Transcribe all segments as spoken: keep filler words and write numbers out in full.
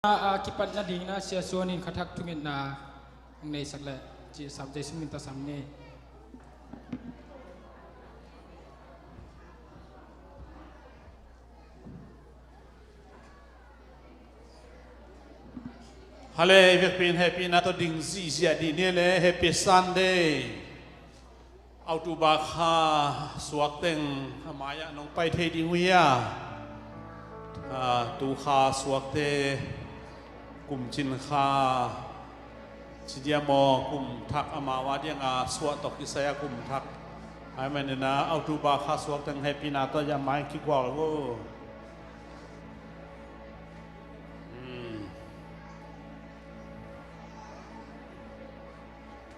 A, a kipat nadingin ah Sia Suan in khathak thungetna hong neisak leh, cih sam, Jesu min tawh sam ni. Hale, i vekpi in hehpihna tawh ding zihziah dih ni le, Happy Sunday. October kha suak teng a mai-ah nong pai thei ding uh hia? A, tu kha suakte, kum cin kha, ci diam aw, kum thak amau a diang a suah tawh kisai a kum thak. Ahih manin ah October kha suak teng hehpihna tawh a mai kigual uh. Hmm.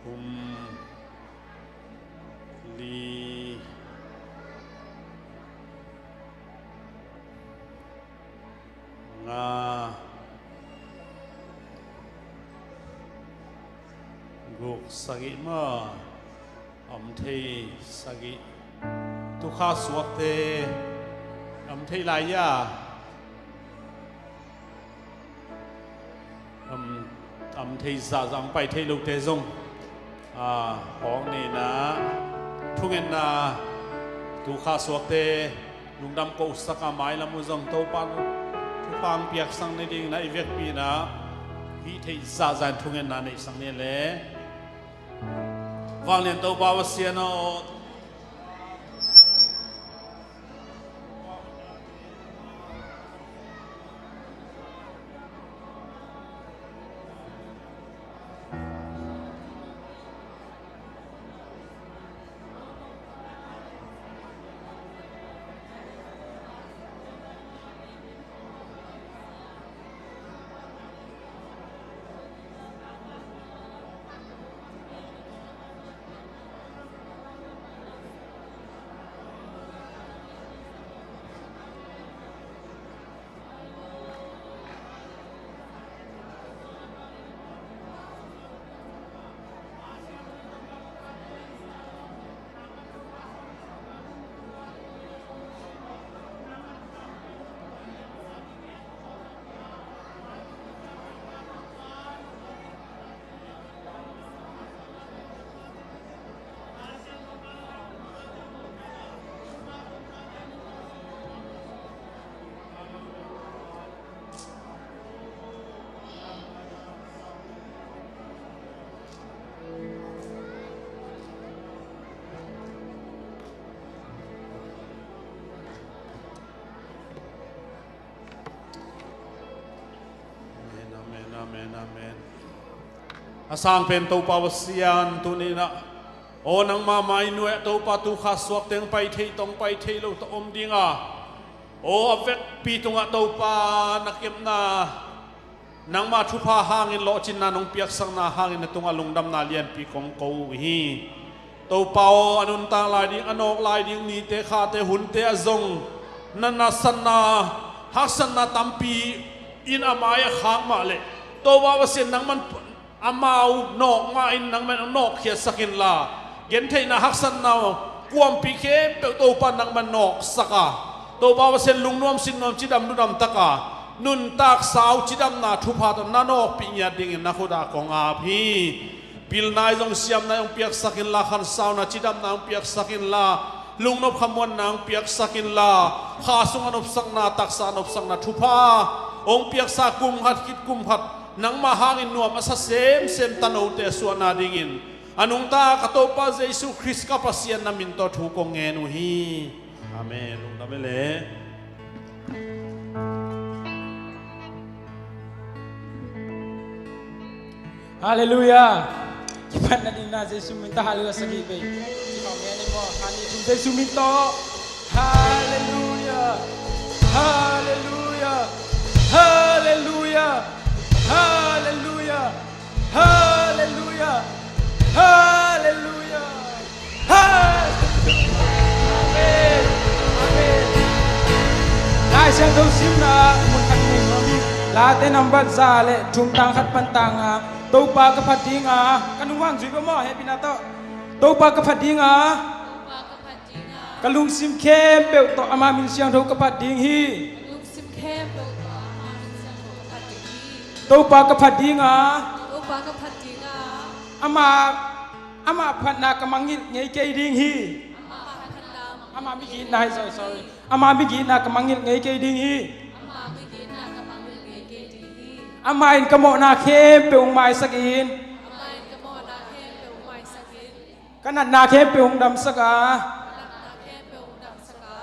Thum, li, nga, guk, sagih maw? Om thei sagih. Tu kha suakte om thei lai hia? Om, om thei zahzah, pai thei lote zong, a, hong nina thungetna, tu kha suakte lungdam kohsak a, mailam uh zong Topa thupha hong piaksak nadingin ah i vekpi in ah hih theih zahzah in thungetna neihsak ni le. Vanglian Topa aw, Sian aw. Amen, amen, amen, amen. A sangpen Topa aw, Sian, tuni-in ah, aw, nangma mai nuai-ah Topa, tu kha suak teng pai thei tawh, pai thei lo tawh om ding a, aw, a vekpi tungah Topa na kepna, nangma thupha hangin lawhcinna nong piaksakna hangin na tungah lungdamna lianpi kong ko uh hi. Topa aw, a nuntak lai ding, a nawk lai ding nite, khate, hunte ah zong na nasatna, haksatna tampi in a mai-ah khak mah leh, Topa aw, Sian, nangman amau nawk ma-in nangman nawkkhiatsak inla, gentheihna, haksatna, kuampi khempeuh Topa nangman nawksak a, Topa aw, Sian, lungnuam sinnuam, cidam ludam tak a, nuntak sau cidamna thupha tawh na nawkpih ngiat dingin na khut ah kong ap hi. Pilna ahi zong, siamna ahi zong piaksak inla, khansauna, cidamna hong piaksak inla, lungnop khamuanna hong piaksak inla, kha sungah nopsakna, taksa nopsakna thupha hong piaksa, kum khat khit kum khat nangmah hangin nuam a sa semsem tanote a suah nadingin, a nungta ka Topa Jesu Khrist ka Pasian na min tawh thu kong ngen uh hi. Amen. Lungdam hi leh. Halleluiah. Kipat nadingin ah Jesu min tawh halleluiah sagih vei. Kihawm ngen ni maw? Khat, nih, thum, Jesu min tawh. Halleluiah. Halleluiah. Halleluiah. Halleluiah. Halleluiah. Halleluiah. Halleluiah. Amen. Amen. Lai Siangtho simna mun khat nei nuam hi. Late nambat za le thum, tang khat pan tang nga. Topa ka phat ding a, ka nung vang zui ko maw, hehpihna tawh. Topa ka phat ding a, Topa ka phat ding a, ka lungsim khempeuh tawh ama min siangtho ka phat ding hi. Ka lungsim khempeuh tawh ama min siangtho ka phat ding hi. Topa ka phat ding a, Topa ka phat ding a, ama, ama phatna ka mangngilh ngei kei ding hi. Ama phatna, ama migitna hi, sorry, sorry. Ama migitna ka mangngilh ngei kei ding hi. Ama migitna ka mangngilh ngei kei ding hi. Ama in ka mawhna khempeuh hong maisak in. Ama in ka mawhna khempeuh hong maisak in. Ka natna khempeuh hong damsak a, ka natna khempeuh hong damsak a,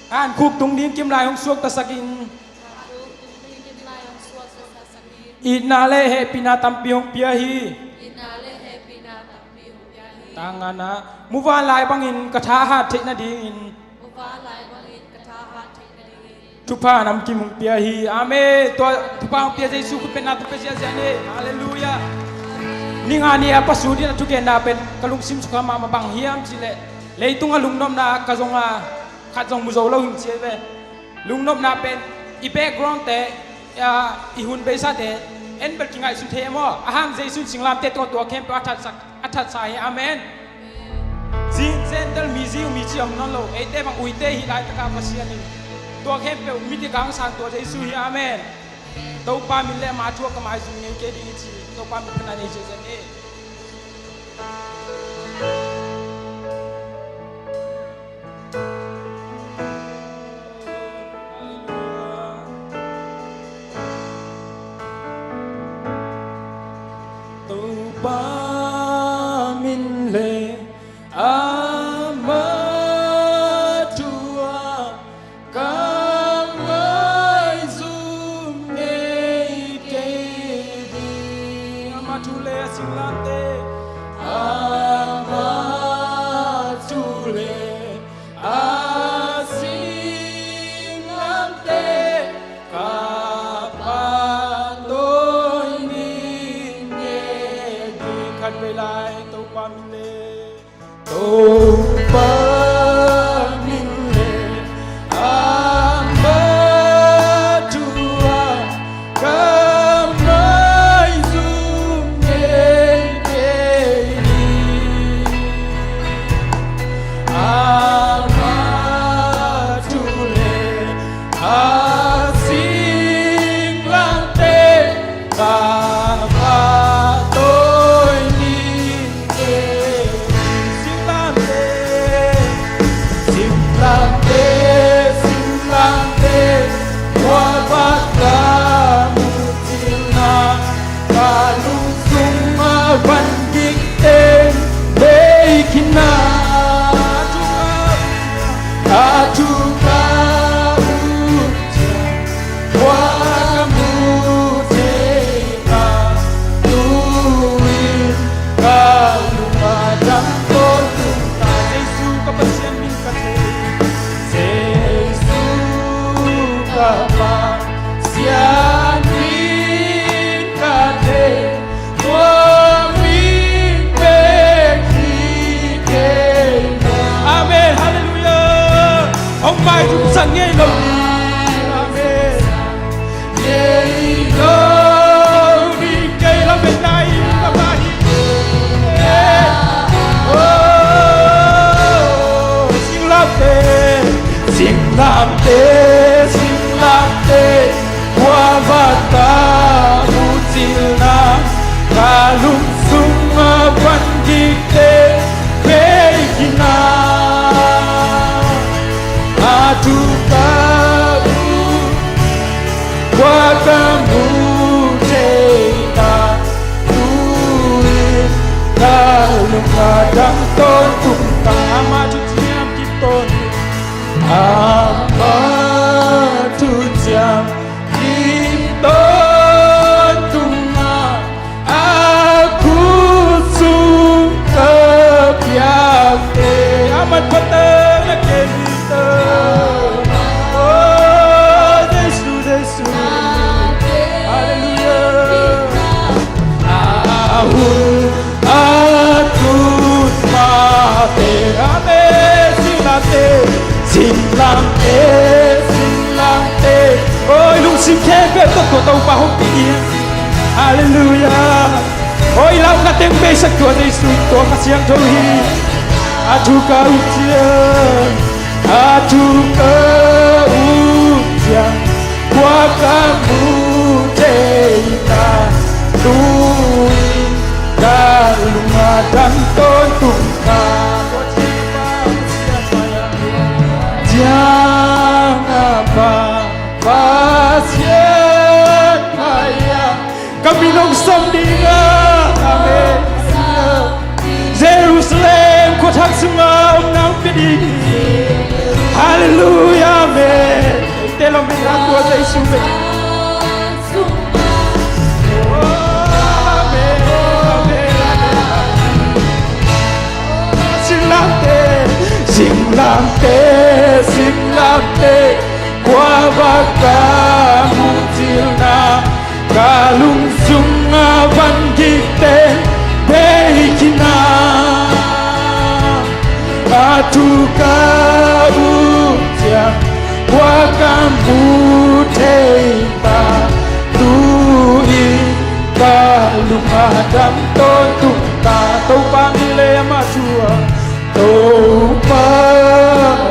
hankhuk tung ding kimlai hong suaktasak in. Hankhuk tung ding kimlai hong suaktasak in. Itna le hehpihna tampi hong pia hi. Itna le hehpihna tampi hong pia hi. Tang ngana, muvanlai bangin ka thahat theih nadingin. Muvanlai bangin ka thahat theih nadingin. Thupha namkim hong pia hi. Amen. Tua thupha hong pia Jesu khutbetna tawh pia ziahziah ni. Halleluiah. Amen. Ni nga ni a pasut in a thugenna pen ka lungsim sukha mahmah, bang hiam cih leh, leitung a lungnopna ka zong a, khat zong mu zo lo hi ci ve. Lungnopna pen i background te, a, i hun beisa te en bel kingaihsun thei e maw? Ahang Jesu in singlamteh tawh tua khempeuh a thatsak, a thatsa hi. Amen. Zing Gentile mi, Jew mi ci om nawn lo. Eite bang uite hi laitak a Pasian in tua khempeuh mit i kangsan tua Jesu hi. Amen. Topa min le ama thu a ka maizum ngei kei ding hi ci. Topa min phatna nei ziahziah ni. Topa min le ama thu a ka maizum ngei kei ding. Ama thu le a singlamteh. Ama thu le a singlamteh ka pahtawi ning e. Khatvei lai Topa min le, Topa min le ama thu a ka maizum ngei kei ding. Ama thu le a singlamteh ka pahtawi ning e. Singlamteh, singlamteh, singlamteh, tua bang ka mucilna, ka lungsung a van gikte bei khin a, a thu ka ut ciang, tua ka mu thei a, tu-in ka lung a dam tawntung ta. Jesu ka Pasian min ka thei, Jesu ka Pasian min ka thei, tua min bek hi kei. Amen. Halleluiah. Hong maizumsak ngei lo. Amen. Ngei lo ding kei, lametna in ka pia hi. Oh, singlamteh, singlamteh, singlamteh, tua bang ka mucilna, ka lungsung a van gikte bei khin a, a thu ka ut, tua ka mu thei ta, tu-in ka lung a dam tawntung ta. Ama thuciam kip tawntung, ama thuciam kip tawntung a, a khut sung ka piak e. Aman phatang na ken ta. Oh, Jesu, Jesu. Halleluiah. A hun a tun mah te. Amen. Singlamteh, singlamteh, singlamteh. Oi, lungsim khempeuh tawh tua Topa hong pi ding. Halleluiah. Oi, launa teng beisak tua Jesu, tua Kha Siangtho hi. A thu ka ut ciang, a thu ka ut ciang, tua ka mu thei. Halleluia, amen. Te lo min a tua Jesu ve. Amen, amen, amen. Singlamteh, singlamteh, singlamteh, kua va ka muhcilna, ka lungsung a van gik teng bei khin a, a thu ka ut ciang kua ka mu thei ta, tu-in ka lung a dam tawntung ta. Topa min le amah thu a, Topa,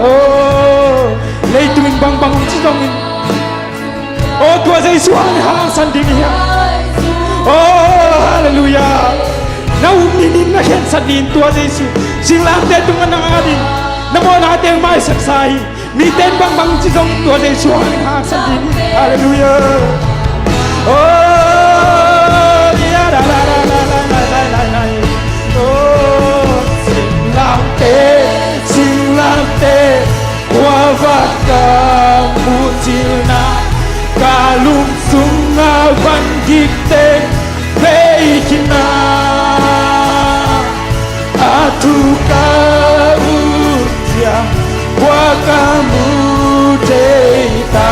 oh, leitung in bangbang ci zongin, oh, tua Jesu hangin hangsan ding hi hang. Oh, halleluia. Na um ninin na khensat nin tua Jesu. Singlamteh tungah na ngah ding. Na mawhnate maisak sa hi. Mite in bangbang ci zong tua Jesu hangin hangsan ding hi. Halleluia. Oh, ia, la, la, la. Oh, singlamteh, singlamteh, kua va ka muhcilna, ka lungsung a van gik teng bei khin a, a thu ka ut ciang kua ka mu thei ta,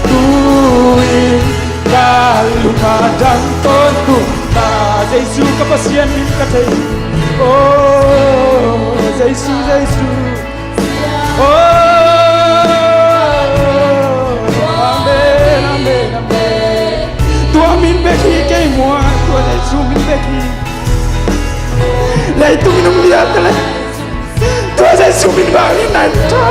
tu-in ka lung a dam tawntung ta. Jesu ka Pasian min ka thei. Oh, Jesu, Jesu. Oh, amen, amen, amen. Tua min bek hi kei muang, tua Jesu min bek hi. Leitung in hong lian ta leh, tua Jesu min bang in na in ta.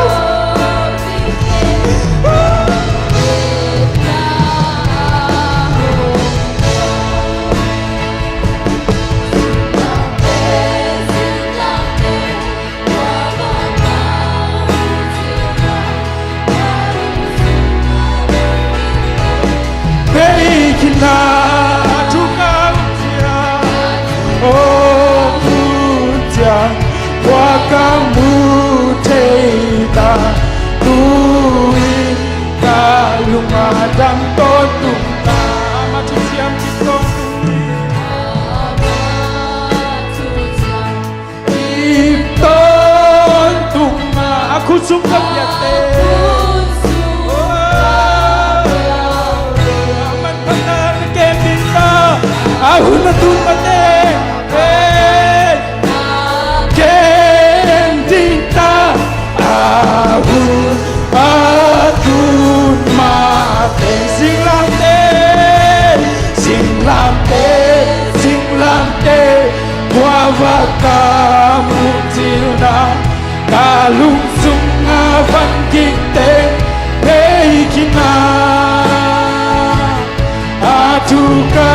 Bei khin a, thu ka ut ciang, oh, ut ciang kua ka mu thei ta, tu-in ka lung a dam tawntung ta. Ama thu siam kip tawntung hi. Kip tawntung a, a khut sung ka piakte. A manphatna na kem ding ta, a hun a tun mate. Kem ding ta, a hun a tun mate. Singlamteh, singlamteh, singlamteh, kua va ka muhcilna, ka lungsung a van gik teng bei khin a, a thu ka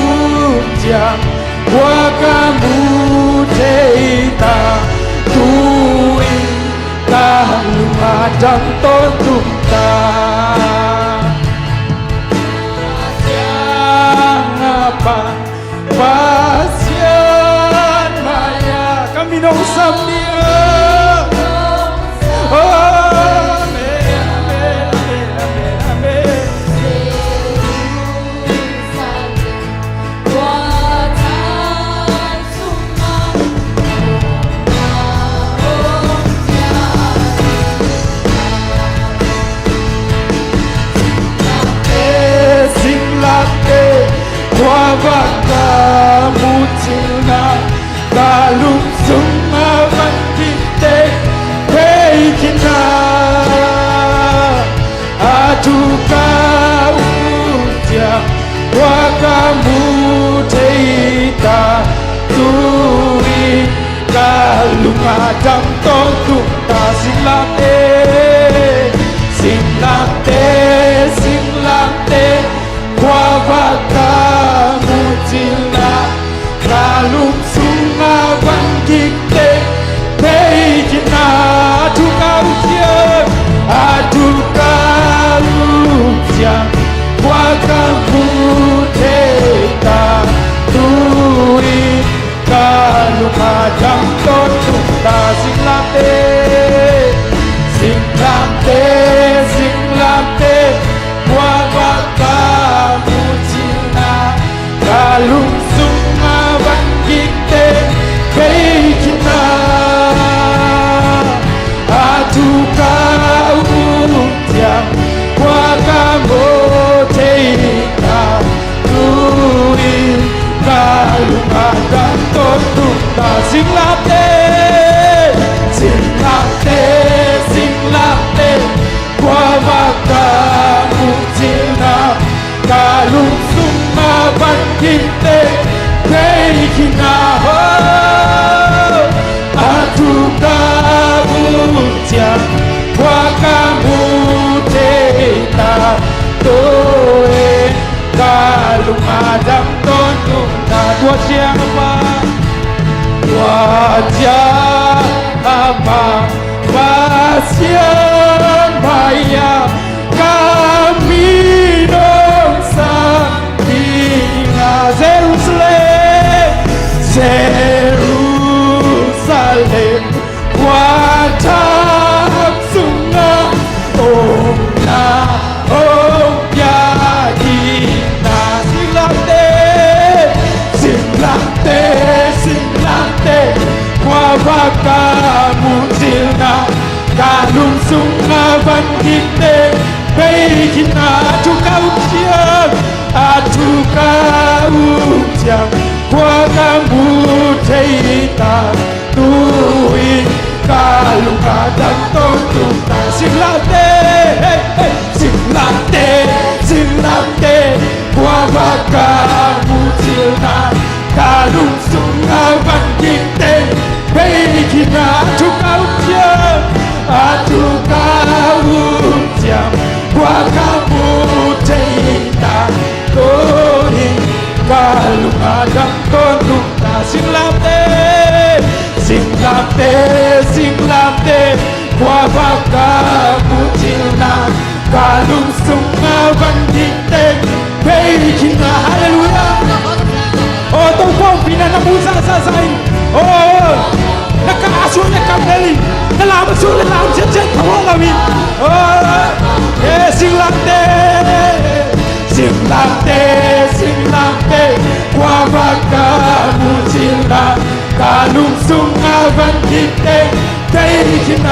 ut ciang kua ka mu thei ta, tu-in ka lung a dam tawntung ta. Siang a pan Pasian mai-ah ka min hong sam ni a. Oh, amen, amen, amen, amen, amen. Singlamteh, kua va ka muhcilna, ka lungsung a van gik teng bei khin a, a thu ka ut ciang kua ka mu thei ta, tu-in ka lung a dam tawntung ta. Singlamteh, singlamteh, singlamteh, kua va ka muhcilna, ka lungsung a van gik teng bei khin a, a thu ka ut ciang, a thu ka ut ciang kua ka mu thei ta, tu-in ka lung a dam tawntung ta. Singlamteh, Kina ho, a thu ka ut ciang, khua ka mu thei ta, tua in ka lung a dam tawntung ta. Tua ciang a pa, tua ciang a pa, Pasian mai-ah ka min hong sang ding a, Jerusalem, Jerusalem khua thak sungah omna hong pia ding a. Singlamteh, singlamteh, singlamteh, khua vak a mu cilna, ka lungsung a van gik teng bei khin a. A thu ka ut ciang, a thu ka ut ciang, khua ka mu thei ta, tu-in ka lung a dam tawntung ta. Singlamteh, hey, hey, singlamteh, singlamteh, khua vak a mu cilna, ka lungsung a van gik teng bei khin a. A thu ka ut ciang, a thu ka ut ciang, khua ka mu thei ta, tua in ka lung a dam tawntung ta. Singlamteh, singlamteh, singlamteh, khua vak a mu cilna, ka lungsung a van gik teng bei khin a. Halleluiah. Aw, Topa hong pina na mu zahzah in. Aw, na kah a suak na kam lel in, na lam a suak na lam ciatciat phamawh lo in. Aw, eh, singlamteh, singlamteh, singlamteh, khua vak a mu cilna, ka lungsung a van gik teng bei khin a.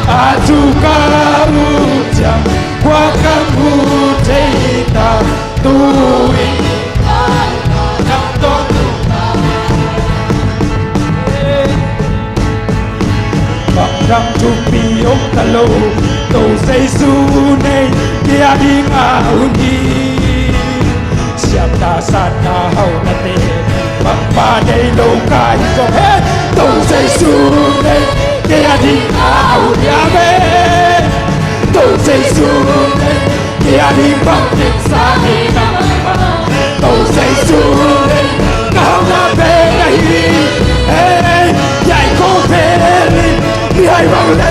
A thu ka ut ciang, khua ka mu thei ta, tu-in ka lung a dam tawntung ta. Bang dang thupi om ta lo, Topa Jesu nei kei a ding a hun hi. Siamna, satna, haunate bangmah nei lo ka hih zong, hey, Topa Jesu nei kei a ding a hun hi. Amen. Topa Jesu nei kei a ding bang ding sa hi na. Topa Jesu nei ka hauna pen ahi. Hey, yai ko pen in, mi hai bang le.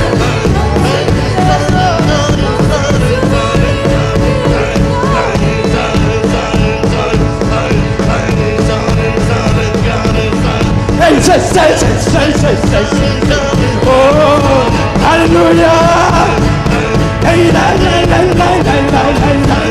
Hey, say, say, say. Oh, hallelujah. Hey, la, la, la. Hey, la, la, la, la.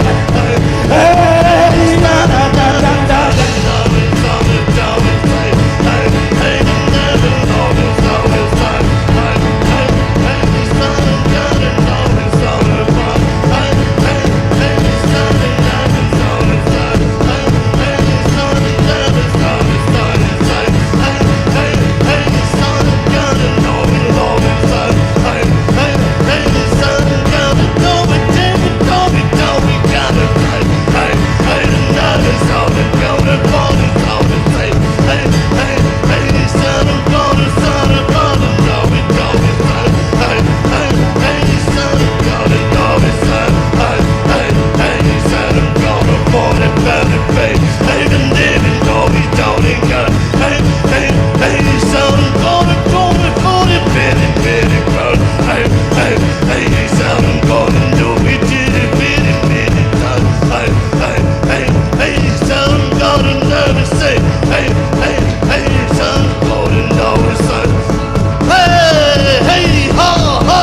Hey, hey, ha, ha.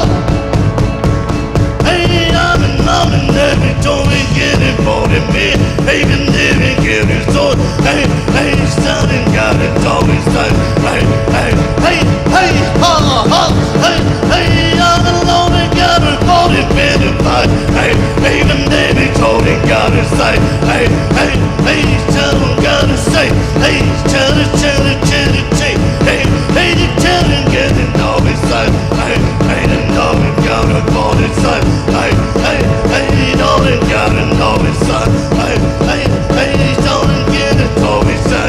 Hey, I'm in, I'm in every door and get it for me. Hey, been there and get it so. Hey, hey, starting got it always time. Hey, hey, hey, hey, ha, ha. Hey, hey, I'm alone and got it for the minute. Hey, hey, been there and told and got it sight. Hey, hey, hey, tell them gotta say. Hey, tell it, tell it, tell it, tell it. Hey, hey, you tell them get it always time. Hey, hey, the love and got it for the sun. Hey, hey, hey, you know they got it always time. Hey, hey, hey, you know they get it always time.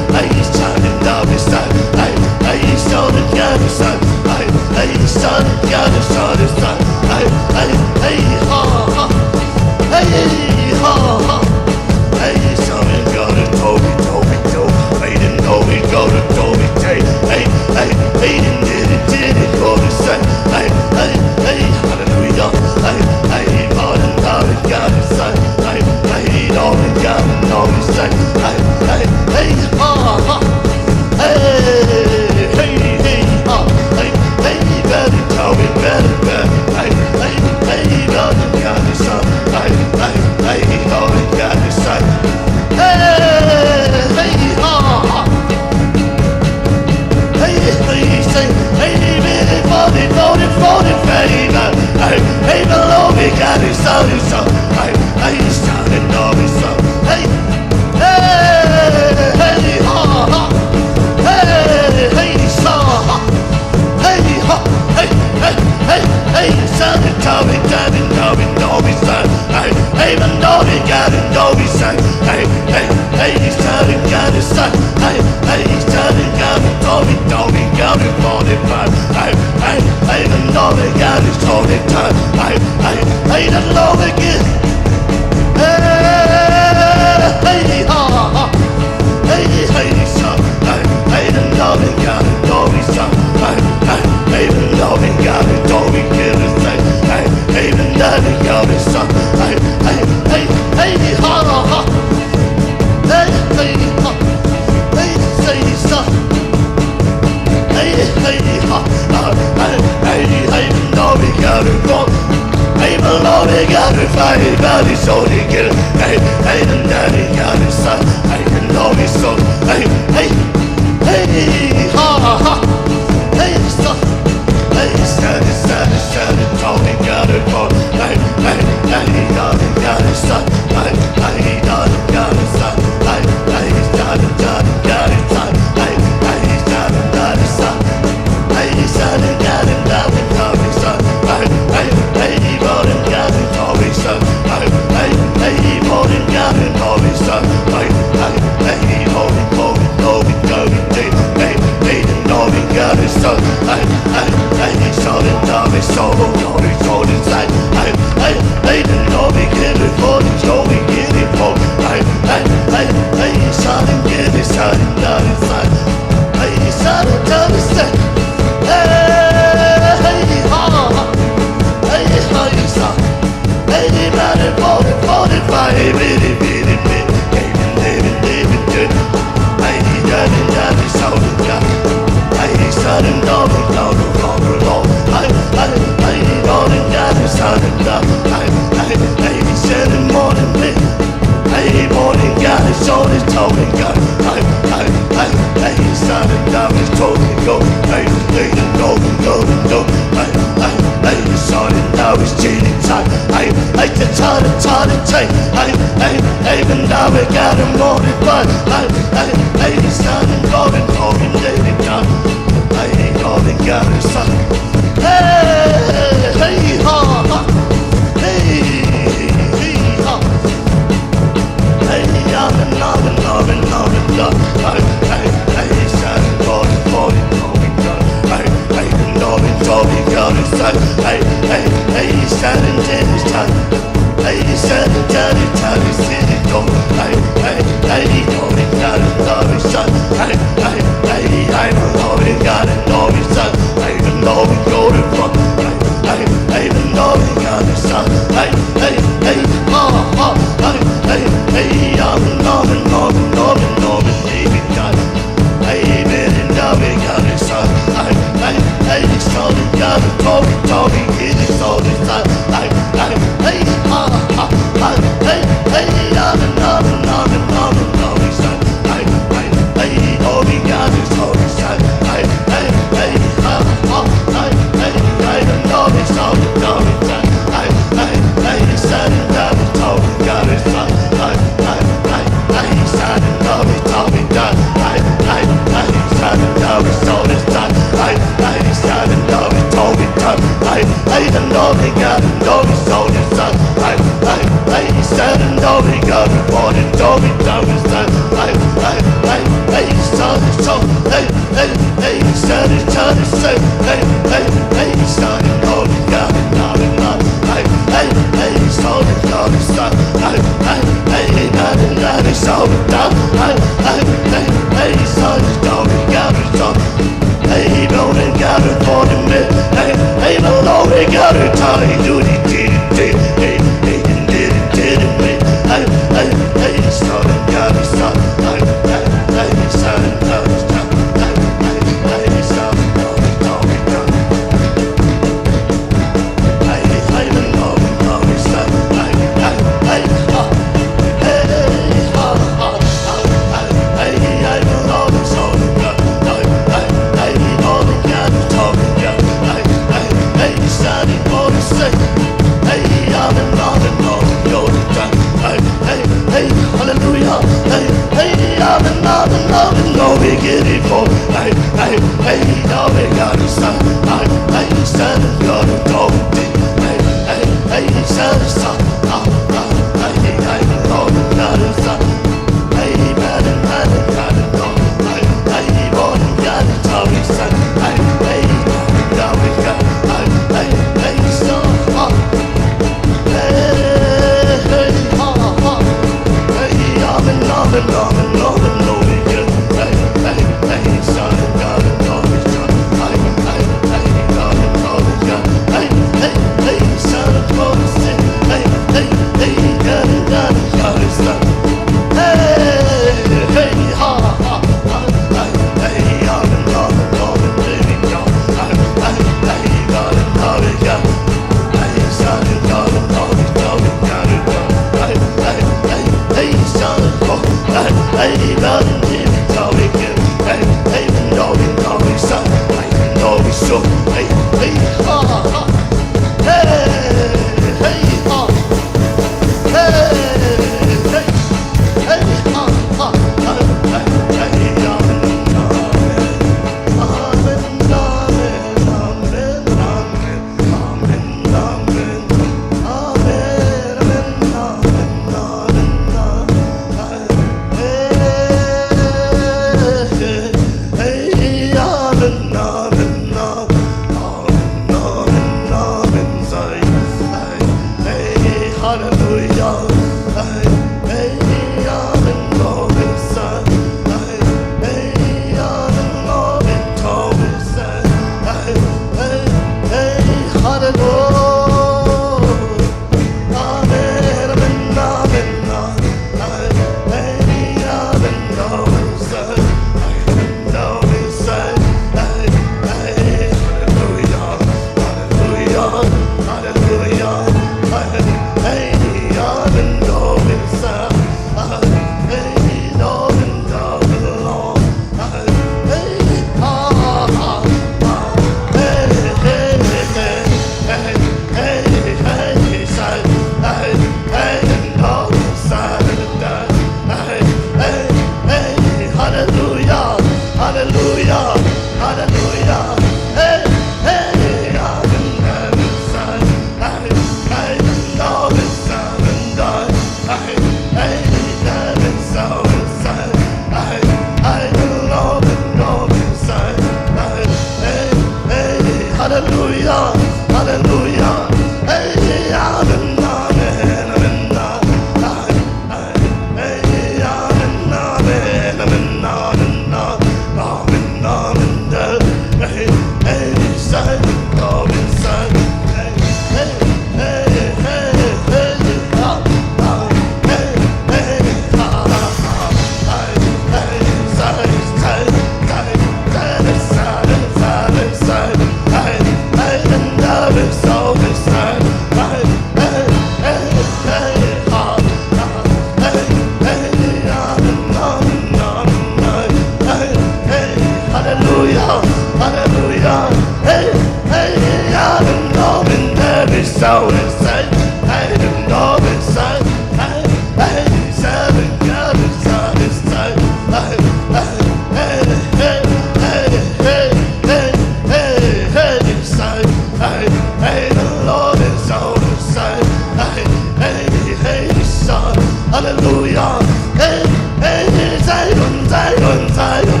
Hallelujah. Hey, hey, hey, Zion, Zion, Zion.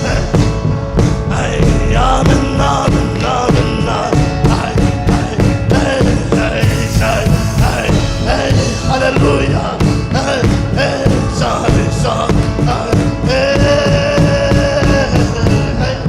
Hey, hey, amen, amen, amen. Hey, hey, hey, hey, hey, hey, hey, hallelujah. Hey, hey, Zion, Zion. Hey, hey, hey.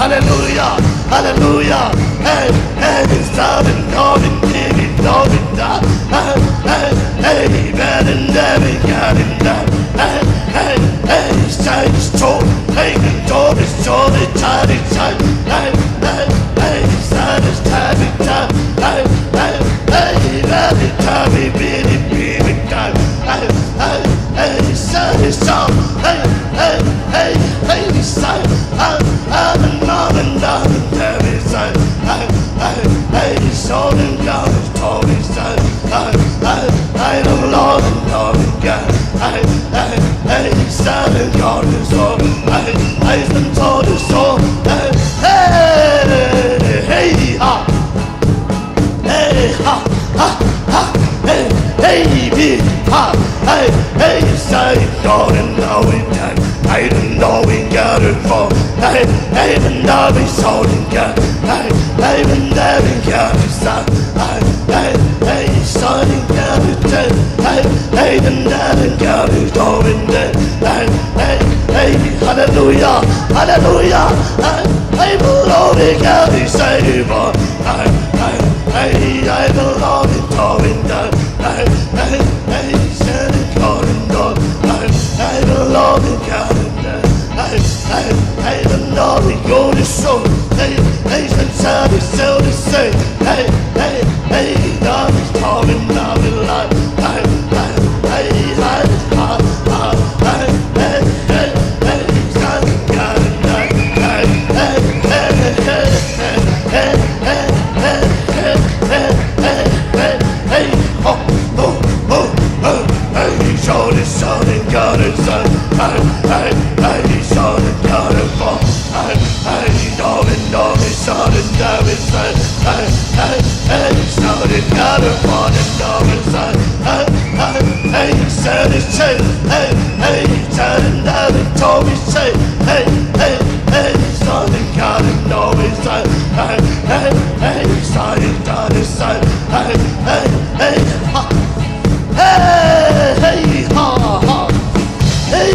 Hallelujah, hallelujah. Hey, hey, it's time and going, giving, going down. Hey, hey, hey, man, and every God in that. Hey, hey, hey, it's time, it's true. Hey, the door is shut, it's time, it's time. Hey, hey, hey, it's time, it's time, it's time. Hey, hey, hey, man, it's time, it's really, really time. Hey, hey, hey, it's time, it's time. Hey, hey, hey, hey, it's time. I'm, I'm, I'm, I'm, I'm, I'm, it's time. Hey, hey, hey, it's all in God, it's all in God. I, I, I don't know the love of God. I, I, I, Son of God is all. I, I, the Lord is all. I, hey, hey, ha. Hey, ha, ha, ha. Hey, hey, be, ha. Hey, hey, say, God, and now we done. I don't know we got it for. I, I, even now we shouting God. I, I, even now we got it, son. Hey, hey, hey, son, hey, hey, hey, hallelujah, hallelujah. Hey, hey, glory, God, we save. Hey, hey, hey, hey, glory, glory, God. Hey, hey, hey, send it, glory, God. Hey, hey, glory, God. Hey, hey, hey, the Lord, we go to show. Hey, hey, the child is so to say. Hey, hey, hey, God is coming now in life. Hey, hey, hey, hey, ha, ha, hey, hey, hey, hey, God, God, hey, hey, hey, hey, hey, hey, hey, hey, hey, hey, hey, hey, hey, oh, oh, oh, oh, hey, hey, shout it, shout it, God is son. Hey, hey, hey, shout it, God is son. Hey, hey, shout it, shout it, shout it, shout it, shout it. Hey, hey, hey, shout it, God is son, God is son. Hey, hey, hey, shout it, shout it. Hey, hey, shout it, God is always say. Hey, hey, hey, shout it, God is always say. Hey, hey, hey, shout it, God is say. Hey, hey, hey, ha. Hey, hey, ha, ha. Hey,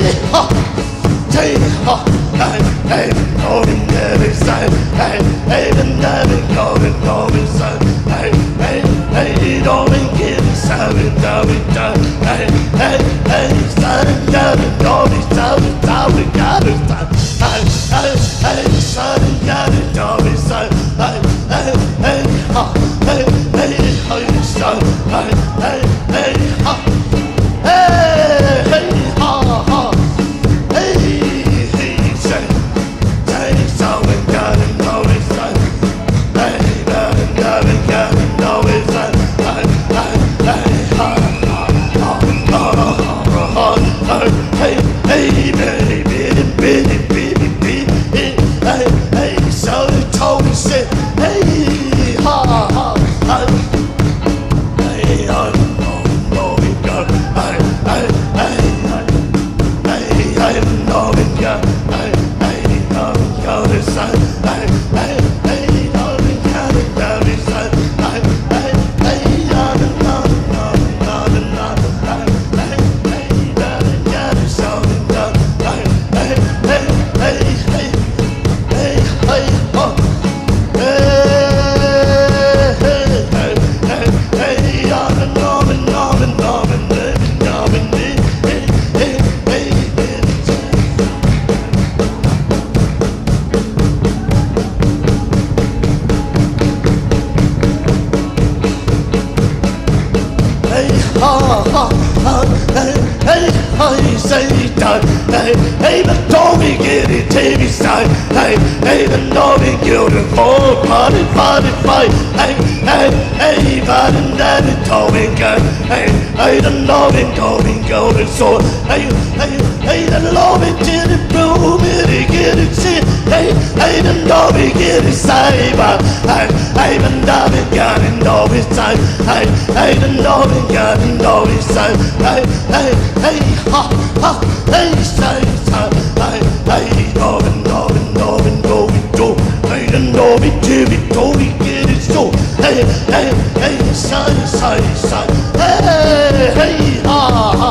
Hey, hey, hey, Satan. Hey, hey, the Tommy get it, Davy side. Hey, hey, the Tommy get it, oh, party, party, fight. Hey, hey, hey, but in that Tommy gun. Hey, hey, the Tommy, Tommy, go to sword. Hey, hey, hey, the Tommy did it, boom, it, get it, shit. Hey, hey, the Tommy get it, cyber. Hey, hey, the Tommy gun and Tommy side. Hey, hey, the Tommy gun and Tommy side. Hey, hey, hey, ha, ha, hey, say, say, hey, hey, Robin, Robin, Robin, go, we go, hey, the Robin, Jimmy, Tony, get it, so, hey, hey, hey, say, say, say, hey, hey, ha, ha,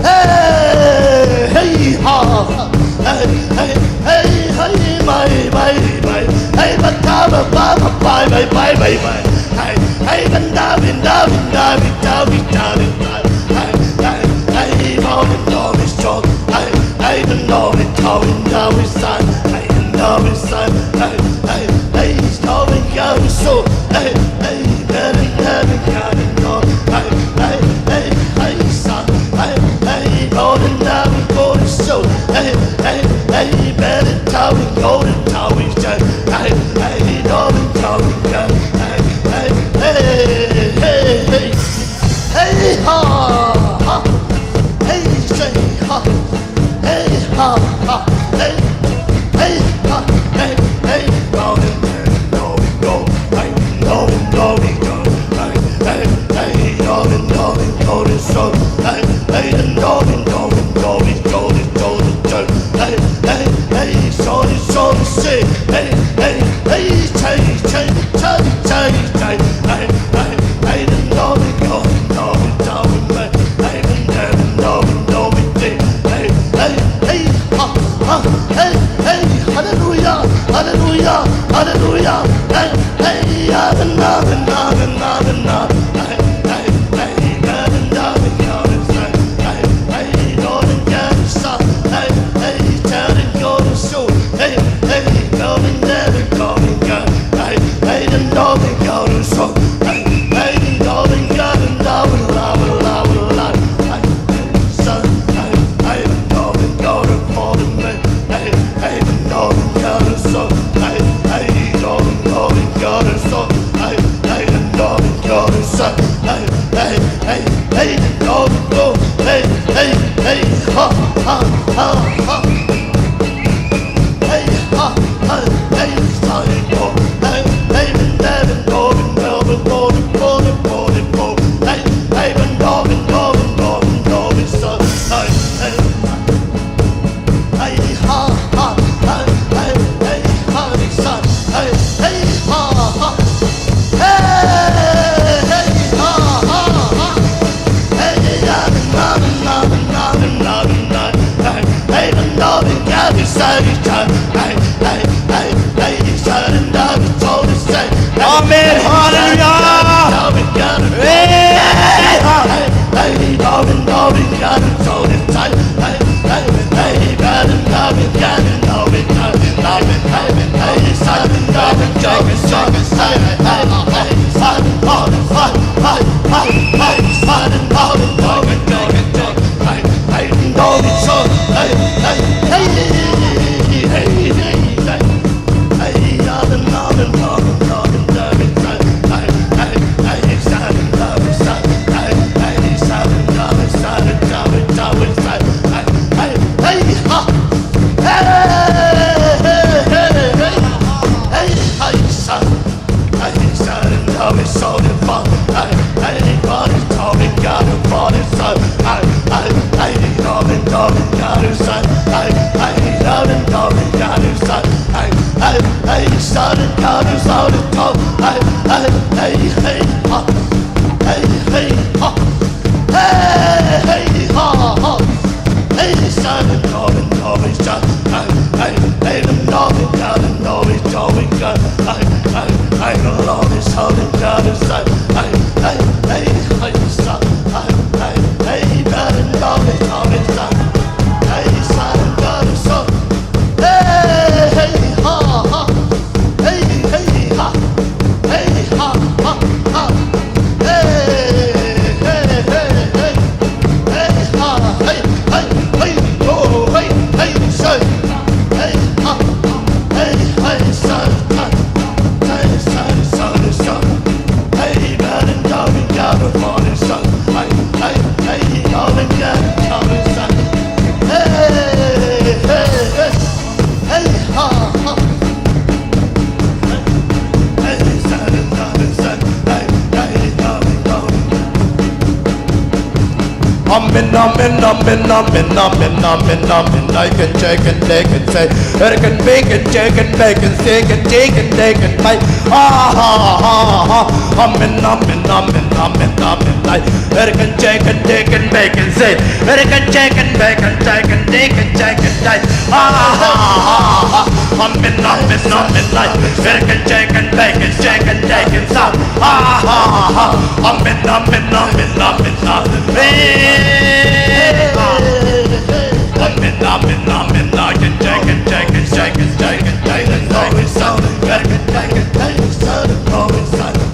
hey, hey, ha, ha, hey, hey, hey, hey, bye, bye, bye, hey, bye, bye, bye, bye, bye, bye, bye. Hey, hey, banda, banda, banda, banda, banda, banda. Hey, hey, hey, banda, banda, banda. Hey, hey, banda, banda, banda, banda. Hey, banda, banda, banda. Hey, hey, hey, banda, banda, banda. Hey, hey, banda, banda, banda. Hey, hey, hey, hey, son. Hey, hey, banda, banda, banda. Hey, hey, hey, banda, banda, banda. Hey, hey, hey, banda, banda, banda. Hey, hey, hey, hey, hey, ha, ha. Hey, say, ha. Hey, ha, ha. Hey, hey, ha. Hey, hey, go, go, go. Hey, go, go, go. Hey, hey, hey, go, go, go, go. Hey, hey, go, go, go, go. Hey, hey, hey, sorry, sorry, say. Hey, hey, hey, say, say, say, say, say. Hey, hey, hey, the Lord, the Lord, the Lord, the Lord, the Lord, the Lord, the Lord, the Lord, the Lord. Hey, hey, hey, ha, ha, hey, hey, hallelujah, hallelujah, hallelujah. Hey, hey, ya, na, na, na, na, na, na. Hey, hey, hey, ya, na, na, na, na, na. Hallelujah. Hey. Amen, amen, amen. I can check and they can say, er can bake and check and bake and say, can take and they can buy. Ha ha ha ha. Amen, amen, amen, amen, amen. I er can check and they can bake and say, er can check and bake and check and they can check and die. Ha ha ha ha. Amen, amen, amen. I er can check and bake and check and they can stop. Ha ha ha ha. Amen, amen, amen, amen, amen. Hey. Amen, amen, amen. I can check and check and check and check and check and always sound. Check and check and check and sound. Always sound.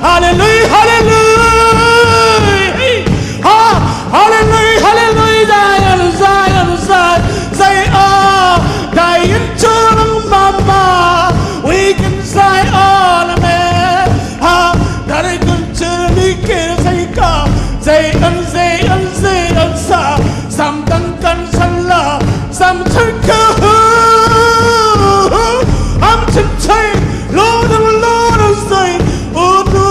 Hallelujah, hallelujah. Ha, hallelujah, hallelujah, Zion, Zion, Zion, Zion, Zion, Zion, Mama, we can Zion, amen. Ha, dari kunci mikir Zion, Zion, Zion, Zion, sa, samtang kan sala, samtang kan, am chin chai, lo dang lo dang sai, o du.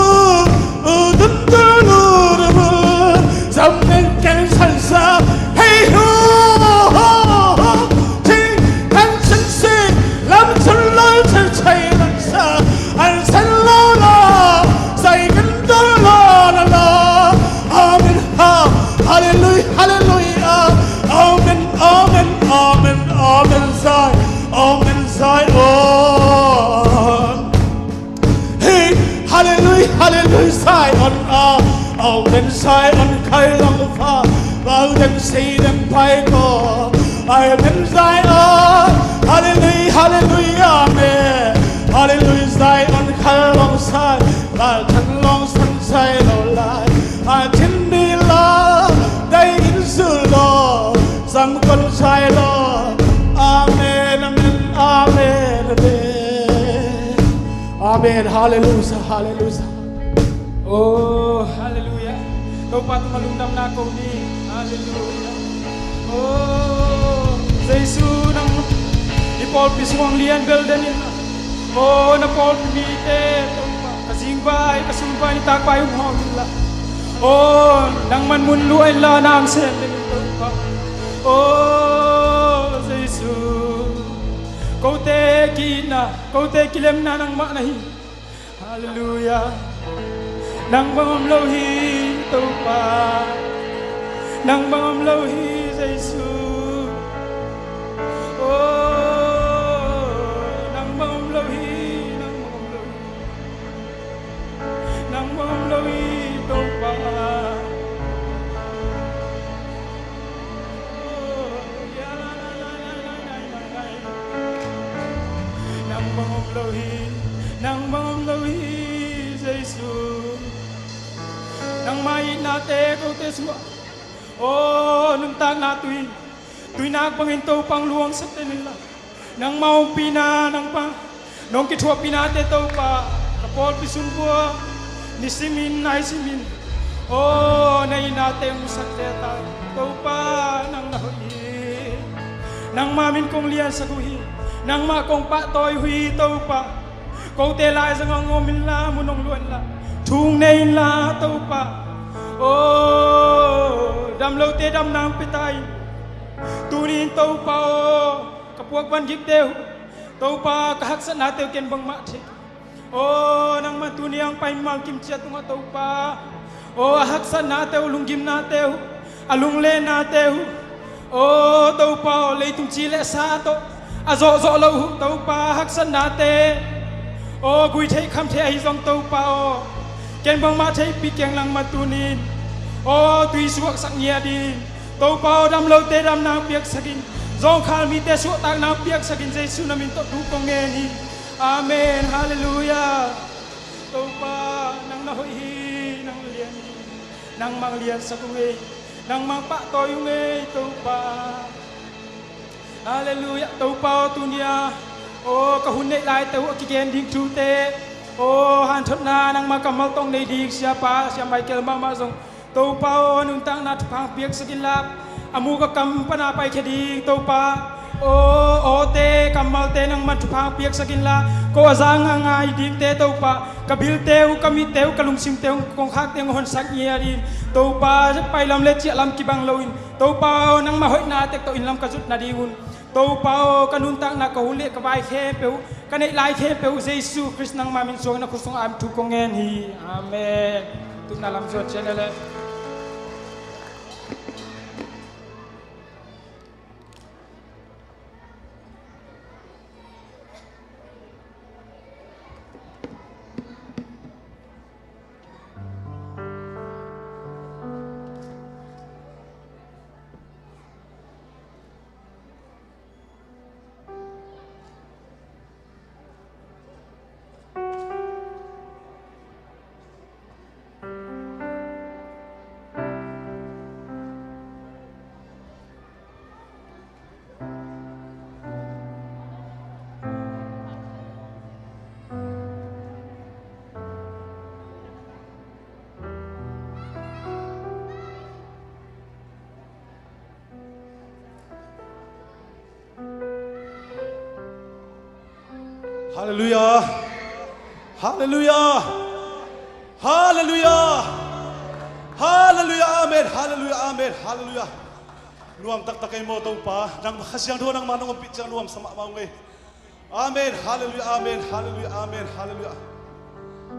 Amen, amen, amen, amen, amen, amen, Zion, amen, Zion. Hey, hallelujah, hallelujah, Zion, ah, amen, Zion, khai long fa, bau den si den pai ko, amen, Zion, hallelujah, hallelujah, amen, hallelujah, Zion, khai long sai, bau ten long san sai lo lai, a tin mi la, dai in su lo, sam kon sai lo, amen, amen, amen, amen. Amen. Halleluia, halleluia. Oh, halleluia. Topa tungah lungdamna ko ni. Halleluia. Oh, Jesu nang i pawlpi sungah lian bel den in. Oh, na pawlpi mite Topa, ka zingvai, ka sungvai, nitakvai hong hawm inla. Oh, nangman mun lua inla, nang sem den in Topa. Oh, Jesu. Kote ki-itna, kote kilemna nangmah na hi. Halleluia. Nang bang om lo hi Topa. Nang bang om lo hi Jesu. Oh, nang bang om lo hi, nang bang om lo hi. Nang bang om lo hi Topa. Nang bang om lo hi, nang bang om lo hi Jesu. Nangmah itnate kote sungah, aw, nuntakna tui, tuinak bangin Topa hong luangsak den inla. Nangmah ompihna, nangmah nong kithuahpihnate Topa, ka pawlpi sung uah Nisimin, naisimin, aw, na itnate hong musak zel ta. Topa, nang na hoih hi. Nangma min kong liansak uh hi. Nangmah kong pahtawi uh hi, Topa. Kote lai zong hong om inla, mun hong luah inla, thu hong nei inla, Topa. Aw, dam lote damna hong pia ta in. Tuni in Topa aw, ka puak van gikte uh, Topa, ka haksatnate uh ken bangmah thei. Aw, nangman tuni a hong pai mimal kim ciat tungah Topa, aw, a haksatnate uh, lunggimnate uh, a lunglennate uh, aw, Topa aw, leitung ci le sa tawh a zawhzawh loh uh, Topa, a haksatnate, aw, gui thei kham thei ahi zong, Topa aw, ken bangmah theihpih keng, nangman tuni in, aw, tui suaksak ngiat in, Topa aw, dam lote damna hong piaksak in, zawngkhal mite suahtakna hong piaksak in, Jesu na min tawh thu kong ngen hi. Amen. Halleluiah. Topa, nang na hoih hi, nang lian hi. Nangmah hong liansak ung ei. Nangmah hong pahtawi ung ei, Topa. Halleluiah. Topa aw, tuni a, aw, ka hun neih laite uh a kigen ding thute, aw, hanthotna nangma kammal tawh nei ding siapa, Sia Michael mahmah zong, Topa aw, nuntakna thupha hong piaksak inla, a muk a kam pana paikhia ding, Topa aw, awte, kammalte nangman thupha hong piaksak inla, ko a za ngaingai dingte, Topa, ka bilte uh, ka mitte uh, ka lungsimte uh, kongkhakte uh honsak ngiat in, Topa, pailam le ciahlam kibang loin, Topa aw, nangma hoihna tek tawh inn lam ka zut nadingun, Topa aw, ka nuntakna, ka hun le ka vai khempeuh, ka neih lai khempeuh, Jesu Khrist nangma min suangin a khut sungah a om thu kong ngen hi. Amen. Tupna lam zuan ciat leh. Halleluiah. Halleluiah. Halleluiah. Halleluiah. Amen. Halleluiah. Amen. Halleluiah. Nuam taktak ei maw Topa, nang Kha Siangtho nangmah nong ompih ciang nuamsa mahmah ung ei. Amen. Halleluiah. Amen. Halleluiah. Amen. Halleluiah.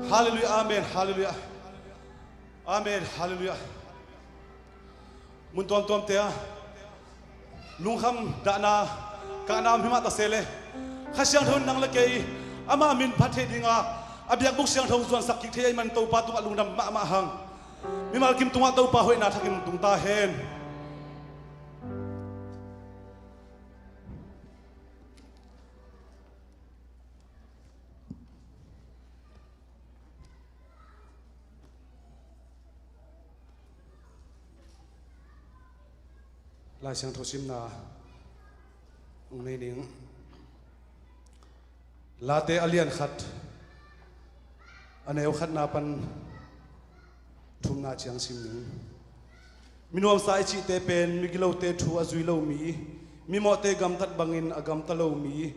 Halleluiah. Amen. Halleluiah. Amen. Halleluiah. Mun tuamtuamte ah lungkham dahna kahna om hi mah ta se leh, Kha Siangtho in nang le kei amah min phat theih dinga a biakbuk siangtho zuansak kik thei ahih man Topa tungah lungdam mahmah hang. Mimal kim tungah Topa hoihna thakin tung ta hen. Lai Siangtho simna hong nei ning. Late a lian khat, a neu khatna pan thumna ciang sim ning. Minuamsa i cihte pen migilote thu a zui lo mi, mimawhte gamtat bangin a gamta lo mi,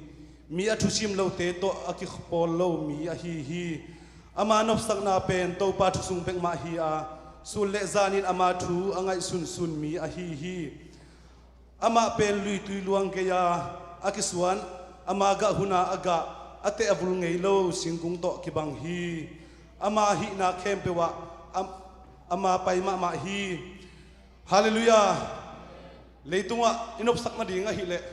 mi a thusim lote tawh a kipawl lo mi ahi hi. Ama nopsakna pen Topa thu sung bekmah hi a, sun le zanin ama thu a ngaihsunsun mi ahi hi. Amah pen luitui luang gei-a a kisuan, ama gah huna a gah, a teh a vul ngei lo singkung tawh kibang hi. Ama hihna khempeuh ah am-, ama pai mahmah hi. Halleluiah. Leitungah i nopsak nading ahih leh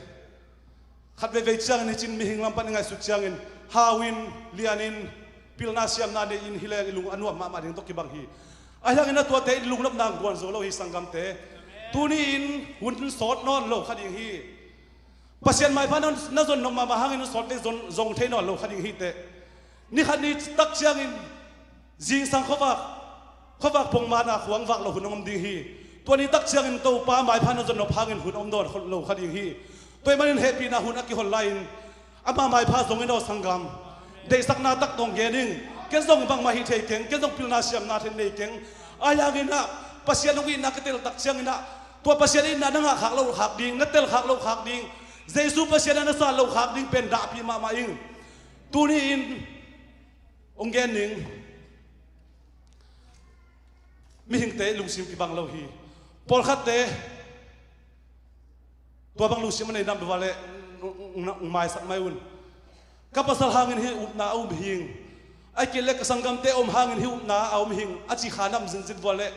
khat veivei ciangin, hi cin mihing lam pan i ngaihsut ciangin, hau in, lian in, pilna siamna nei in hi leng i lung a nuam mahmah ding tawh kibang hi. Ahi hangin a tuate in lungnopna guan zo lo hi sanggamte. Tuni-in hun sawt nawn lo kha ding hi. Pasian maipha na, na zon nop mahmah hangin sawt le zong, zong thei nawn lo kha ding hi teh. Ni khat ni tak ciangin zingsang khuavak, khuavak pongmana khuang vak lo hun hong om ding hi. Tua ni tak ciangin Topa maipha na zon nop hangin hun om nawn lo kha ding hi. Tua ahih manin hehpihna hun a kihol lai-in ama maipha zong in aw sanggam. Deihsakna tak tawh gen ing. Ken zong bangmah hi thei keng, ken zong pilna siamna thei nei keng. Ahi hangin ah Pasian hong itna ka tel tak ciangin ah tua Pasian itna na ngah khak lo khak ding, na tel khak lo khak ding, Jesu Pasian ah na sal lo khak ding pen dahpih mahmah ing. Tuni-in hong gen ning. Mihingte lungsim kibang lo hi. Pawlkhatte tua bang lungsim a nei nam dua le maisak mai un. Ka pasal hangin hih upna a um hing, ahih kei leh ka sanggamte om hangin hih upna a um hing a ci kha nam zinzin vua leh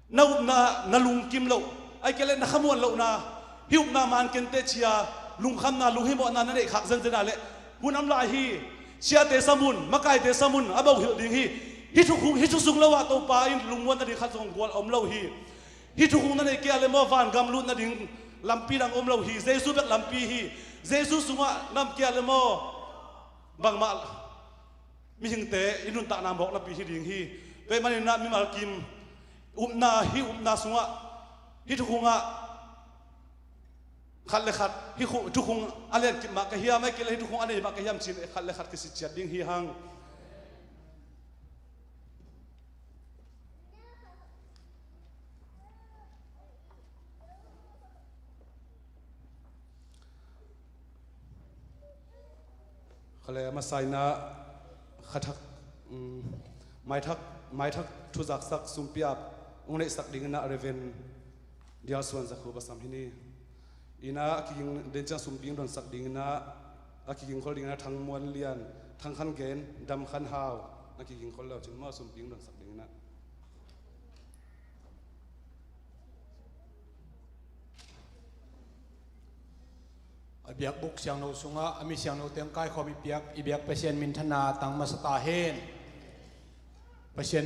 na upna na lungkim loh, ahih kei leh na khamuan lohna, hih upna man kei inteh ci-a lungkhamna, lunghimawhna na neih khak zenzen a leh hun om lai hi. Siate sam un, makaite sam un, a bohhilh ding hi. Hih thu, hih thu sung lo ah Topa in lungmuan nading khat zong gual om lo hi. Hih thukhun na neih kei a leh maw, vangam lut nading lampi dang om lo hi. Jesu bek lampi hi. Jesu sungah nam kei a leh maw, bangmah mihingte i nuntakna mawk napi hi ding hi. Tua ahih manin ah mimal kim upna, hih upna sungah, hih thukhun ah khat le khat, hih khu-, thukhun a lian kip mah ka hiam, ahih kei leh hih thukhun a nei mah ka hiam ci-in khat le khat kisitciat ding hi hang. Kha le a masa in ah kha thak, um, maithak, maithak thuzaksak sumpi ap hong neihsak dingin ah Reverend Dial Suan Zakhu va sam hi ni. In ah a kiging den ciang sumpi hong donsak dingin ah, a kiging khol dingin ah Thang Muan Lian, Thang Khan Gen, Dam Khan Hau, a kiging khol lo cin maw, sumpi hong donsak dingin ah. A biakbuk siangtho sungah a mi siangtho teng kaikhawm i piak, i biak Pasian minthanna tang masa ta hen. Pasian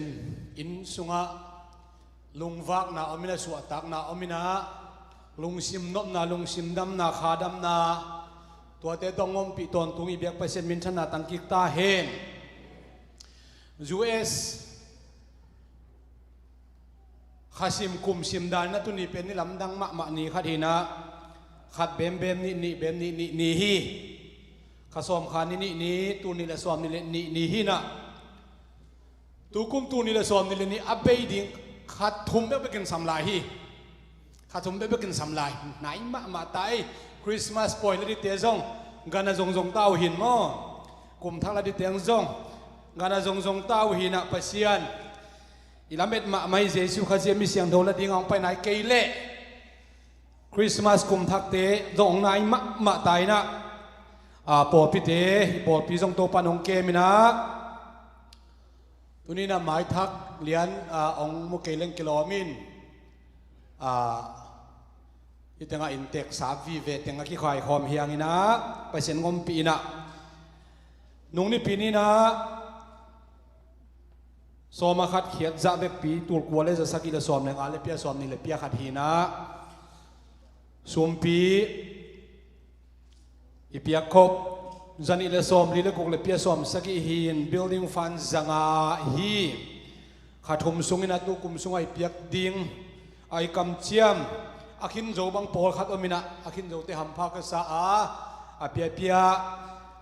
inn sungah lungvakna om in ah, suahtakna om in ah, lungsim nopna, lungsim damna, kha damna, tuate tawh hong ompih tawntung i biak Pasian minthanna tang kik ta hen. U S kha sim kum sim dan in ah tuni pen ni lamdang mahmah ni khat hi in ah, khat bem bem nih, nih bem nih, nih ni hi. Kha sawm kha ni nih ni, tul nih le sawm nih le nih ni hi in ah, tu kum tul nih le sawm nih le nih a bei ding kha thum bekbek in sam lai hi. Kha thum bekbek in sam lai. Nai mahmah ta ei. Christmas pawi la dingte zong gan a zongzong ta uh hi in maw. Kum thak la dingte zong gan a zongzong ta uh hi in ah, Pasian i lamet mahmah hi. Jesu Khazih a mi siangtho la ding a hong pai nai kei leh Christmas kum thakte zong hong nai mahmah ta in ah, a, pawlpite, i pawlpi zong Topa'n hong kem in ah, tuni in ah maithak lian, a, hong mu kei leng kilawm in, a, hih tengah inntek sa vive teng a kikhaikhawm hi hang in ah, Pasian hong ompih in ah, nung nipi ni in ah sawm a khat khiat zah vekpi, tul kua le za sagih le sawm le nga le pia sawm nih le pia khat hi in ah, sumpi i piak khop za nih le sawm li le guk le pia sawm sagih hi in, building fund za nga hi. Kha thum sung in ah tu kum sungah i piak ding a i kamciam a khin zo bang pawlkhat om in ah, a khin zote hampha ka sa a, a piapia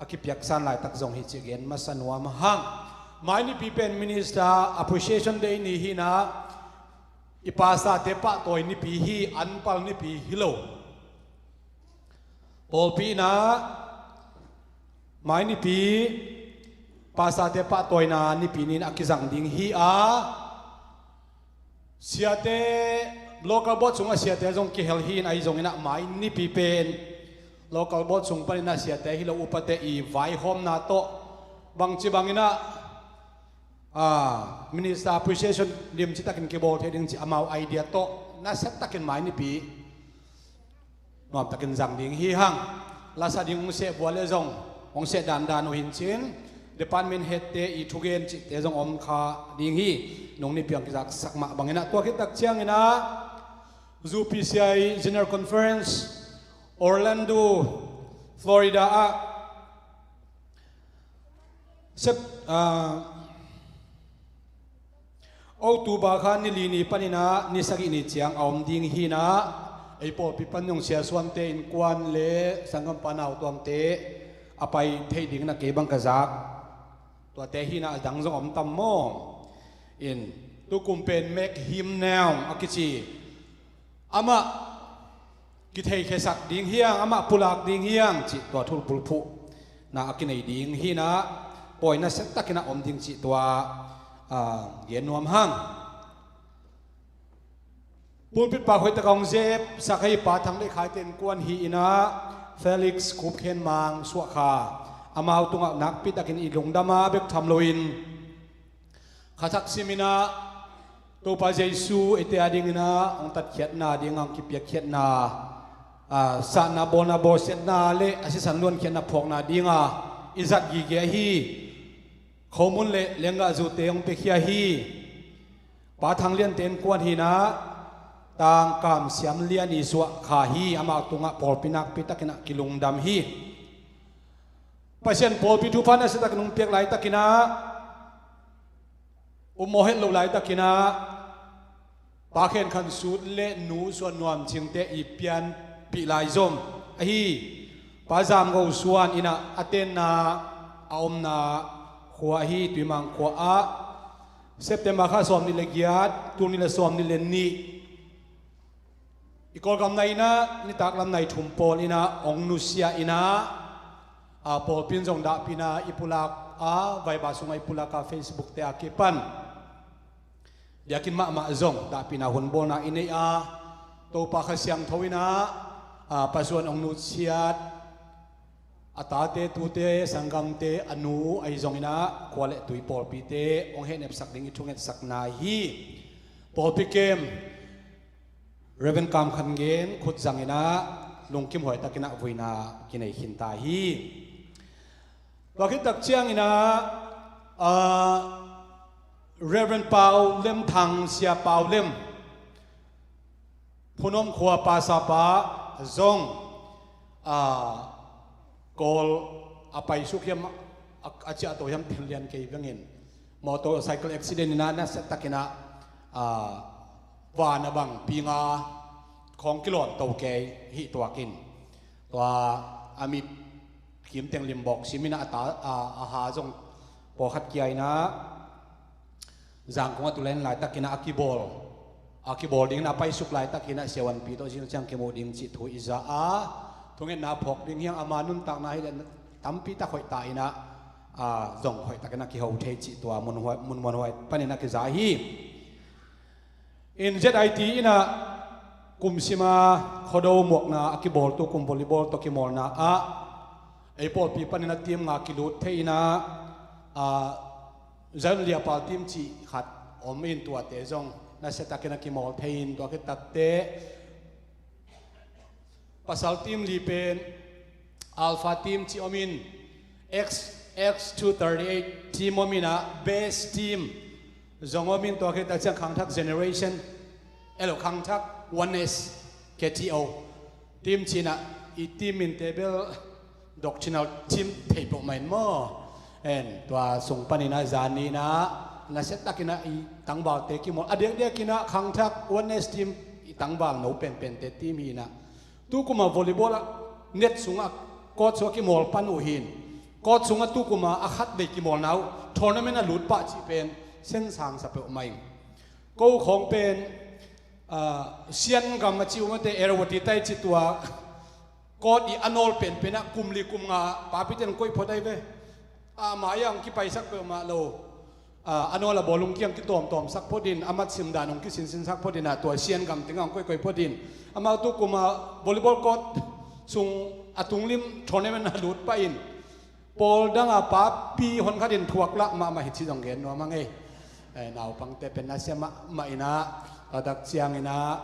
a kipiaksan laitak zong hi cih gen masa nuam hang. Mai nipi pen Minister Appreciation Day ni hi in ah, i pastorte pahtawi nipi hi, an pal nipi hi lo. Pawlpi in ah mai nipi pastorte pahtawina nipi ni in a kizang ding hi a, siate, local board sungah siate zong kihel hi in, ahi zongin ah mai nipi pen local board sung panin ah siate hi lo upate i vaihawmna tawh bangci bangin ah, a, Minister Appreciation lim citakin kibawl thei ding ci amau idea tawh nasiatakin mai nipi nuamtakin zang ding hi hang. Lasa ding hong seh vua le zong hong seh dandan uh hi in cin, department headte i thugen cihte zong om kha ding hi. Nung nipi hong kizaksak mah bangin ah, tua khit tak ciangin ah U P C I General Conference, Orlando, Florida ah Sep-, ah, October kha ni li ni panin ah ni sagih ni ciang a om ding hi in ah, ei pawlpi pan zong siasuante, innkuan le sanggampa nautuangte a pai theih dingin ah kei bang ka zak. Tuate hi-in ah a dang zong om tam maw? In, tukum pen Meg Hymnal a kici, amah kitheikhiasak ding hiang, amah pulak ding hiang cih tua thul bulphuhna a kinei ding hi-in ah, pawi nasia takin ah om ding cih tua, a, gen nuam hang. Pulpit pak hoihtak a hong zepsak ahi Pa Thang Leh Khaite innkuan hi-in ah, Felix Kup Khen Mang Suah Kha, amau tungah nakpi takin i lungdam a, bek tham loin kha thak simin ah Topa Jesu eite a dingin ah hong tatkhiatna ding a hong kipiakkhiatna, a, satna bawlna bawlsiatna le a sisan luankhiatna phuakna ding a i zat gige ahi khomun le lenggahzute hong piakhia hi. Pa Thang Liante innkuan hi-in ah, Tangkam Siam Lian i Suah Kha hi, amau tungah pawlpi nakpi takin ah kilungdam hi. Pasian pawlpi thupha nasia takin hong piak laitakin ah, um maw het loh laitakin ah, Pa Khen Khan Sut le Nu Suan Nuam Cingte i pianpih lai zom ahi Pa Zam Go Suan in ah a tenna a omna khua ahi Tuimang khua ah September kha sawmnih le giat, tul nih le sawmnih le nih, i Kawlgam nai in ah nitak lam nai thum pawl in ah hong nusia in ah, a, pawlpi in zong dahpihna i pulak a, Viber sungah i pulak a, Facebook te a kipan biakinn mahmah zong dahpihna hunbawlna i nei a, Topa Kha Siangtho in ah, a, Pasian hong nusiat a tate, tute, sanggamte, a nu ahi zongin ah khua le tui pawlpite hong hehnepsak ding i thungetsakna hi. Pawlpi kem Reverend Kam Khan Ngen khut zangin ah lungkim huai takin ah vuina kinei khinta hi. Tua khit tak ciangin ah, a, Reverend Pau Lem Thang, Sia Pau Lem, Phunom khua pastor pa zong, a, Kawl a paisuk hiam, a, a ciahto hiam thil lian kei vengin motorcycle accident in ah nasia takin ah, a, van a bang pinga khawng kilawm to kei hi tuakin, tua a mit kim teng limbawk simin ah a ta, a, a ha zong pawlkhat kia in ah Zangkong a tu lai-in laitakin ah a kibawl, a kibawl dingin a paisuk laitakin ah siavuanpi tawh zing ciang kimu ding cih thu i za a, thungetna phawk ding hiang, ama nuntakna hi leh tampi tak hoih ta in ah, a, zong hoih takin a kiho thei cih tua mun huai, mun muan huai panin a kiza hi. In Z I T in ah kum sima Khuado muakna a kibawltu kum volleyball tawh kimawlna ah ei pawlpi panin a team nga kilut thei in ah, a, Zion Liapal team cih khat om in tuate zong nasia takin a kimawl thei in tua khit takteh pasal team li pen Alpha team cih om in, X, X two thirty-eight team om in ah, best team zong om in tua khit tak ciang khangthak generation, elo khangthak oneness, K T O team cih in ah, i team min te bel doctrinal team thei peuhmah in maw. En, tua sung panin ah zan ni in ah nasia takin ah i tangvalte kimawl. A diakdiakin ah khangthak oneness team i tangval no penpente team hi in ah, tukum a volleyball ah net sungah court sungah kimawl pan uh hi in, court sungah tukum a a khat vei kimawlna uh tournament a lut pah cih pen sensangsa peuhmah in. Ko khawng pen, a, Siangam a ci uh mate, Erwati tai ci tua court i a nawl penpen ah kum li kum nga papite in koih phot ai ve. A, mai-ah hong kipaisak peuhmah lo. A, a nawl a bawlung kiang kitawmtawmsak phot in, a mat simdan hong kisinsinsak phot in ah, tua Siangam tengah hong koihkoih phot in, amau tukum a volleyball court sung a tunglim tournament a lut pah in, pawl dang a papi honkhat in thuak lah mahmah hi ci zong gen nuam hang ei. Eh, naupangte pen nasia mahmah in ah, a tak ciangin ah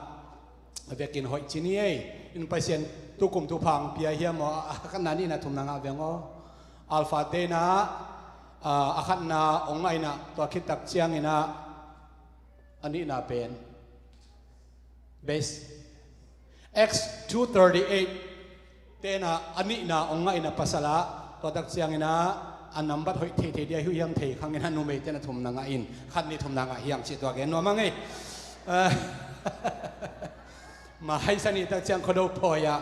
a vekin hoih ci ni ei. In Pasian tukum thupha hong pia hiam aw, a khatna, a nihna, thumna ngah veng aw. Alpha te in ah, a, a khatna hong ngah in ah tua khit tak ciangin ah a nihna pen best X two thirty-eight te in ah a nihna hong ngah in ah pasal ah, tua tak ciangin ah a nambat hoih theithei dia hi uh hiam thei khang in ah, numeite in ah thumna ngah in, khat nih thumna ngah hiang cih tua gen nuam hang ei. Ah, ma haisa nih tak ciang Khuado phawi ah,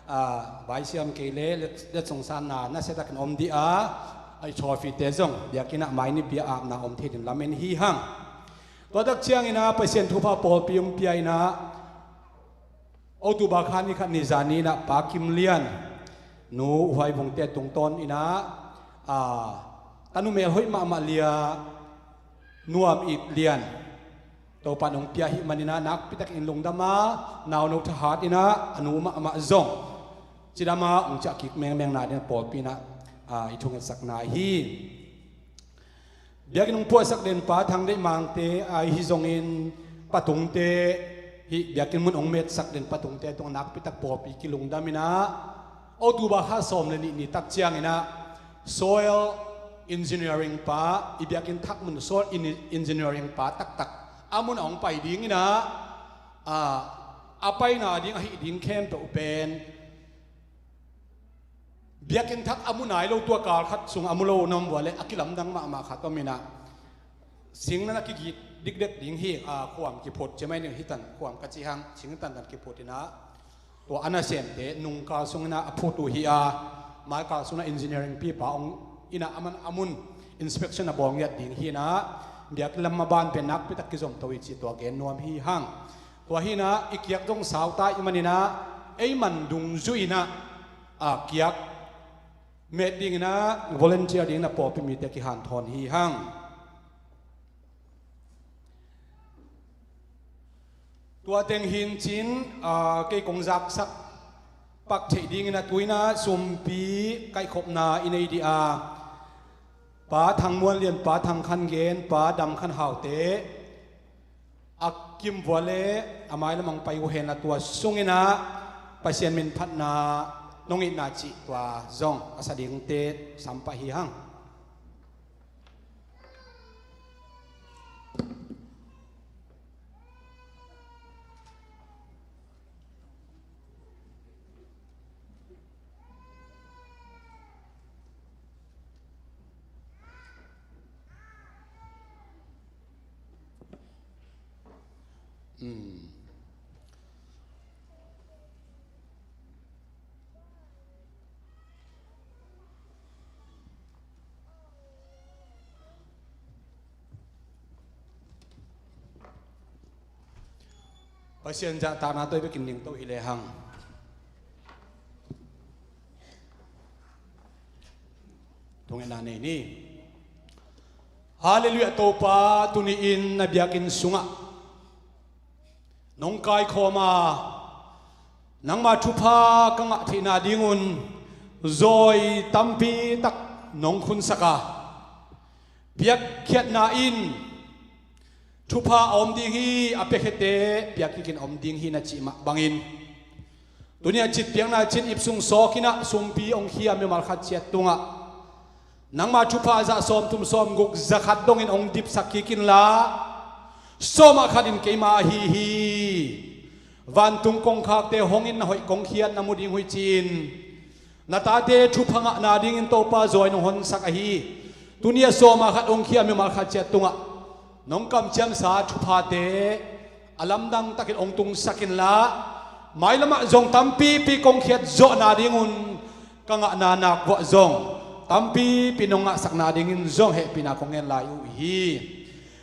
ah, vaisiam kei le, let, letsong sanna nasia takin om dih a, A i trophy te zong biakinn ah mai ni bia apna om thei ding lamen hi hang. Tua tak ciangin ah Pasian thupha pawlpi hong pia in ah October kha ni khat ni zan ni in ah Pa Kim Lian, Nu Huai Vung te tungtawn in ah, a, tanu mel hoih mahmah Lia Nuam It Lian, Topa in hong pia ahih manin ah nakpi takin lungdam a, nauno thahat in ah a nu mahmah zong cidam a hong ciah kik mengmeng nading pawlpi in ah, a, i thungetsakna hi. Biakinn hong puahsak den Pa Thang Deih Mangte, a, hi zongin Pa Tungte, hih biakinn mun hong metsak den Pa Tungte tungah nakpi tak pawlpi kilungdam in ah, October kha sawm le nih ni tak ciangin ah soil engineering pa, i biakinn thak mun soil en-, engineering pa taktak a mun a hong pai ding in ah, a, a paina ding ahih ding khempeuh pen biakinn thak a mu nai lo, tua kal khat sung a mu lo na om vua leh a kilamdang mahmah khat om in ah, sing na na kigit dikdek ding hi, a, khuam kiphut ci mai ning hi tan, khuam ka ci hang, sing tantan kiphut in ah, tua a nasemte nung kal sung in ah a phut uh hi a, mai kal sung in ah engineering pipa hong in ah a man a mun inspection a bawl ngiat ding hi in ah, biakinn lam maban pen nakpi tak kizom to hi ci tua gen nuam hi hang. Tua hi in ah i kiak zong sau ta ahih manin ah ei man dungzui in ah, a, kiak met ding in ah volunteer ding in ah pawlpi mite kihanthawn hi hang. Tua teng hi in cin, a, kei kong zaksak pak theih ding in ah tu in ah sumpi kaihkhopna i nei dih a, Pa Thang Muan Lian, Pa Thang Khan Gen, Pa Dam Khan Hau te, a kim vua leh a mailam ah hong pai uh hen la, tua sung in ah Pasian min phatna nong itna cih tua zong a sa dingte sam pah hi hang. Pasian zahtakna tawh i biakinn ding to hi lehang, thungetna nei ni. Halleluiah. Topa, tuni-in na biakinn sungah nong kaikhawm a, nangma thupha ka ngah theihna dingun zawi tampi tak nong khunsak a, piakkhiatna in thupha a om ding hi, a piakhiate piakkikin a om ding hi na cih mah bangin, tuni-a citpiakna cin ip sung sawk in ah sumpi hong khia mimal khat ciat tungah nangma thupha zah sawmthum sawmguk zakhat dongin hong dipsak kik inla, sawmah khat in keima ahi hi. Vantung kongkhakte hong in na hoih kong khiat na mu ding uh hi ci-in, na tate thupha ngahna dingin Topa zawi nong honsak ahi. Tuni-a sawmah khat hong khia mimal khat ciat tungah nong kamciamsa thuphate a lamdang takin hong tungsak inla, mailamah zong tampipi kong khiat zawhna dingun ka ngahna nakvuah zong tampipi nong ngahsakna dingin zong hehpihna kong ngen lai uh hi.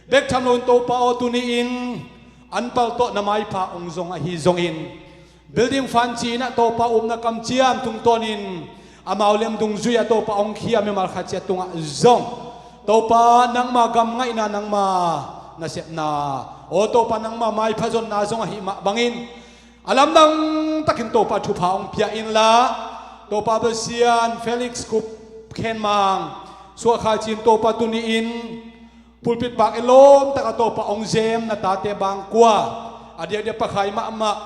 Bek tham loin Topa aw, tuni-in an paltawh na maipha hong zong ahi zongin, building fund ci-in ah Topa upna kamciam tungtawnin amau lem dungzui-ah Topa hong khia mimal khat ciat tungah zong, Topa, nangma gam ngaihna, nangma nasepna, aw Topa, nangma maipha zonna zong ahih mah bangin, a lamdang takin Topa thupha hong pia inla, Topa Pasian, Felix Kup Khen Mang, suahkhal cin Topa, tuni-in pulpit bak i lawm takah Topa hong zem na tate bangkua, a diakdiak pakhai mahmah,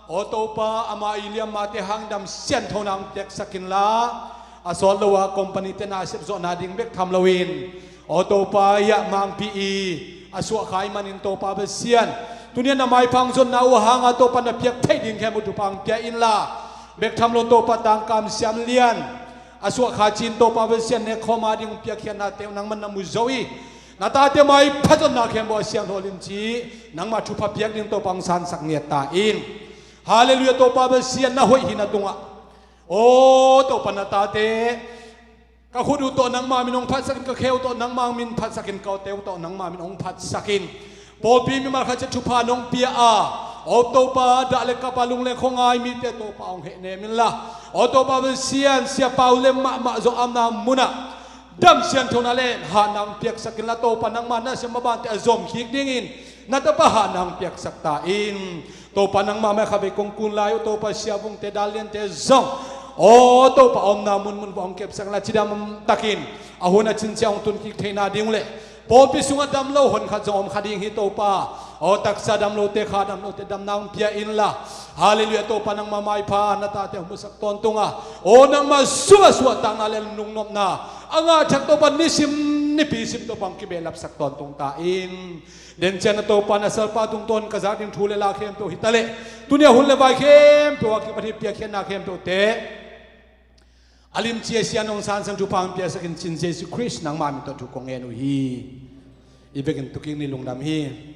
aw Topa, ama i liammate hang dam sianthona hong piaksak inla, a sawt lo a company te nasep zawhna ding bek tham loin, aw Topa, hiah Mangpi i a suahkhai manin Topa Pasian, tuni-a na maipha hong zonna uh hanga Topa na piak theih ding khempeuh thupha hong pia inla, bek tham lo Topa, Tangkam Siam Lian a suahkhal cin Topa Pasian, nekkhawm a ding hong piakkhiatnate uh nangman na mu zo hi. Na tate maipha zonna khempeuh a siangtho limci, nangma thupha piak ding Topa hong sansak ngiat ta in. Halleluiah. Topa Pasian, na hoih hi na tungah, aw Topa, na tate Ka khut uh tawh nangma min hong phatsak in, ka khe uh tawh nangma min phatsak in, ka awte uh tawh nangma min hong phatsak in. Pawlpi mimal khat ciat thupha nong pia a, aw Topa, dah le kap a, lung le khuangai mite Topa hong hehnem inla, aw Topa Pasian, siapa uh le mahmah zong a omna munah dam sianthona le hatna hong piaksak inla, Topa nangma nasem a bante a zom khik dingin na tapa hatna hong piaksak ta in. Topa nangma mai kha vei kong kun lai uh Topa, siavungte, dal liante zong, aw Topa, a omna munmun vuah hong kepsak inla, cidam takin a hun a cincia hong tun kik theihna ding uh le, pawlpi sungah dam lo hon khat zong om kha ding hi Topa. Aw taksa dam lote, kha dam lote damna hong pia inla, halleluiah, Topa nangma maipha na tate hong musak tawntung a, aw nangma sungah suahtakna le lungnopna a ngah thak Topa, nisim nipi sim Topa hong kibehlapsak tawntung ta in. Dencian a Topa, na salpa tungtawn ka zak ding thu le la khempeuh hi ta leh, tuni a hun le vai khempeuh a kipan hi piakkhiatna khempeuhte a limci a sia nong sansan thupha hong piaksak in, cin Jesu Khrist nangma min tawh thu kong ngen uh hi. I vekin tukik ni, lungdam hi.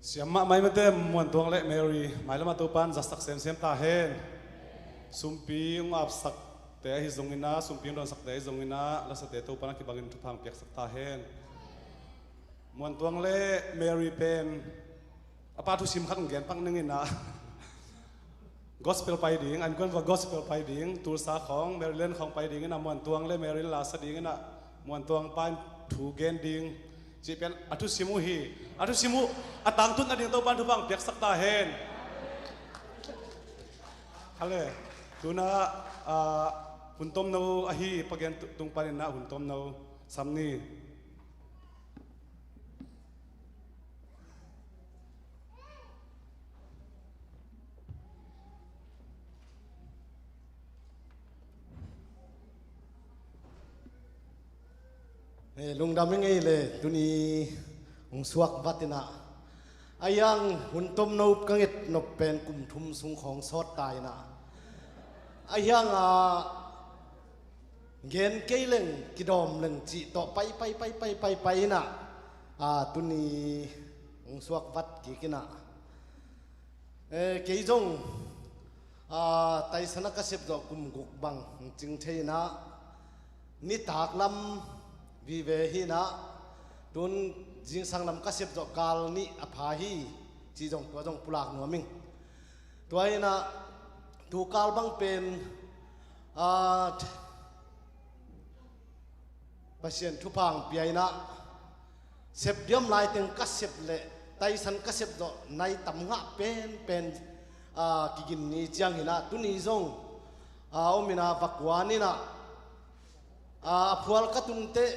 Siam mahmah i mate, Muantuang le Mary mailam ah Topan zatsak semsem ta hen. Sumpi hong apsakte ahi zongin ah, sumpi hong donsakte ahi zongin ah, lasate Topan a kibangin thupha hong piaksak ta hen. Muantuang le Mary pen a pa thusim khat hong gen pak ning in ah, gospel pai ding, an kuan va gospel pai ding, Tulsa khawng, Maryland khawng pai ding in ah, Muantuang le Mary la sa ding in ah, Muantuang pa in thu gen ding cih pen a thusim uh hi. A thusim uh a tangtun a ding Topan thupha hong piaksak ta hen. Hale, tuna, ah, hun tomno ahi, pa gen tu-, tung panin ah hun tomno sam ni. Eh, lungdam i ngei le, tuni hong suak vat in ah, a hiang hun tomno ka nget nop pen kum thum sung khawng sawt ta in ah, a hiang a gen kei leng, kidawm leng cih tawh pai, pai, pai, pai, pai, pai in ah, ah, tuni hong suak vat kik in ah. Eh, kei zong, ah, taisan a ka sep zawh kum guk bang hong cing thei in ah, nitak lam vive hi in ah, tun zingsang lam ka sep zawh kal nih a pha hi, cih zong tua zong pulak nuam ing. Tua hi in ah, tu kal bang pen, ah, Pasian thupha hong pia in ah, sep diam lai teng ka sep leh, taisan ka sep zawh nai tam ngah penpen, ah, kigin ni ciang hi in ah, tuni zong, ah, om in ah, va kuan in ah, ah, a phual ka tun teh,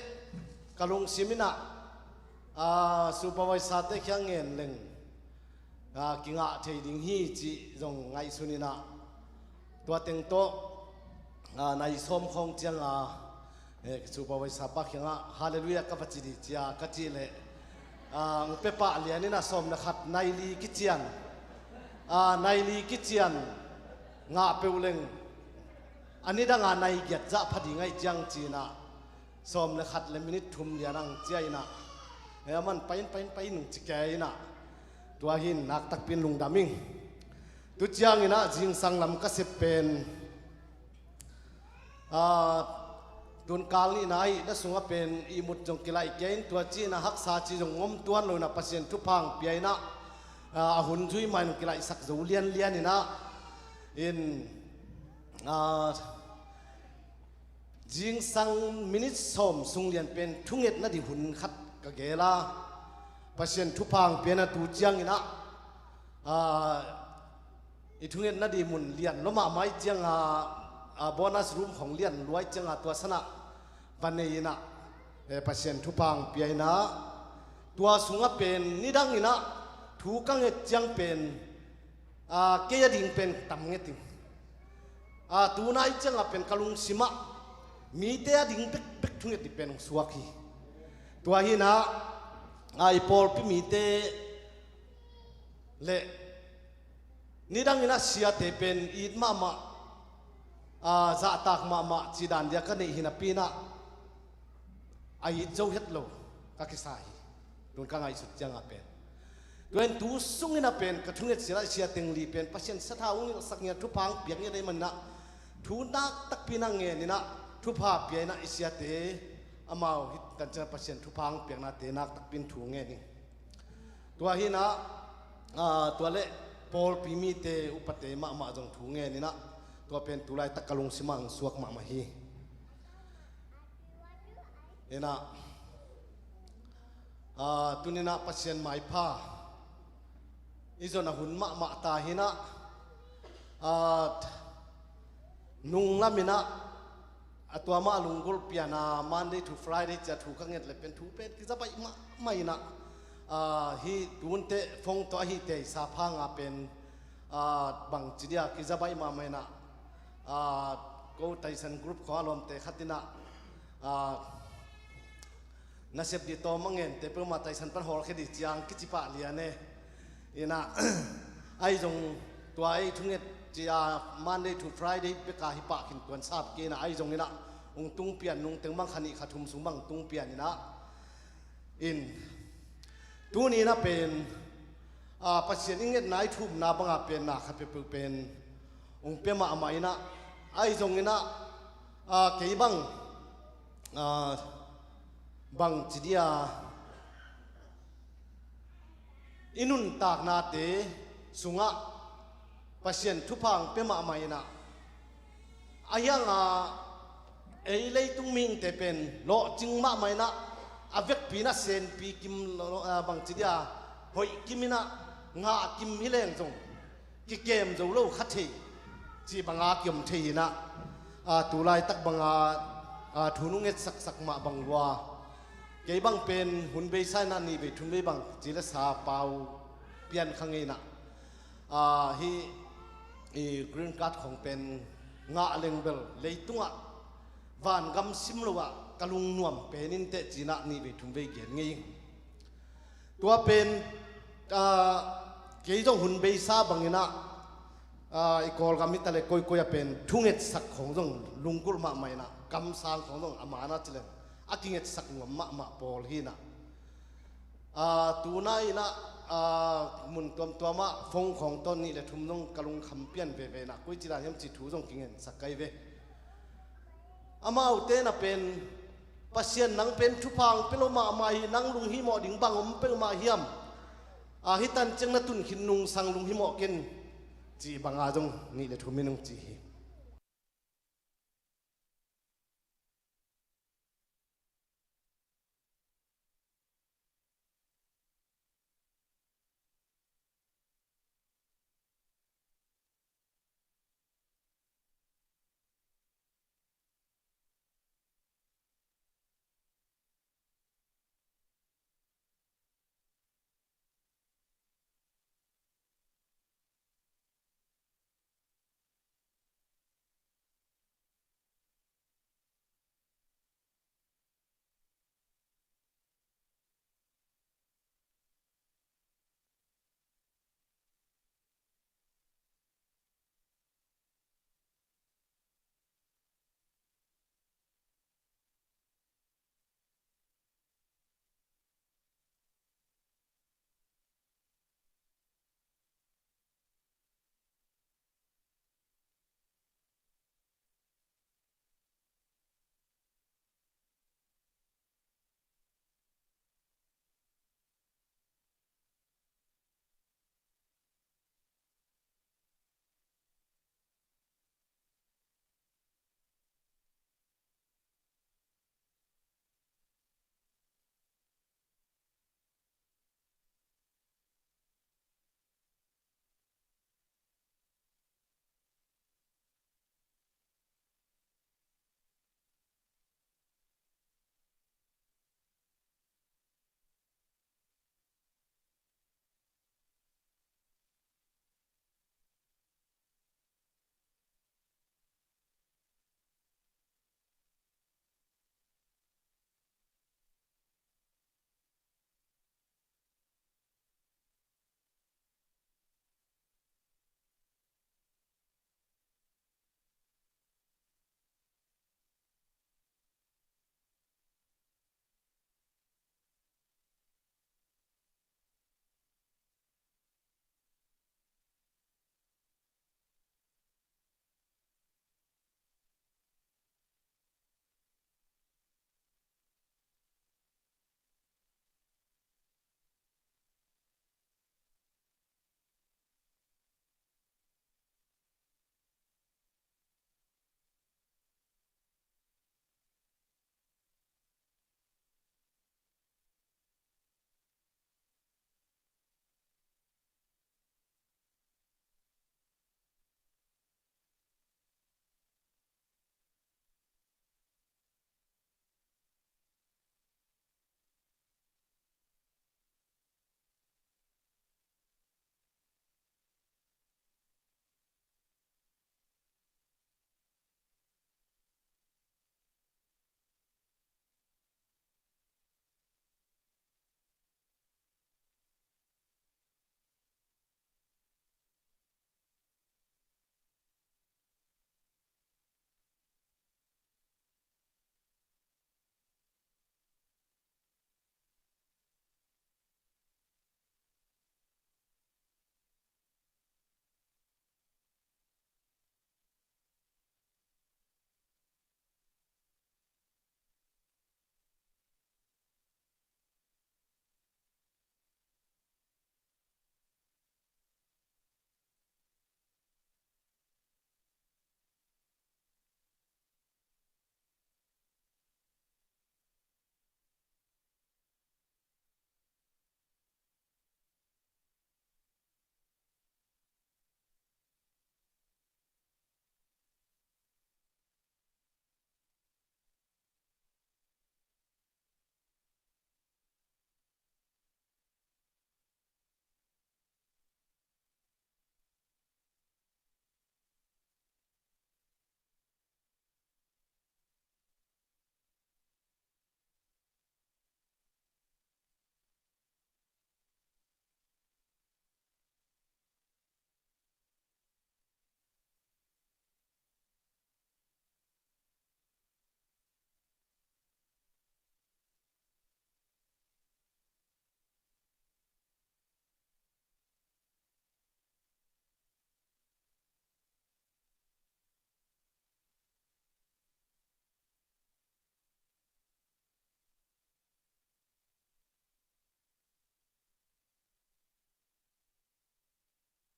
ka lungsim in ah, ah, supervisor te kiang ngen leng, ah, kingah thei ding hi cih zong ngaihsun in ah, tua teng tawh, ah, nai sawm khawng ciang a, eh, supervisor pa kiangah, "Halleluiah," ka va ci dih cia ka cih leh, ah, hong pia pah lian in ah, sawm le khat, nai li kician, ah, nai li kician ngah peuh leng, a nidang a nai giat zah pha ding ahih ciang ci in ah, sawm le khat le minit thum lian ang cia in ah, eh, a man pai in, pai in, pai in hong ci kei in ah, tua hi in nak takpi in lungdam ing. Tu ciang in ah zingsang lam ka sep pen, ah, tun kal nihna ahih na sungah pen ihmut zong kilaih kei in, tua ci in ah haksa ci zong om tuan lo in ah, Pasian thupha hong pia in ah, ah, a hun zui mah in hong kilaihsak zo lianlian in ah, in, ah, zingsang minit sawm sung lian pen thungetna ding hun khat ka gel a, Pasian thupha hong pia in ah tu ciang in ah, ah, i thungetna ding mun lian lua mahmah ahih ciang a, ah, bonus room khawng lian lua ahih ciang a, tua san ah va nei in ah, eh, Pasian thupha hong pia in ah, tua sungah pen nidang in ah thu ka nget ciang pen, ah, kei a ding pen tam nget ing. Ah, tuna ahih ciang a pen ka lungsim ah mite a ding bekbek thunget ding pen hong suak hi. Tua hi in ah, ah, i pawlpi mite le nidang in ah siate pen it mahmah, ah, zahtak mahmah cih dan dia ka neih hi napi in ah, a it zo het lo ka kisa hi. Tun ka ngaihsut ciang a pen, tua in tu sung in ah pen ka thunget sia, sia teng li pen Pasian sathau hong nilhsak ngiat, thupha hong piak ngiat ahih manin ah, thu nak takpi in ah ngen in ah, thupha pia in ah i siate, amau hi tan ciang Pasian thupha hong piaknate nak takpi in thu ngen ing. Tua hi in ah, ah, tua le pawlpi mite, upate mahmah zong thu ngen in ah, tua pen tu laitak ka lungsim ah hong suak mahmah hi. In ah, ah, tuni in ah Pasian maipha i zon a hun mahmah ta hi in ah, ah, nunglam in ah, a tua mah a lunggulh pian a Monday to Friday ci a thu ka nget le pen thu pen kiza baih mahmah in ah, ah, hih tu hun teh phone tawh a hih teisa pha nga pen, ah, bangci dia kiza baih mahmah in ah, ah, ko taisan group khawng a lawmte khat in ah, ah, nasep dih tawm a ngente peuhmah taisan pan hawlkhia dih ciang kici pah lian e. In ah, ahi zong tua ei thunget ci a Monday to Friday bek a hi pah khin tuan sap kei in ah, ahi zong in ah hong tung pian, nungteng bang kha nih kha thum sung bang tung pian in ah, in tuni in ah pen, a, Pasian i ngetna i thumna banga pen na khat peuhpeuh pen hong pia mahmah inah, ahi zonginah, a, kei bang, a, bang ci dia, i nuntaknate sungah Pasian thupha hong pia mahmah inah, a hianga ei leitung mihingte pen lawhcing mahmah inah, a vekpi inah senpi kim lo, lo, a, bangci dia, hoih kim inah, ngah kim hi leng zong kikem zo lo kha thei, cih banga kiom thei inah, a, tu laitak banga, a, thu nung etsaksak mah bang lua. Kei bang pen hun beisa inah nih vei thum vei bang ci le sa pau pian kha ngei inah, a, hih i green card khong pen ngah leng bel leitungah vangam sim lo ah ka lungnuam pen inteh ci inah nih vei thum vei gen ngei. Tua pen, a, kei zong hun beisa bang inah, a, i Kawlgam hi ta le koikoi a pen thungetsak khong zong lunggulh mahmah inah, kamsang khong zong a man a ci leng a kingetsak nuam mahmah pawl hi inah, a, tuna inah, a, mun tuamtuamah phone khong tawh nih le thum zong ka lungkham pian veve inah, koi ci dan hiam cih thu zong kingensak kai ve. Amaute na pen, Pasian nang pen thupha hong pia lo mahmah hi, nang lunghimawh ding bang om peuhmah hiam? A, hih tan ciang na tun khin nungsang lunghimawh ken, cih banga zong nih le thum in hong ci hi.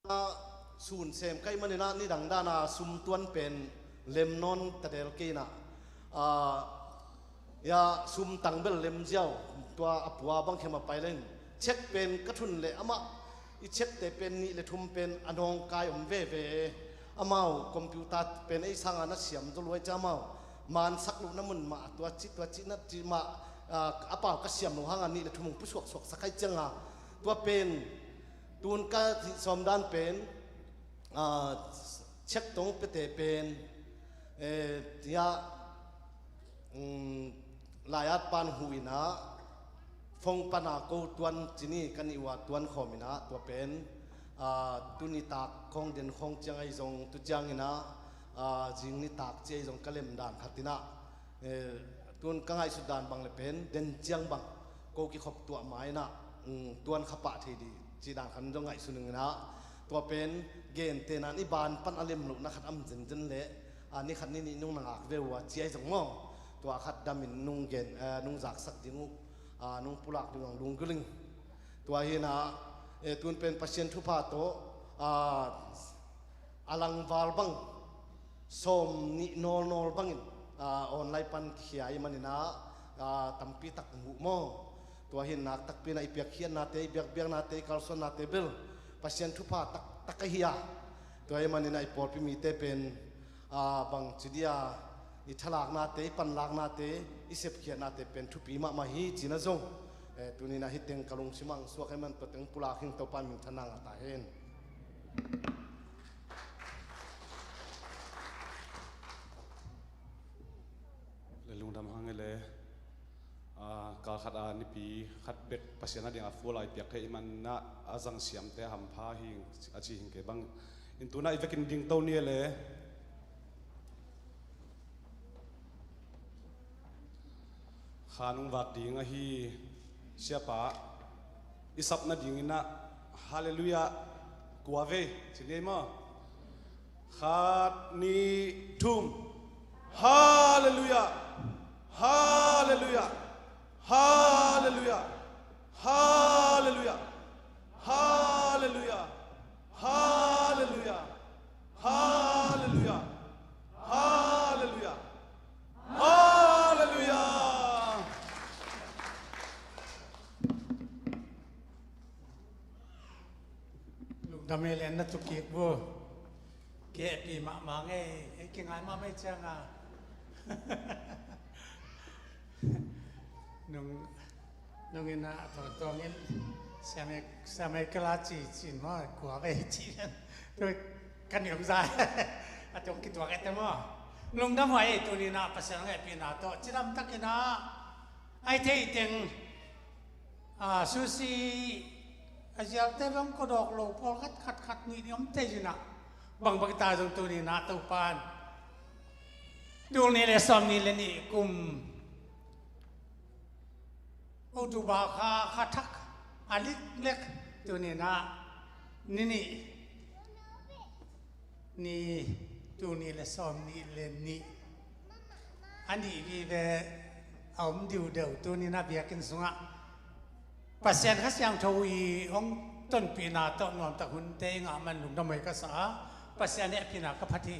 Sun sem ka hih manin ah nidang dan a sum tuan pen lem nawn ta del kei in ah, ah, ya, sum tang bel lem ziau, tua a pua bang khem a pai leng. Cheque pen ka thun leh amah i chequete pen nih le thum pen a nawngkai om veve. Amau computer pen ei sanga na siam zaw luai ciang amau mansak lohna mun mah tua ci tua ci na ci mah, ah, a pau ka siam loh hanga nih le thum hong pusuaksuak sak ahi cianga, tua pen tun ka hih sawm dan pen, ah, cheque tawh piate pen, eh, tia, um, lai-at pan hu in ah phone pana ko tuan ci ni ka nih uh a tuan khawm in ah tua pen, ah, tu nitak khawng den khawng ciang ahi zong tu ciangin ah, ah, zing nitak ci ahi zong ka lem dan khat in ah, eh, tun ka ngaihsut dan bang le pen den ciang bang ko kikhop tuah ma in ah, um, tuan kha pah thei dih cih dan khat in zong ngaihsun ing in ah, tua pen gentehna in i ban pan a lem lohna khat om zenzen leh, ah, ni khat ni nih nung na ngak ve uh a ci ahi zong maw, tua khat damin nung gen, eh, nung zaksak ding uh, ah, nung pulak ding uh a lunggulh ing. Tua hi in ah, eh, tun pen Pasian thupha tawh, ah, a langval bang sawm nih nawlnawl bangin, ah, online pan kikhia ahih manin ah, ah, tampi tak hong huh maw. Tua hi in nak takpi in ah i piakkhiatnate, i biakbiaknate, i kalsuannate bel Pasian thupha taktak ahi a. Tua ahih manin ah i pawlpi mite pen, ah, bang ci dia, i thalaknate, i panlaknate, i sepkhiatnate pen thupi mahmah hi cih na zong, eh, tuni in ah hih teng ka lungsim ah hong suak ahih man tua teng pulak hi ing. Topa minthanna ngah ta hen. Le lungdam hang e le, ah, kal khat a nipi khat bek Pasian a ding a full a i piak theih man in ah a zang siamte a hampha hi a ci hi ing kei bang. In tu in ah i vekin dingto ni e le. Kha nung vak ding ahi siapa i sap nading in ah Halleluiah kua vei ci ni ei maw? Khat, nih, thum. Halleluiah. Halleluiah. Halleluiah. Halleluiah. Halleluiah. Halleluiah. Halleluiah. Halleluiah. Halleluiah. Lungdam e le na tukik bu. Kehpi mahmah ngei, ei kingai mahmah ei cianga. Nung, nung in ah a tawntawng in siamai, siamai kala ci cin maw, kua vei ci. Tu kan i om zai. A tawng kituak ete maw. Lungdam huai ei tuni in ah Pasian hong hehpihna tawh cidam takin ah ai thei teng, ah, susi a zialte bang kodawk lo pawlkhat khat khat nih ni om thei in ah, bangbang ta zong tuni in ah Topan tul nih le sawm nih le nih kum October kha, kha thak a liklek tuni in ah ni nih ni, tul nih le sawm nih le nih a nih vive a om diudeu tuni in ah biakinn sungah Pasian Kha Siangtho i hong tonpihna tawh nuamtak hunte i ngah man lungdam huai ka sa a, Pasian hehpihna ka phat hi.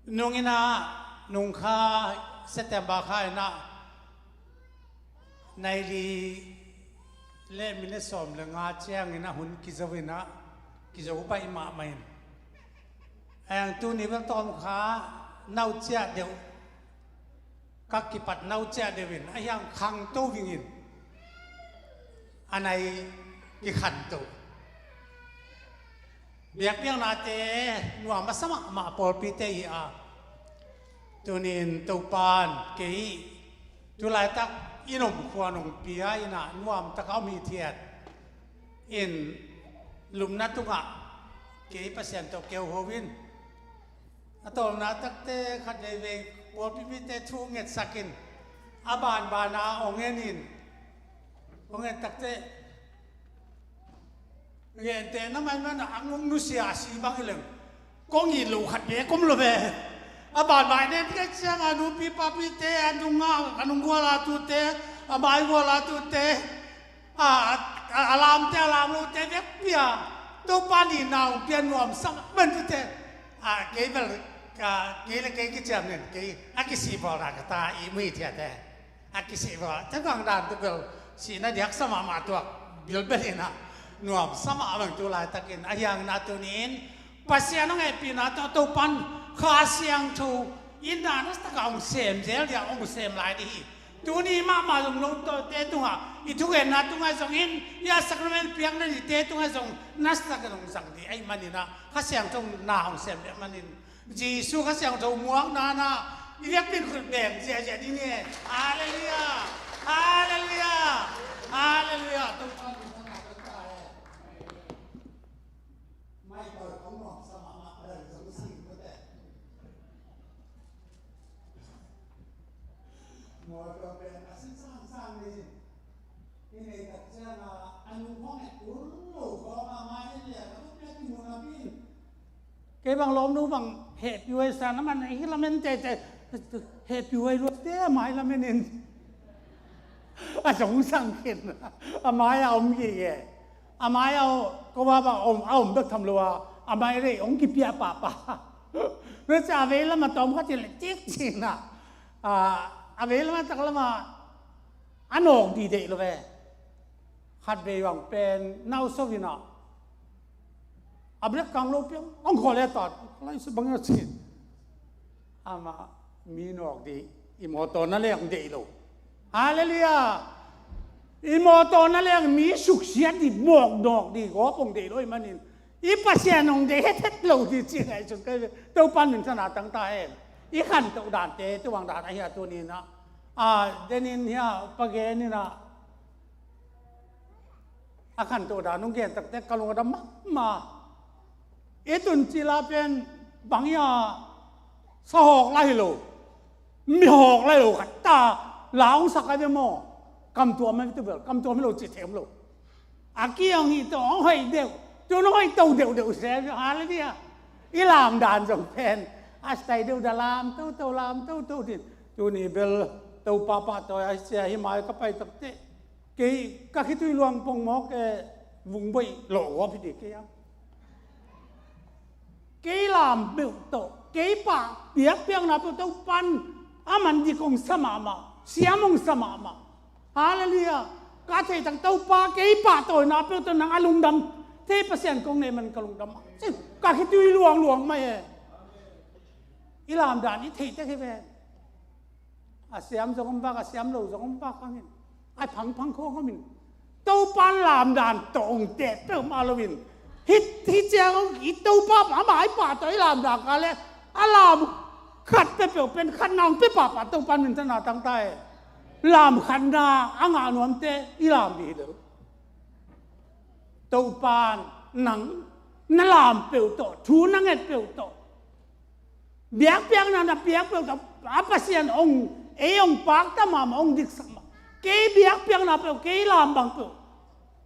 Nung in ah, nung kha September kha in ah nai li le minute sawm le nga ciangin a hun kizo in ah kizo baih mahmah in, a hiang tuni bel tawm kha nau ciah deuh, ka kipat nau ciah deuh in a hiang khangto vingin a nai kikhanto. Biakpiaknate nuam a sa mahmah pawlpite hi a, tunin Topan kei tulaitak in om khua nong pia in ah nuamtak a om hithiat in lupna tungah kei Pasian tawh keuho in a tawlna takte khat veivei pawlpi mite thu ngetsak in a banbana ong en in ong en takte Gente na mai man a ngong nusia a si bang hi leng kong it lo khat bek om lo ve. A banbai nen kei ciang a nupi papite a nunga a nunggual a tute a maigual a tute a, a, a lamte a lam lote vekpi a Topa nih na hong pia nuamsa mahmah tute. A, kei bel, a, kei le kei kiciam nen, kei a kisih bawl dan ka ta i muhi thiate. A kisih bawl, te bang dan tu bel sihna diaksa mahmah tuak bilbel in a nuamsa mahmah tu laitakin a hiang na tuni in Pasian hong hehpihna tawh Topan Kha Siangtho in na nasataka hong sem zel dia hong sem lai dih hi. Tuni mahmah zong lotawte tungah i thugenna tungah zong in, i a sacrament piakna nite tungah zong nasataka zong zang dih ahih manin a Kha Siangtho na hong sem dih ahih manin Jesu Kha Siangtho muakna na i biakpin khut beng ziahziah dih ni. Halleluiah. Halleluiah. Halleluiah. Topa min thang a ka ta e. Mai kal kong nuamsa mahmah a dang zong sang in kote. Mawtaw pen a sinsang sang ni. I nei tak ciang a, a nung hong et ul lo khawng a mai in lian a buk pek i mun a bin. Kei bang lawmnu bang hehpih huai sa na man hi lamen tete, hehpih huai luat te a mai lamen in. A zong sang khin, a mai a om gige. A mai a ko ba ba om, a om bek tham lo a, a mai rei ong kipia papa. Nua cia a vei lam a tawm khat in le tik cina. A, a vei lam a tak lam a, a nawk dih deih lo ve. Khat vei bang pen nau so vina. A brek kang lo piang, ong khaw le tat, lai su bang a cin. Ama mi nawk dih, i mawtaw na leng deih lo. Halleluiah. I mawtaw na leng mi suksiat dih, mawk nawk dih, gawp ong deih lo i manin. I Pasian ong deih hethet lo dih ci ngai sun kai ve. Topan min thana tang ta em. I khantoh dante, tubang dan a hia tuni na. A, denin hia, pagenin a. A khantoh dan ong gen takte ka lung a dam mahmah. I tun cila pen bang ia sa hawk lai hi lo. Mi hawk lai lo khat ta la ong sak a ve maw. Kam tuam a ve tu bel, kam tuam hi lo ci them lo. A ki ong hi to ong hoih deuh. Tun ong hoih to deuh deuh se, halleluiah. I lam dan zong pen a stai deuh da lam to to lam to to din. Tuni bel Topa pahtawi a sia hi mai ka pai takte. Kei ka khitui luang pong mawk e, vungboih lawh gawp hi dih kei a. Kei lam peuh tawh, kei pah biakpiakna peuh Topan a man dik hong sa mahmah, siam hong sa mahmah. Halleluiah. Ka theih tak Topa kei pahtawina peuh tawh nang a lungdam thei Pasian kong nei man ka lungdam mah. Ka khitui luangluang mah e. I lam dan i theih tek hi ve. A siam zong om vak, a siam lo zong om vak hangin. A phangphang khawng om in. Topan lamdan tawh ong teh peuhmah loin. Hih, hih ciang ong i Topa mahmah i pah tawh i lamdan ka le. A lam khat peuhpeuh pen khatna ong pia pahpah Topan min thana tangta e. Lam khatna a ngah nuamte i lam dih hi lo. Topan nang na lam peuh tawh, thu na nget peuh tawh. Biakpiakna na piak peuh tawh, a Pasian ong, ei ong pakta mahmah ong diksak mah. Kei biakpiakna peuh, kei lam bang peuh,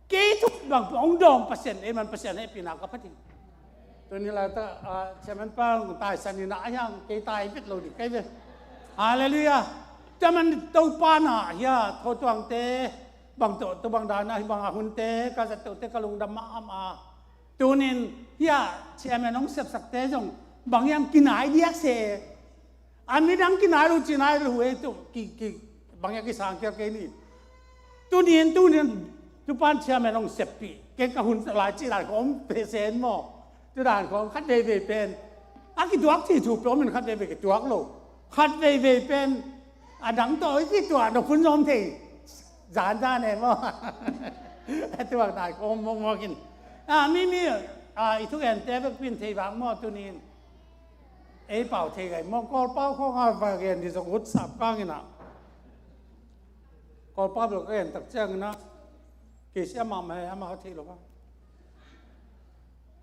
kei thu bang peuh, ong dawng Pasian, ei man Pasian hehpihna ka phat hi. Tuni laitak, ah, chairman pa ong taisan ina a hiang, kei tai vet lo dih, kei ve. Halleluiah. Tua man Topa na hia, thotuangte, bang tawh, tua bang dana, hih bang a hunte, ka zat tawhte, ka lungdam mahmah. Tunin hia chairman hong sepsakte zong bang hiam kinai diak se. A midang kinai lo ci nai lo hu ei tu ki, ki, bang hiam kisang kia kei ni. Tunin, tunin, tupan chairman hong seppih. Kei ka hun lai ci lai khawm pesen maw. Tu dan khawm khat veivei pen. A kituak ci thu peuh min khat veivei kituak lo. Khat veivei pen. A dang tawh i kituak na phun zawm thei. Zan zan e maw. A tuak nai khawm mawk mawk in. A, mi, mi, a, i thugente bek pin thei vang maw tunin. Ei pau thei gai maw, Kawlpau khawng a va gen di zong ut sap kang ina. Kawlpau bel ka gen tak ciang ina. Kei sia mahmah e, amah ka thei lo a.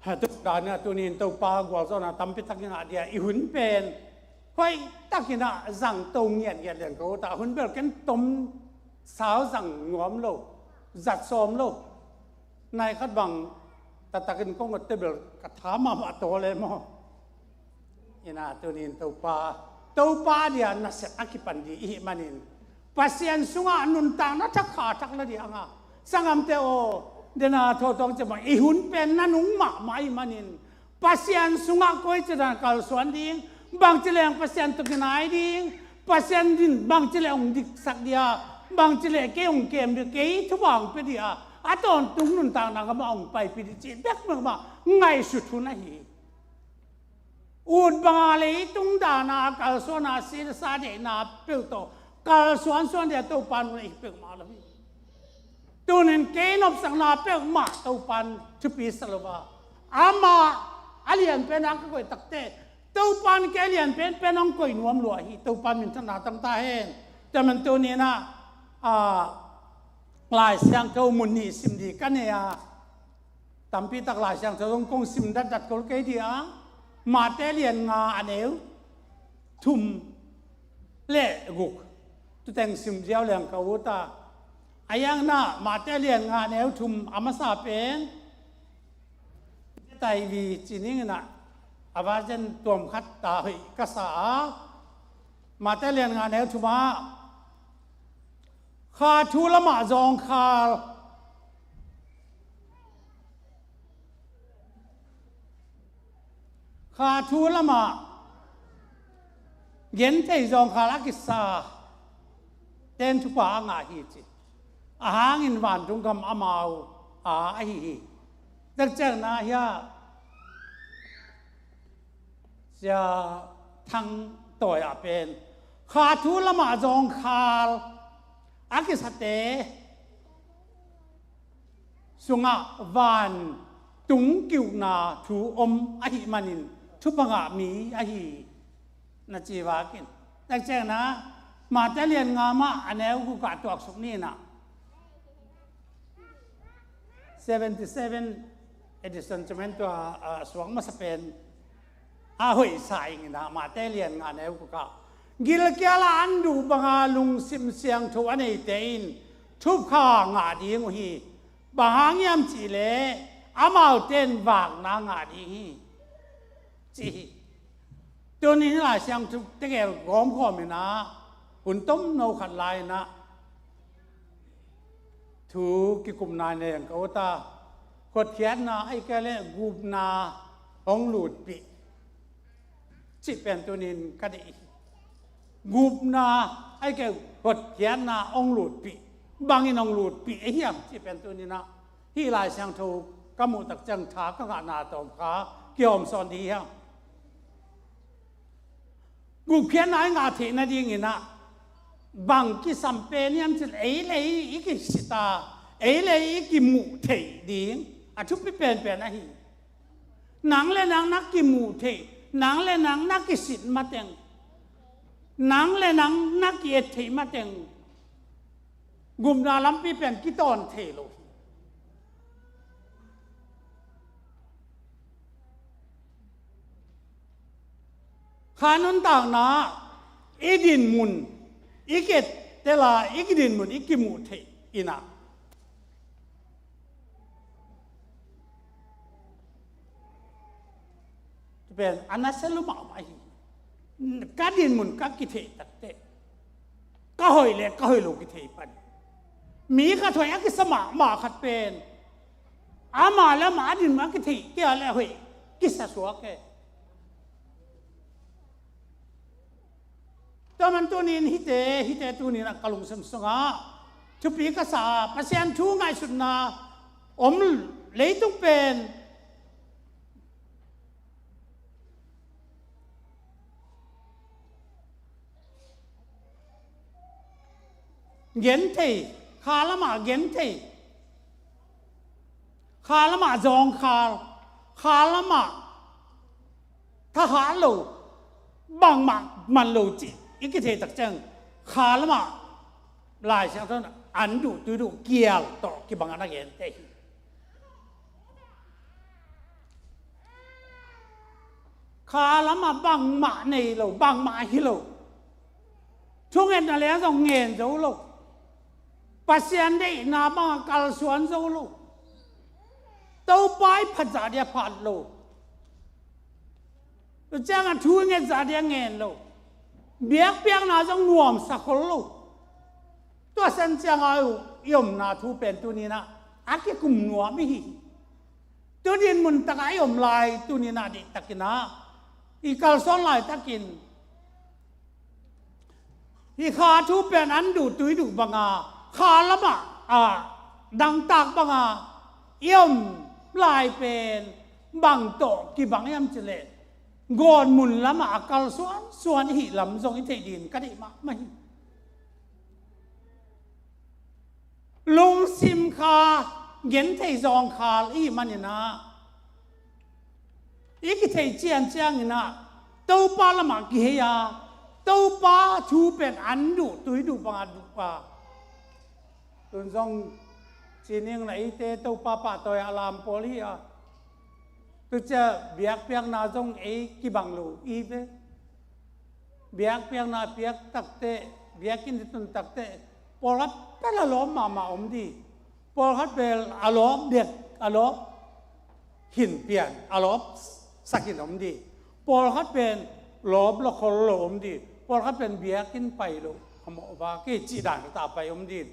Ha, tu dan ina tunin Topa gualzawhna tampi tak i ngah dia i hun pen. Hoih tak ina zang to ngiatngiat lian ko ta hun bel ken tom sau zang nuam lo. Zat sawm lo. Nai khat bang taktakin kong a tebel ka tha mahmah taw le maw. Ina tunin Topa, Topa dia nasep a kipan di i hih manin. Pasian sungah nuntakna thak kha thak la di anga. Sanggamte aw, Dena thotong cemah i hun pen nanung mahmah ahih manin Pasian sungah koi ci dan kalsuan ding, bangci leng Pasian tawh kinai ding, Pasian din bangci leng hong diksak dia, bangci leng kei hong kem dia, kei thupha hong pia dia, a tawntung nuntakna gamah hong paipih ding cih bek mah ngaihsut hun ahi hi. Ut banga leitung dana a kalsuana sisa deihna peuh tawh kalsuansuan dia Topa nung ahi peuhmah lo hi. Tunin kei nopsakna peuhmah Topan thupi sa lo a, amah a lianpen a ka koih takte Topan kei a lianpen pen hong koih nuam lua hi. Topan minthanna tang ta hen. Tua man tuninah a, Lai Siangtho mun nih sim ding ka nei a, tampi tak Lai Siangtho zong kong sim datdat kol kei dih a, Mate lian nga a neu thum le guk, tuteng sim ziau leng ka ut a. A iangna Mate lian nga a neu thum a masa pen taivi ci ninginah a version tuam khat ta hoih ka sa a, Mate lian nga a neu thum ah kha thu lamah zawngkhal, kha thu lamah genthei zawngkhal a kisa ten thupha a ngah hi ci. A hangin vantung gam amau a ahi hi. Tekcekna hia Sia Thang Tawi ah pen kha thu lamah zawngkhal a kisate sungah vantung ki-ukna thu om ahih manin thupha ngah mi ahi na ci vakin. Tekcekna Mate lian nga mah a neu guk ah tuaksuk ninah seventy seven edition cumen tua a suak masa pen a hoihsa inginah Mate lian nga a neu guk ah gilkial a an duh banga lungsim siangtho a neite in thupha ngah ding uh hi. Bang hang hiam cihleh amaute in vakna ngah ding hi ci hi. Tunin Lai Siangtho tegel gawmgawm inah hun tomno khat lai inah thu kikupna nei ang ka ut a, hotkhiatna ahih kei leh gupna hong lutpih cih pen tunin ka deih hi. Gupna ahih kei leh hotkhiatna hong lutpih, bangin hong lutpih ahi hiam cih pen tuninah hih Lai Siangtho ka muh tak ciang tha ka ngahna tawm kha kihawmsawn dih hi hang. Gupkhiatna i ngah theih nadinginah bang kisam pen hiam cih leh ei le ei i kisit a, ei le ei i kimuh theih ding a thupi penpen ahi. Nang le nang na kimuh theih, nang le nang na kisit mateng, nang le nang na ki-et theih mateng gupna lampi pen kitawn thei lo hi. Kha nuntakna i dinmun i ki-et tela i kidinmun i kimuh theih inah pen a nasia lua mahmah hi. Ka dinmun ka kitheih takteh ka hoih le ka hoih lo kithei pan. Mi khat hoih a kisa mahmah khat pen ama le ama a dinmun a kitheih kei a le hoih kisa suak e. Tua man tunin hihte, hihte tunin a ka lungsim sungah thupi ka sa a, Pasian thu ngaihsutna om leitung pen genthei, kha lamah genthei, kha lamah zawngkhal, kha lamah thahat lo, bangmah man lo cih i kithei tak ciang kha lamah Lai Siangtho in an duh tui duh kial tawh kibang a na gente hi. Kha lamah bangmah nei lo, bangmah hi lo. Thungetna leng zong ngen zo lo. Pasian deihna bangah kalsuan zo lo. Topa i phat zah dia phat lo. Tua ciangah thu i nget zah dia ngen lo. Biakpiakna zong nuamsa khol lo. Tua san ciangah i omna thu pen tuninah a kikum nuam i hi. Tunin mun takah i om lai, tuninah deihtakinah i kalsuan laitakin hih kha thu pen an duh tui duh banga, kha lamah a dangtak banga i om lai pen bang tawh kibang hiam cileh, gawn mun lamah a kalsuan suan i hih lam zong i theih ding ka deih mahmah hi. Lungsim kha, genthei zawngkhal i hih maninah i kitheih ciancianginah Topa lamah kihei a, Topa thu pen an duh tui duh banga duh a. Tun zong cining na eite Topa pahtawi a lam pawl hi a, tucia biakpiakna zong ei kibang lo i ve. Biakpiakna piak takteh, biakinn i tun takteh, pawlkhat pen a lawp mahmah om di, pawlkhat pen a lawp dek, a lawp hin pian, a lawp sakin om di, pawlkhat pen lawp lo khol lo om di, pawlkhat pen biakinn pai lo a mawh va kei cih dan ka ta pai om di.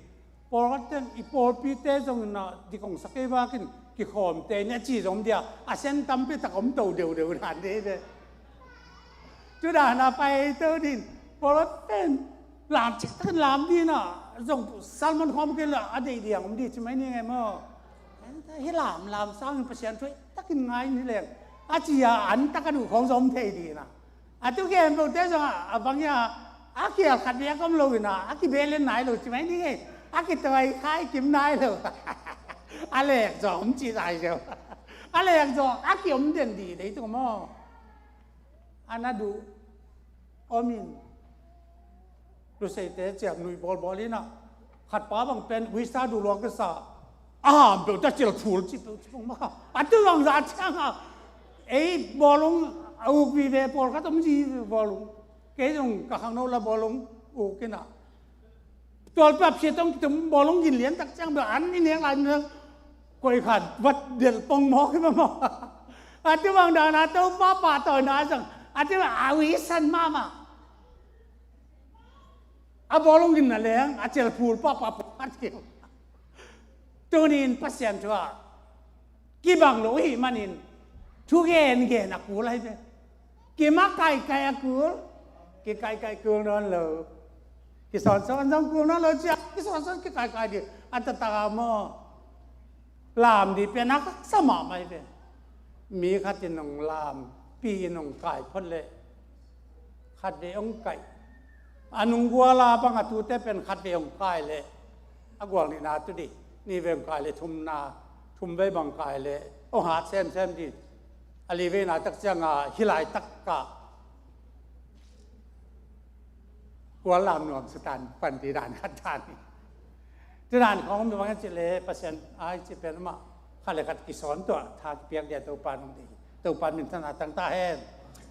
Pawlkhat ten i pawlpite zongin a dik hong sa kei vakin kikhawmte ni a ci zong om dia, a sen tampi tak om to deudeu dan dei ve. Tudana pai to din pawlkhat ten lam cik takin lam din a zong salmon khawm kei la a deih diang om di ci mai ni ngai maw? Hi lam lam sangin Pasian thuai takin ngai ni leng a ci a an tak a duh khawng zong om thei din a. A tu khempeuhte zong a, a bang ia, a kial khat vek om lo ina, a kibelen nai lo ci mai ni ngei, a kitawi khai kim nai lo. A lek zong om ci zai zeu. A lek zong a kiom den di dei tu maw? A na duh om in. Luseite ciam nui bawlbawl ina, khat pa bang pen uisa duh luang kisa, a ham peuh ta cil phul ci peuh ci peuh maka. A tu bang za ciang a, ei bawlung a uk vive pawlkhat om zi bawlung. Kei zong ka khangno la bawlung uk ina. Tualpa phia tong kitum bawlung gin lian tak ciang beuh an i nek lai nek koi khan vat del pong mawk hi mamaw. A tu bang dana Topa pahtawina zong a tu bang a uisan mahmah. A bawlung in na leng a celphul pahpah pawlkhat keu. Tunin Pasian thu ah kibang lo ahih manin thu gengen a kul ahi ve. Kimakaikai a kul, kikaikai kul nawn lo. Kisawnsawn zong kul nawn lo cia, kisawnsawn kikaikai dih a taktak a maw? Lam dih pen a haksa mahmah ahi ve. Mi khat in hong lam, pi in hong kai phot leh khatvei hong kaih. A nung guala bang a tute pen khatvei hong kai leh a gual nihna tu dih, nihvei hong kai leh thumna, thumvei bang kai leh hong hat semsem dih. A liveina tak cianga hih laitak kah gual lam nuam satan pan ti dan khat dan hi. Ti dan khawng mi bang ci le Pasian ai ci pen amah khat le khat kisawn tuah tha kipiak dia Topa nung dei. Topa min thana tang ta hen.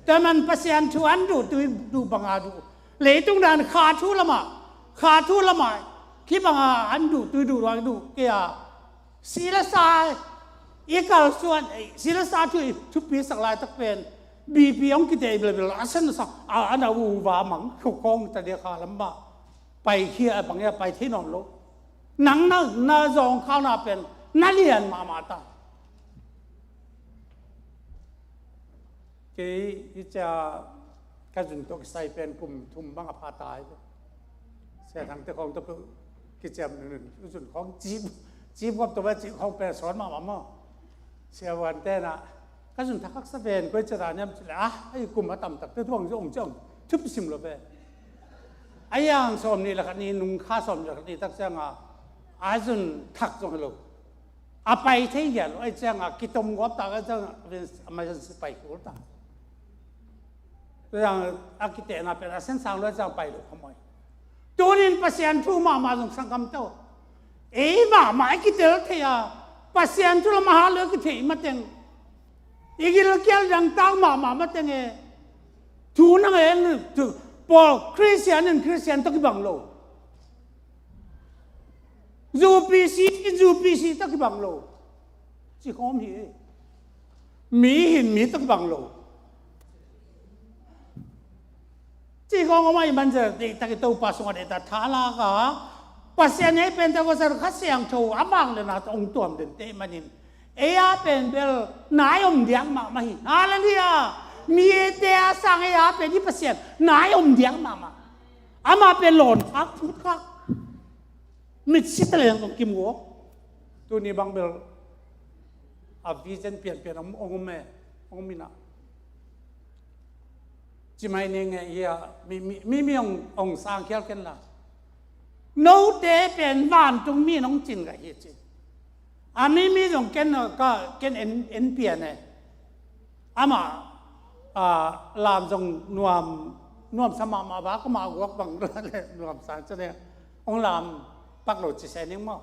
Tua man Pasian thu an duh tui duh banga duh. Leitung dan kha thu lama, kha thu lama kibanga an duh tui duh luang duh kei a. Si le sa i kalsuan, si le sa thu i thupi sak laitak pen B P hong kitei bilbil a san sa a, an a uva mang khawkhawng ta dia kha lam mah. Pai khia a bang ia pai thei nawn lo. Nang na, na zawngkhalna pen na lian mahmah ta. Kei i cia ka zun tawh kisai pen kum thum bang a pha ta hi. Sia Thangte khawng tawh peuh kiciam nunun zun khawng cip, cip gawp tawh pen cip khawng pen sawn mahmah maw? Sia Vuan tenah ka zun thak haksa ven koi cia ta niam ci le ah, a i kum a tamtak te thuang zong ciang thup sim lo pen. A yang sawm nih le khat ni nung kha sawm nih le khat ni tak cianga a zun thak zong hi lo. A pai thei giat lo, ai cianga kitom guap tak ai cianga a maisan si pai kul ta. Tua ciang a kitehna pen a sensang lo ai ciang pai lo khamoi. Tunin Pasian thu mahmah zong sangkam to. Ei mahmah a kitel thei a, Pasian thu lam a hat lo a kitheih mateng. I gilkial dangtak mahmah mateng e. Thu nang e, thu, Paul, Christian in Christian tawh kibang lo. U P C in U P C tawh kibang lo. Ci khawm hi e. Mi hin mi tawh kibang lo. Ci khawm om a i manzia deihtak i Topa sungah deihtak thalak a Pasian ei pen tawh kawsan Kha Siangtho a vangliatna tawh hong tuam den teh manin ei a pen bel nai om diak mahmah hi. Halleluiah. Mite a sang ei a pen i Pasian nai om diak mahmah. Amah pen lawn khak phut khak, mit si taleng kong kim gawk. Tuni bang bel a vision pianpian hong om e, hong om inah. Ci mai ning e, ia, mi mi mi hong hong sang khial ken la. Note pen vantung mi nong cin gah hi ci. A mi mi zong ken ka ken en en pian e. Amah a lam zong nuam nuam sa mahmah ba, ka mah guak bang le nuam sa ci ne. Hong lam pak lo ci se ning maw.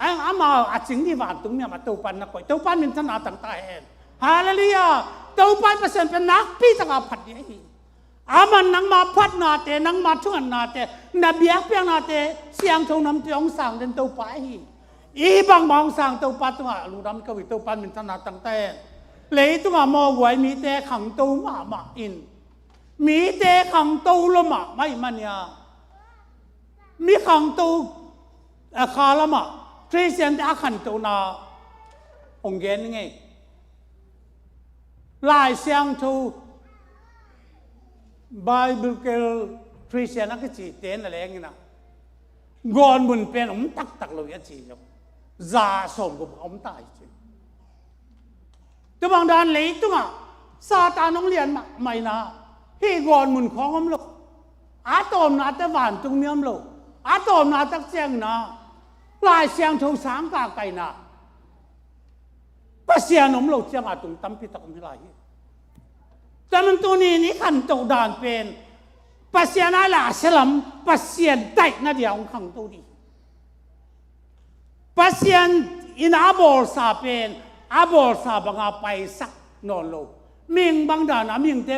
Ai, amah a cing di vantung mi amah Topan na koih, Topan minthanna tang ta hen. Halleluiah. Topan Pasian pen nakpi taka phat di ahi. Aman nangma phatnate, nangma thungatnate, na biakpiaknate siangtho namte hong sang den Topa ahi. I bangbang hong sang Topa tungah lungdam ko hi. Topan minthanna tang ta hen. Leitungah mawhguai mite khangto mahmah in, mite khangto lo mahmah ih mania, mi khangto a kha lamah Khristiante a khantohna hong gen ngei. Lai Siangtho Biblical Christian a kicite na leng inah gawtmun pen om taktak lo hi a ci lo. Za sawm guk a om ta hi ci. Tubang dan leitungah Satan hong lian mahmah inah hih gawtmun khawng om lo. A tawpna teh vantung mi om lo. A tawpna tak ciang inah Lai Siangtho sang kakaina Pasian om lo cianga tung tampi tak om hi lai hi. Tua man tuni in i khantoh dan pen Pasian a la a sia lam Pasian daihna dia hong khangto dih. Pasian in a bawlsa pen a bawlsa banga paisak nawn lo. Mihing bang dana mihingte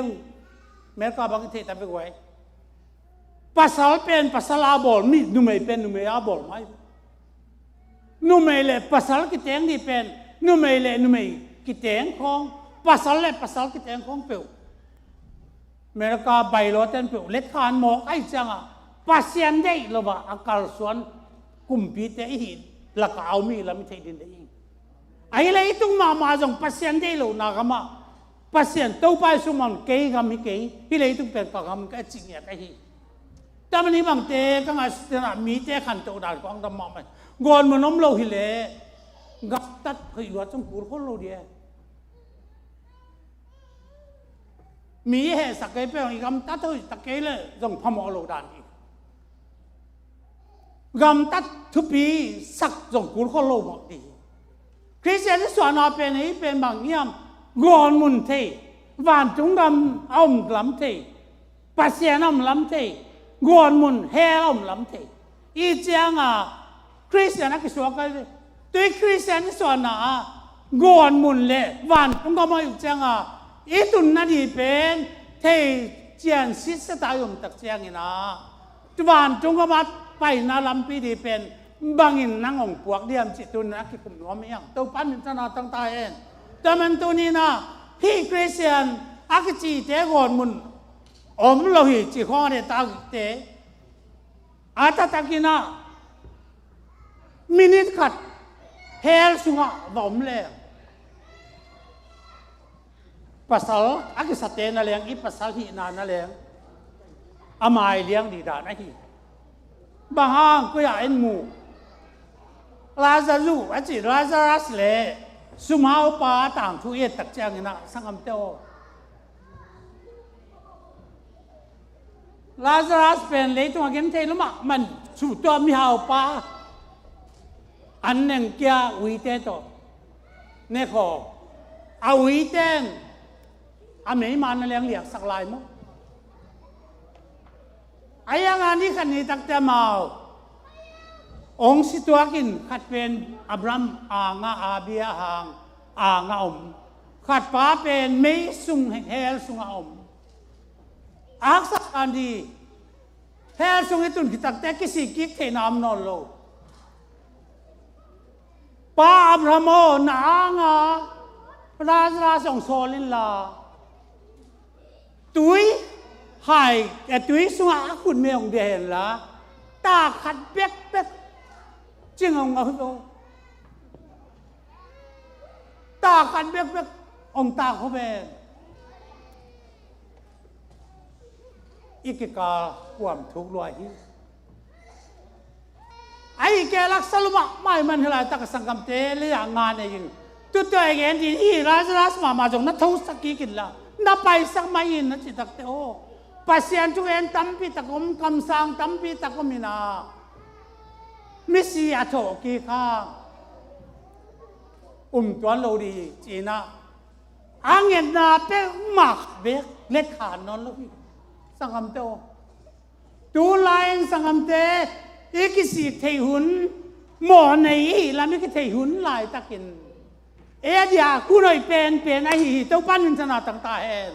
America bang i theih ta ve guai. Pasal pen pasal a bawl, mi numei pen numei a bawl mai. Numei le pasal kiteng dih pen numei le numei kiteng khawng, pasal le pasal kiteng khawng peuh. America bailawten peuh letkhan mawk ahi cianga Pasian deih lova a kalsuan kumpite i hih laka a om i lam i theih ding deih hi. Ahi leitung mahmah zong Pasian deih lohna gamah Pasian Topa i sumah kei gam hi kei, hih leitung pen ka gam ka cih ngiat ahi. Tua man hi bangte ka ngaihsutna mite khantoh dan kong dam mahmah. Gawtmun om lo hileh gamtat hoih luat zong kul khol lo dih e. Mi i hehsak kei peuh i gamtat hoih tak kei le zong phamawh lo dan hi. Gamtat thupi sak zong kul khol lo mawh dih hi. Khristian i suahna pen ei pen bang hiam? Gawtmun thei, vantung gam a om lam thei, Pasian a om lam thei, gawtmun hell a om lam thei. I cianga Khristian a kisuak a, tui Khristian i suahna ah gawtmun le vantung gam a i cianga i tunna dih pen thei cian sitsa ta i om tak ciangin ah vantung gam a paina lampi dih pen bangin nang hong puak diam cih tuni a kikum nuam hi hang. Topa minthanna tang ta hen. Tua man tuni in ah hih Khristian a kicite gawtmun om lo hi cih khawng a deh takte a taktakin ah minit khat hell sungah va om leng pasal a kisate na leng, i pasal hihna na leng a mai liang dih dan ahi. Bang hang koi ah en mu? Lazarus a cih Lazarus le sumhaupa tangthu i et tak ciangin ah sangamte aw, Lazarus pen leitung a genthei lo mahmah, suhtuah mihaupa an neng kia uite tawh nekhaw a uite in a meima na leng liaksak lai maw? A hianga ni khat ni takte amau hong situakin khat pen Abraham anga a bia hang anga om, khatpa pen mei sung hell sungah om. A haksa dan dih. Hell sung i tun khit takte kisik kik theihna om nawn lo. Pa Abraham aw, na anga Lazarus hong sawl inla, tui hai, eh, tui sungah a khutme hong bia henla, tak khat bekbek Cing hong ngau zo. Ta khat bekbek hong ta kho ven. I kikal kuam thuk lua hi. Ahi kei lak sa lua mahmah ahih man hih laitak a sanggamte lei-ah nga nei in. Tutua i gen ding hi, Lazarus mahmah zong na thosak kik inla, na paisak mah in na cih takteh aw. Pasian thugen tampi tak om, kamsang tampi tak om in ah, misi a thawh kik hang um tuan lo ding hi ci-in ah, a ngetna peuhmah bek let kha nawn lo hi. Sanggamte aw, tu lai-in sanggamte, i kisik theih hun, mawhnei i hih lam i kitheih hun laitakin, ei a diak hun hoih penpen ahi hi. Topa minthanna tang ta hen.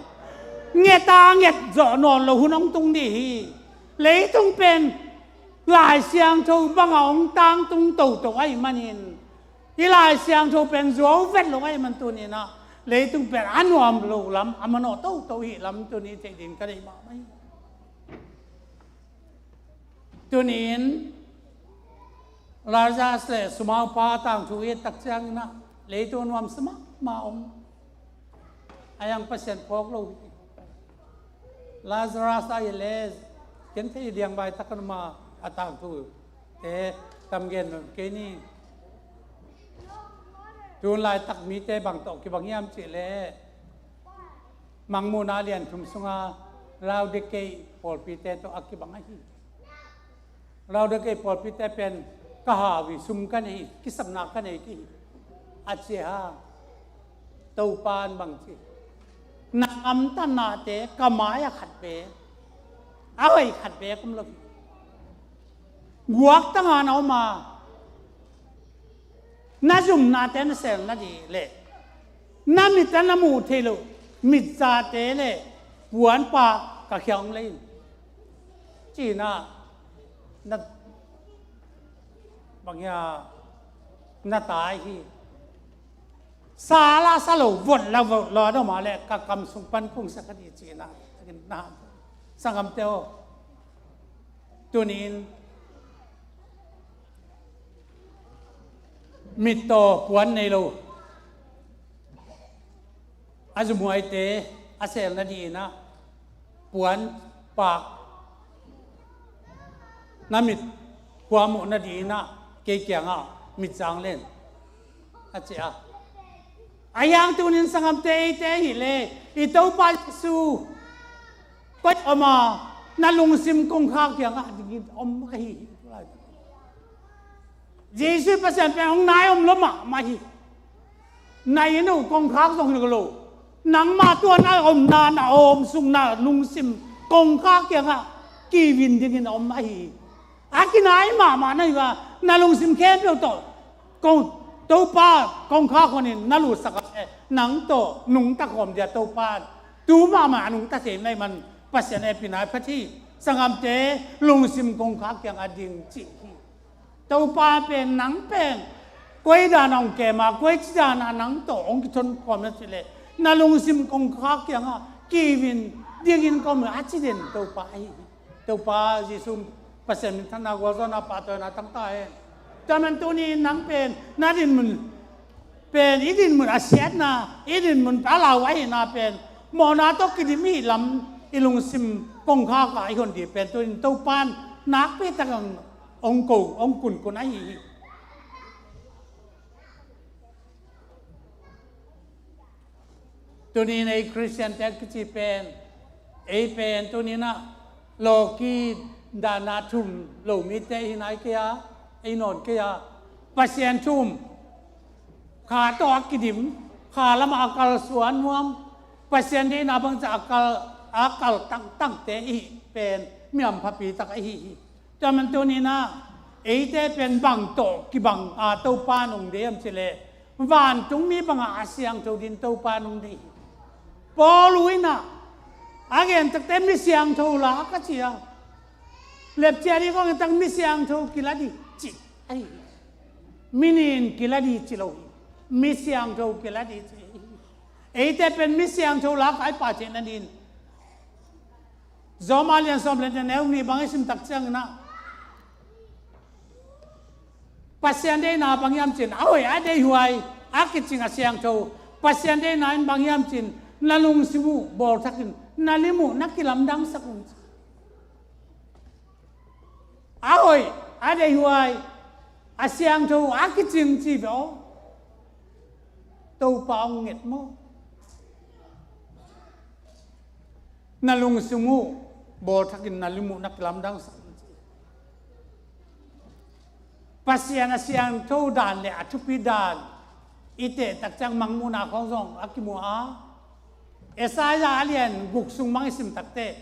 Nget a nget zawh nawn lo hun hong tung ding hi. Leitung pen Lai Siangtho banga hong tangtung toto ahih manin, i Lai Siangtho pen zuau vet lo ahih man tuni-in ah, leitung pen a nuam lo lam, a manawh toto i hih lam tuni theih dingin ka deih mahmah hi. Tuni-in Lazarus le sumaupa tangthu i et tak ciangin ah, leitung a nuamsa mahmah om. A yang Pasian phawk lo hi. Lazarus a i le, ken thei diang vai tak a nuam a, a tangthute tamgen kei ni. Tun laitak mite bang tawh kibang hiam cih leh, Mangmuhna lian thum sunga Laodikei pawlpite tawh a kibang ahi hi. Laodikei pawlpite pen ka hau hi, sum ka nei hi, kisapna ka nei kei hi, a ci a. Topa in bang ci? Na gamtatnate ka mai-ah khat beek, a hoih khat beek om lo hi. Guaktang a na om a, na zumnate na sel nading leh, na mit a na muh theih loh mitzate le puanpak ka kiang hong lei in, ci-in ah, na, bang hiam, na tai hi. Sa lah sa lo, vot lah vot lo, a dom a leh ka kam sung pan kungsak ka ding hi, ci-in ah, na, sanggamte aw. Tuni-in mit tawh puan nei lo, a zumhuaite a sel nadingin ah, puanpak, na mit khuamuh nadingin ah kei kiangah mit zang len, a ci a. A hiang tuni-in sanggamte, eite ahih leh, i Topa Jesu koi om a, na lungsim kongkhak kiangah dingin om ahi hi. Jesu Pasian pen hong nai om lo mahmah hi. Na inn uh kongkhak zong hi lo. Nangmah tua na omna, na omsukna lungsim kongkhak kiangah kivin dingin om ahi hi. A kinai mahmah na hi a, na lungsim khempeuh tawh kong, Topa kongkhak honin na lutsak a, nang tawh nungta khawm ding a Topa tu mahmah a nungta thei na hih man Pasian hehpihna phat hi. Sanggamte, lungsim kongkhak kiangah ding cih hi. Topa pen, nang pen koi dan a hong kem a, koici dan a nang tawh hong kithon khawm na cih leh, na lungsim kongkhak kiangah kivin dingin ka om hi, a ci den Topa ahi hi. Topa Jesu Pasian minthanna, gualzawhna, pahtawina tang ta hen. Tua man tuni-in nang pen na dinmun pen, i dinmun a siatna, i dinmun a lau ahihna pen, mawhna tawh kidim i hih lam i lungsim kongkhak ah i hon ding pen, tuni-in Topa in nakpi takin hong ko, hong kunkun ahi hi. Tuni-in ei Khristiante a kici pen, ei pen tuni-in ah lawki dahna thum lo mite hi nai kei a, ei nawn kei a, Pasian thu um, kha tawh a kidim, kha lamah a kalsuan nuam, Pasian deihna bangzah a kal, a kal tangtangte i hih pen mi hamphapi tak ahi hi. Tua man tuni-in ah eite pen bang tawh kibang a Topa in hong deih hiam cih leh, vantungmi bangah a siangtho dingin Topa in hong deih hi. Paul in ah a gen takteh mi siangtho la ka ci a, lepcia ding kong gen tak mi siangtho kila ding cih ahi hi. Mi nin kila ding ci lo hi. Mi siangtho kila ding ci hi. Eite pen mi siangtho la ka hi pah theih nadingin Rom a lian sawm le nih, a neu nih bang i sim tak ciangin ah, Pasian deihna bang hiam cin, a hoih, a deihhuai, a kicing, a siangtho. Pasian deihna in bang hiam cin, na lungsim uh bawlthakin, na lim uh na kilamdangsak un. A hoih, a deihhuai, a siangtho, a kicing ci ve aw. Topa hong nget maw? Na lungsim uh bawlthakin, na lim uh na kilamdangsak un ci. Pasian a siangtho dan le a thupi dan i teh tak ciang Mangmuhna khawng zong a kimu a. Isaiah a lian guk sung bang i sim takte,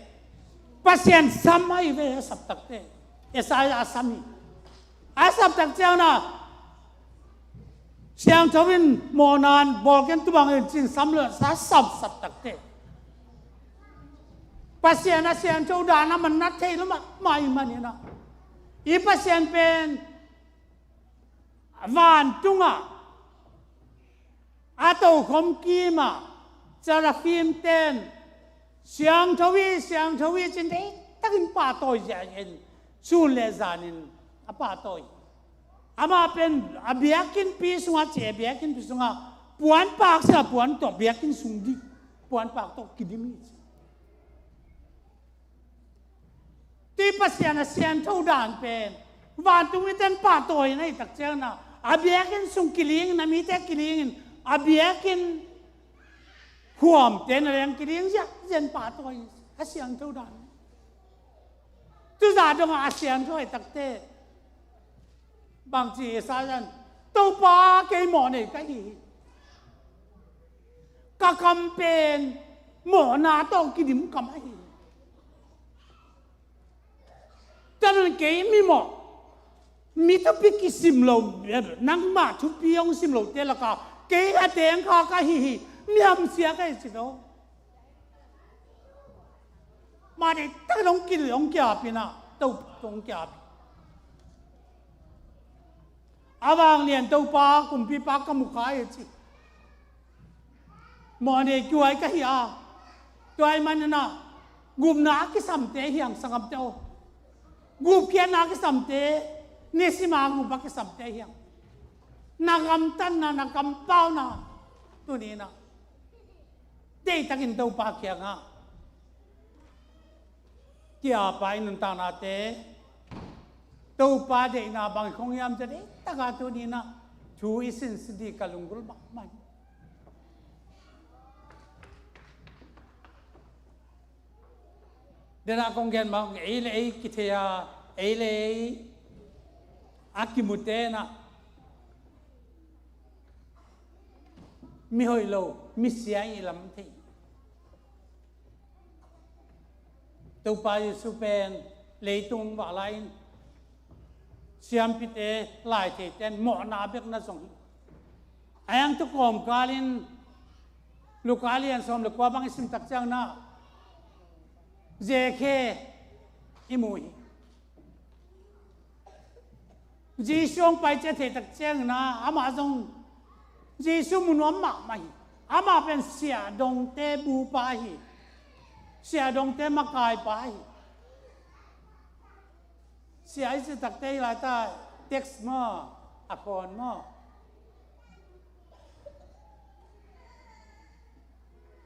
Pasian sam ahi ve, a sap takte. Isaiah a sam hi. A sap tak ciang na, siangtho in mawhna in bawl ken, tua bangin cin sam lo, sa sam sap takte. Pasian a siangtho dan a man na thei lo mah, mah ahih manin a, i Pasian pen vantungah a tokhom kimah seraphim ten, siangtho hi, siangtho hi cin deihtakin pahtawi ziahziah in, sun le zanin a pahtawi. Amah pen a biakinnpi sungah ci, a biakinnpi sungah puanpak sia, puan tawh biakinn sung dih, puanpak tawh kidim hi ci. Tui Pasian a siangtho dan pen vantung miten pahtawi na hih tak ciang na, a biakinn sung kilingin, a mite kilingin, a biakinn huamte na leng kiling ziahziah in pahtawi a siangtho dan. Tuzah dongah a siangtho ahih takte, bangci Isaiah in, Topa, kei mawhnei ka hi hi. Ka kam pen mawhna tawh kidim kam ahi hi. Tua ahih manin kei mimawh, mi thupi kisim lo, nangmah thupi hong sim lote lakah kei a teng kha ka hi hi, mi hamsia ka hi ci lo. Mah deihtak hong kil, hong kiapin a, Topa hong kiapin. A vanglian Topa, kumpipa ka mu kha hi ci. Mawhnei kihuai ka hi a. Tua ahih manin a, gupna a kisamte hi hang, sanggamte aw. Gupkhiatna a kisamte, nisim a gup a kisamte hi hang. Na gamtatna, na kampauna, tuni in a, deihtakin Topa kiangah kiapa i nuntaknate, Topa deihna bang khong hiam ci a, deihtak a tuni in a thu i sinsin ding ka lunggulh mahmah hi. Dena kong gen mah, ei le ei kithei a, ei le ei a kimute in a, mi hoih lo, mi sia i lam thei. Topa Jesu pen leitung vak lai-in siampite, laitheite in mawhna bek na zong hi. A hang tu kawmkal in Luka lian sawm le kua bang i sim tak ciang na, Zakhe i mu hi. Jesu hong pai ci a theih tak ciangin a, amah zong Jesu mu nuam mahmah hi. Amah pen siahdongte bupa hi. Siahdongte makaipa hi. Sia i cih takte hi laita, tax maw, a khawn maw.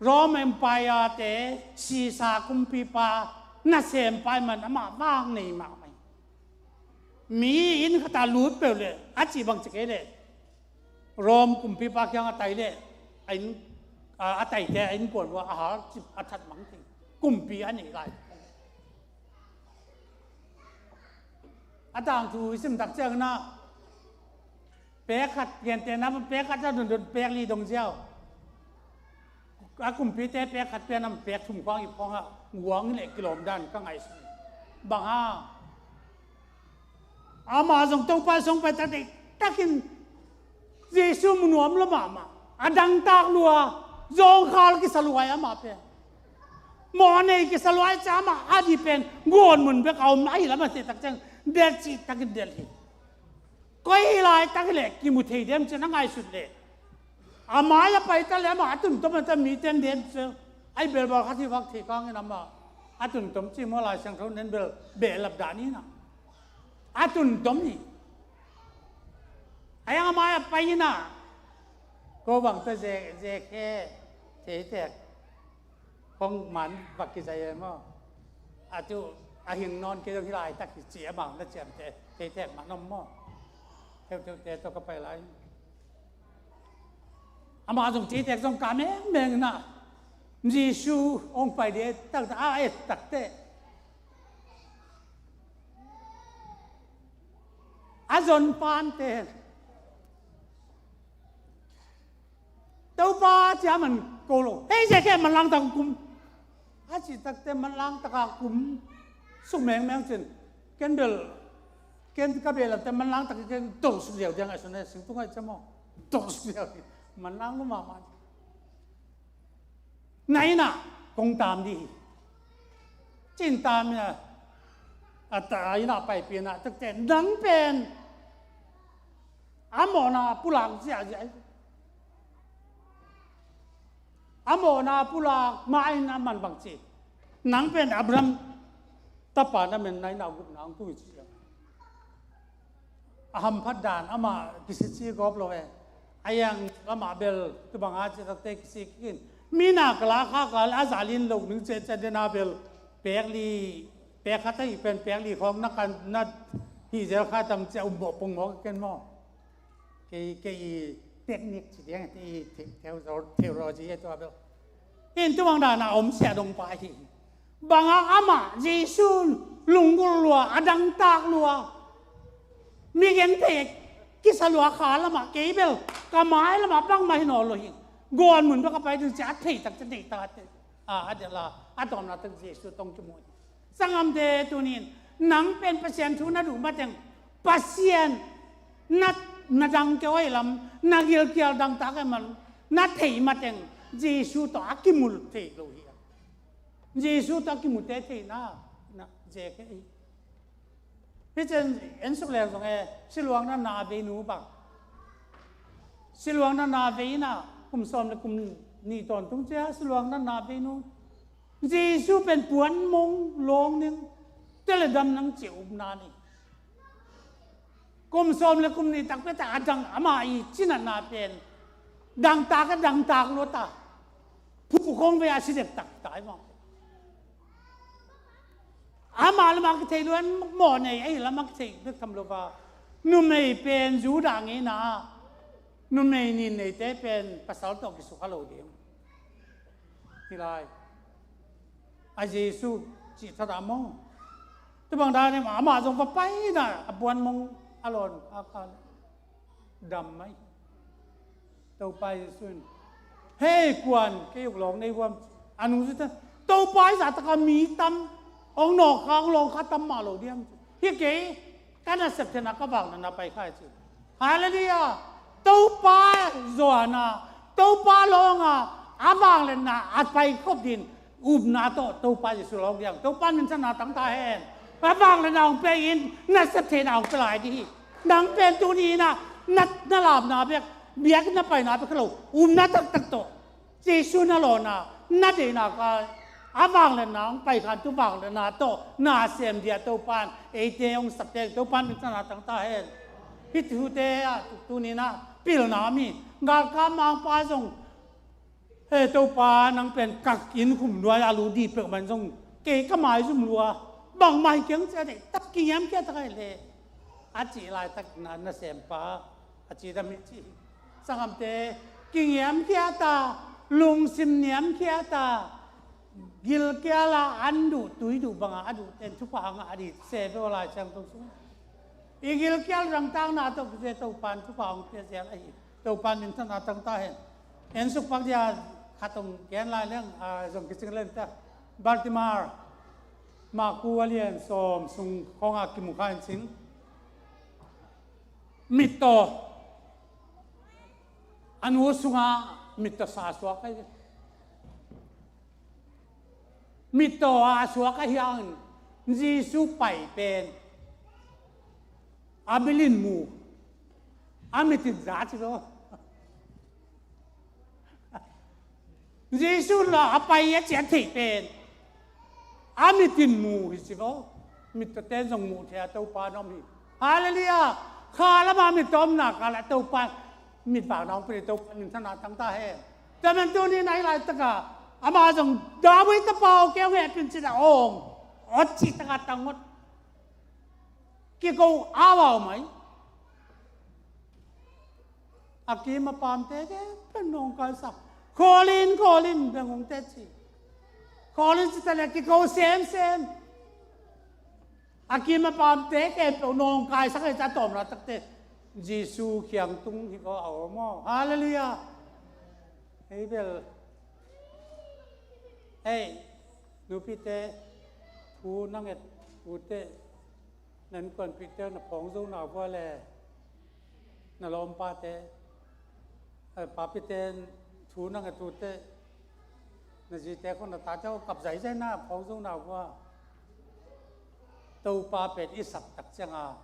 Rome Empire te, Caesar kumpipa nasempa ahih man amah vang nei mahmah hi. Mi inn khatah lut peuh leh, a cih bangci kei leh, Rome kumpipa kiang a tai leh, a inn, a, a taite a innkuan uh a hal cip a that mang thei. Kumpi a neih lai. A tangthu i sim tak ciangin a, pek khat, gentehna pek khat a dundun pek li dong ziau. A kumpite pek khat pia nam pek thum khuang i khuang a guang le kilawm dan ka ngaihsun. Bang hang? Amah zong Topa song pai tak deihtakin Jesu mu nuam lua mahmah. A dangtak lua, zawngkhal kisa lua hi amah pen. Mawhnei kisa lua hi ci a, amah a dih pen guan mun bek a om ahi lam a theih tak ciang delh cihtakin delh hi. Koi hi laitak hileh kimu thei diam ci a na ngaihsut leh, a mai a pai ta leh amah a tuntom a ta mite en diam ci a, ai belbawl khat hi vak thei kangin amah a tuntom ci maw, Lai Siangtho nen bel behlap dan hi na. A tuntom hi. A hiang a mai a pai inah ko bang ta ze, ze khe theitek. Kong man vak kizai e maw? A tu a hing nawn kei zong hi laitak hi ci a mang na ciamte theitek man om maw? Theutheute tawh ka pai lai. Amah zong theitek zong ka mengmeng inah Jesu hong pai ding taktak a et takte a zon pante Topa cia man ko lo. Hei, ze khe manlang tak kum. A ci takte manlang taka kum suk mengmeng cin. Ken bel, ken ka bel ate manlang tak ken dol suk ziau diang a sone sing tungai cia maw. Dol suk ziau diang. Manlang lu mama. Na inah kong tam dih hi. Cin tam inah a ta inah paipinah takte nang pen a mawhna pulak ziahziah hi. A mawhna pulak ma in a man bang ci. Nang pen Abraham tapa na men na inah gupna ang tui ci. A hamphat dan amah kisici gawp lo e. A yang amah bel tubanga citakte kisi kikin. Mina ka la kha ka a zalin lo ning cece dena bel pek li pek khat ahi pen pek li khawng na kan na hi zel kha tam cia um mawh pong mawh ka ken maw? Kei kei i teknik ci diang i theology e tua bel. In tubang dana om sia dong pa hi. Banga amah Jesu lunggulh lua, a dangtak lua. Mi genthei kisa lua kha lamah kei bel ka mai lamah bangmah hi nawn lo hi. Guan mun bek a pai ding cia a thei tak cia thei tak a thei. A, a dela a tawmna tak Jesu tong kimu hi. Sanggamte tunin nang pen Pasian thu na duh mateng Pasian na, na dang keu ahi lam na gilkial dangtak ahi man na thei mateng Jesu tawh a kimu thei lo hi. Jesu tawh a kimute theihna na zek hi. Hicen en suk leng zong e siluang na na vei nu bang. Siluang na na vei na kum sawm le kum nih tawntung cia siluang na na vei nu. Jesu pen puan mong lawng ning teledam nang cia upna ni. Kum sawm le kum nih takpi tak a dang ama i cinatna pen dangtak a dangtak lua ta. Phu khong ve a si dek tak ta i mawng. Ama lamah kithei luan mawh nei ahi lamah kithei bek tham lo va. Numei pen Judah ngeina ah numei nin neite pen pasal tawh kisukha lo ding. Hi lai. A Jesu cih thadah maw? Tubang dan amah zong va paina a puan mong a lawn a kal dam mai. Topa Jesu in hei puan kei uk lawng nei huam a nung zita Topa i zahtaka mi tam ong nawkkha ong lawngkha tam mah lo diam. Hi kei ka nasep thena ka vang na na pai khai ci. Halleluiah. Topa zuana Topa lawnga a vangletna a pai khop din upna tawh Topa Jesu lawng diam Topa minthanna tangta hen. A vangletna ong pe in nasep theina ong pe lai di hi. Nang pen tuni ina na, na lapna bek biak na paina bek lo upna taktak tawh Jesu na lawna na deina ka a vangletna ong paikhan tu vangletna tawh na sem dia Topan eite ong sapte Topan minthanna tangta hen. Hih thute ah tunina pilna mi galkap mangpa zong he Topa nang pen kak in khum luai a lu di pek man zong kei ka mai zum lua bangmah hi keng cia dei tak kingiam kia tak ai le a cih laitak na na sempa a ci dam hi ci hi. Sanghamte kingiam kia ta lungsim niam kia ta gilkiala an duh tui duh banga a duh ten thupha a ngah a di se ve aw Lai Siangtho sung. I gilkial rangtakna tawh kizia Topan thupha hong pia zel ahi. Topan minthanna tangta hen. En suk pak dia khat hong gen lai leng a zong kicing leng ta. Bartimar Maku a lian sawm sung khawngah kimu kha in cin. Mittaw a nu sungah mittaw sa suak ahi. Mittaw a suak ahi hangin Jesu pai pen a bilin mu a mitin za ci lo. Jesu la a pai a ciat theih pen a mitin mu hi ci lo. Mittaw ten zong muh thei a Topa na om hi. Halleluiah. Kha lama mit tawmna kala Topa mit vakna hong pia, Topa minthanna tang ta hen. Tua man tuni-in a hi laitakah amah zong David tapa aw, kei hong hehpih in ci-in a awng awt cih takah tang awt. Kiko a vau mai. A kim a pamte khempeuh nawngkaisak. Khawl in, khawl in, beng hong teci. Khawl in ci ta leh kiko semsem. A kim a pamte khempeuh nawngkaisak hi ci a, tawmna takte Jesu kiang tung hi ko a om aw. Halleluiah. Hei bel. Hei, nupite, thu na nget ute, na innkuanpihte na phawng zo na vua le, na lawmpate, eh, papite thu na nget ute, na zite khong na tate aw kap zaizai na phawng zo na vua. Topa pen i sap tak cianga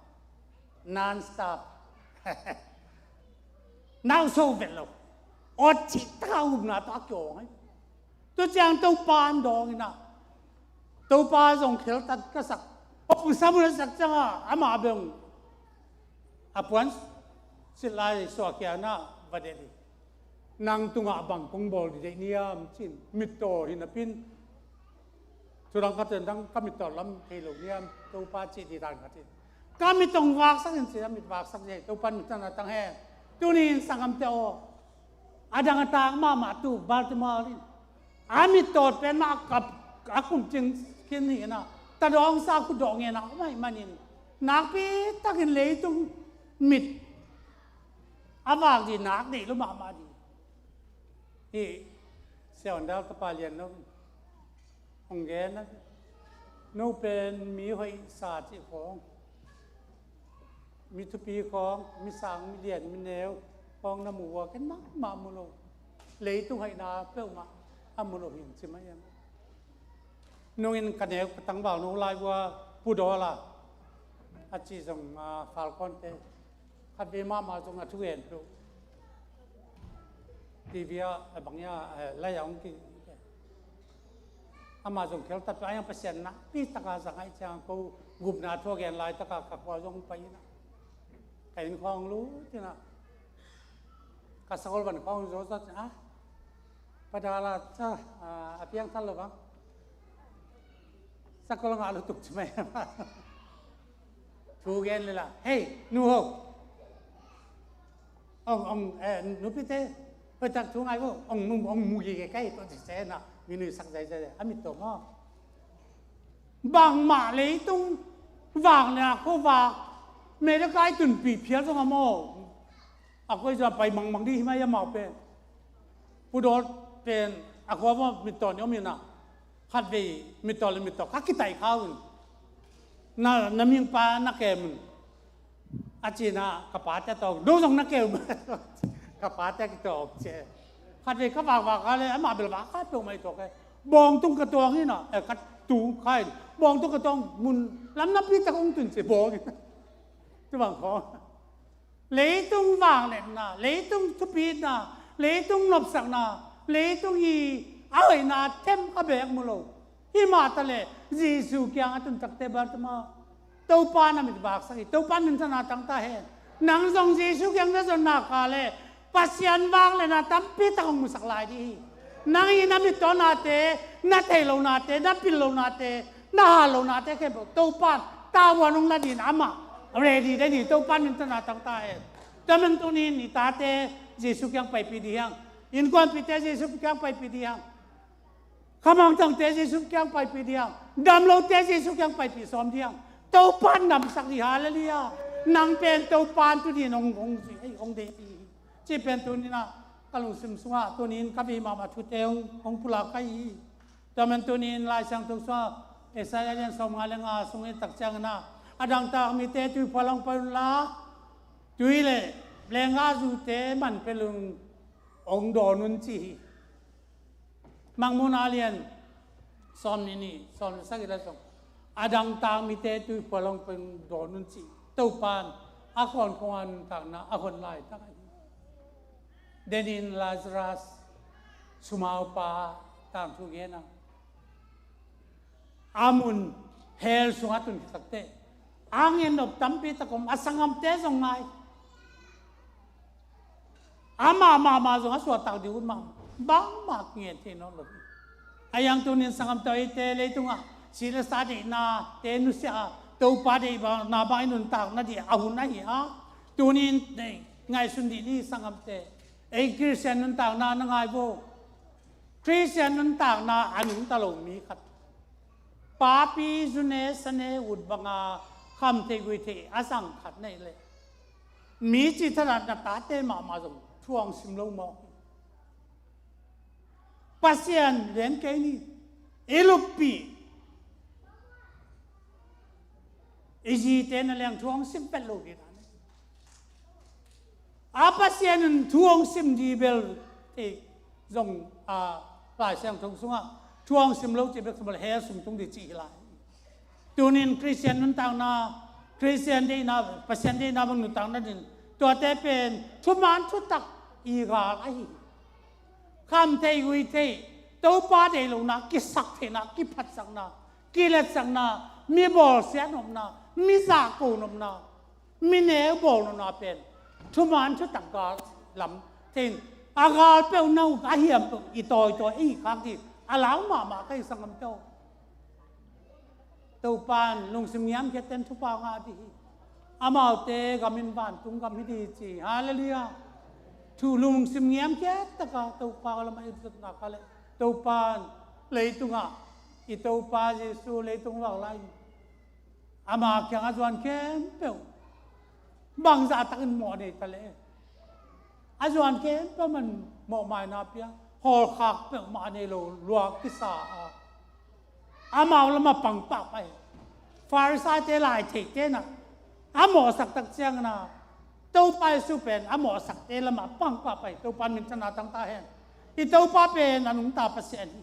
non-stop. Nau so vet lo. Awt cih taka upna tawh a kiawng ai. Tua ciang Topa an dawng ina, Topa zong kheltat ka sak. Hong sam hun a sak cianga amah beng a puan silh lai suahkhia na va delh hi. Nang tungah bang kong bawl dih deih niam ci-in mittaw hi napin, thudang khat in dang ka mittaw lam thei lo niam, Topa cih dih dan khat in ka mit hong vaksak in ci-in a mit vaksak dih hi. Topa minthanna tang hen. Tuni-in sanggamte aw, a dang a tak mahmah tu Baltimore in a mittaw pen mah a kap, a kumcing khin hi ina, ta dawngsa khut dawh ngen a om ahih manin nakpi takin leitung mit a vak dih nak deih lo mahmah dih. Hih Sia Van Dal tapa Lian No hong gen a, no pen mi hoihsa cih khawng, mi thupi khawng, mi sang, mi lian, mi neu khawng na mu vua, ken mahmah mu lo. Leitung hoihna peuhmah a mu lo hi ci mah hiam. Nungin ka neu ka tangval no lai vua Pu Dawl a, a ci zong, ah, Falkawnte khat vei mahmah zong a thugen peuh T V ah, a bang ia, eh, lai a hong ki. Amah zong kheltat peuh a, hiang Pasian nakpi taka zang ahih ciang ko gupna thu a gen laitaka ka khua zong pai ina, ka inn khawng lut ina, ka sakol van khawng zo zat ina, ah, Pa Dawl a, ca, ah, a piangthak lo bang. Sakol ngah lutuk ci mai. Thu gen le la. Hei, nu ho. Ong, ong, eh, nupite. Hoihtak thu ngai vo. Ong mu, ong mu gige kai to ci se na. Mi nui sak zai zai. A mit to maw. Bangmah leitung vak le a khuavak. America i tunpih phial zong a maw. A koi zong a pai mangmang dih hi mai a mau pen. Pu Dawl pen a khua maw mittaw ni om hi na. Khat vei mittaw le mittaw ka kitaih khau in. Na, na mingpa na kem un. A cina ka pate a tawk. No zong na kem. Ka pate a kitawk ce. Khat vei ka vakvak a le, amah bel vak kha peuh mai tawk e. Bawngtung ka tuang hi na. Eh, ka tung kha in. Bawngtung ka tuang mun lam napi tak hong tun ce bawng hi na. Tubang khawng. Leitung vangliatna, leitung thupitna, leitung nopsakna, leitung i a hoihna them a beek mu lo. Hi mah ta le Jesu kiang a tun takte Bartima, Topa na mit vaksak hi, Topa minthanna tang ta hen. Nang zong Jesu kiang na zon nak le Pasian vangliatna tampi tak hong musak lai dih hi. Nang i na mittawnate, na thei lonate, na pil lonate, na hal lonate khempeuh Topan tavuan hong la dih in amah ready dih hi. Topan minthanna tang ta hen. Tua man tuni-in i tate Jesu kiang paipih dih hiang. Innkuanpihte Jesu kiang paipih dih hiang. Khamangthangte Jesu kiang paipih dih hiang. Damlote Jesu kiang paipih sawm dih hiang. Topan damsak dih, halleluiah. Nang pen Topan tu dih in hong, hong zui, hei, hong deih dih hi. Ci pen tuni-in ah ka lungsim sungah tuni-in ka bei mahmah thute hong, hong pulak ka hi hi. Tua man tuni-in Lai Siangtho sungah Isaiah lian sawmnga le nga sungah i et tak ciangin ah, a dangtak mite tuiphual hong pai unla, tui le lenggahzute man pelh un, hong dawn un ci hi. Mangmuhna lian sawmnih, sawmnih le sagih la sawm. A dangtak mite tuiphual hong pai un dawn un ci. Topan a khawnkhong a nuntakna a hon laitak ahi. Denin Lazarus sumaupa tangthu gen a, a mun hell sungah tun khit takteh A ngen nop tampi tak om, a sanggamte zong ngai. Amah mahmah zong a suahtak ding ut mahmah, bangmah ngen thei nawn lo hi. A iang tunin sanggamte, eite leitungah si le sa deihnate nusia a, Topa deihna bang i nuntak nading a hun ahi a, tunin ngaihsun dih ni sanggamte. Ei Khristian nuntakna na ngai vo. Khristian nuntakna a nungta lo mi khat, papi zune sane ut banga khamtheih guihtheih a zang khat na hih leh, mi cithadah na tate mahmah zong thu hong sim lo mawk hi. Pasian lian kei ni, i luppih, i zite na leng thu hong sim vet lo ding a, a Pasian in thu hong sim ding bel thei zong, a, Lai Siangtho sungah thu hong sim lo cih bek sungah hell sung tung ding cih hi lai. Tunin Khristian nuntakna, Khristian deihna, Pasian deihna bang nuntakna ding, tuate pen thuman thutak i gal ahi. Khamtheih guihtheih, Topa deih lohna, kisaktheihna, kiphatsakna, kiletsakna, mi bawlsiat nopna, mi zahko nopna, mi neu bawl nopna pen thuman thutak gal lam thei in, a gal peuh na uh a hiam peuh i tawitawi i khak ding a lau mahmah ka hi sanggamte aw. Topa in lungsim ngiamkhiatte in thupha ngah ding hi. Amaute gam in vantung gam hi ding ci. Halleluiah. Thu lungsim ngiamkhiat taka Topa lamah i tutna kha leh, Topa in leitungah, i Topa Jesu leitung vak lai in ama kiang a zuan khempeuh bangzah takin mawh nei ta leh, a zuan khempeuh man mawhmaina pia, hawlkhak peuhmah nei lo lua kisa a, amau lamah pang pahpah hi. Farisaite, laitheite na a mawhsak tak ciangin a, Topa Jesu pen a mawhsakte lamah pang pahpah hi. Topa in minthanna tang ta hen. I Topa pen a nungta Pasian hi.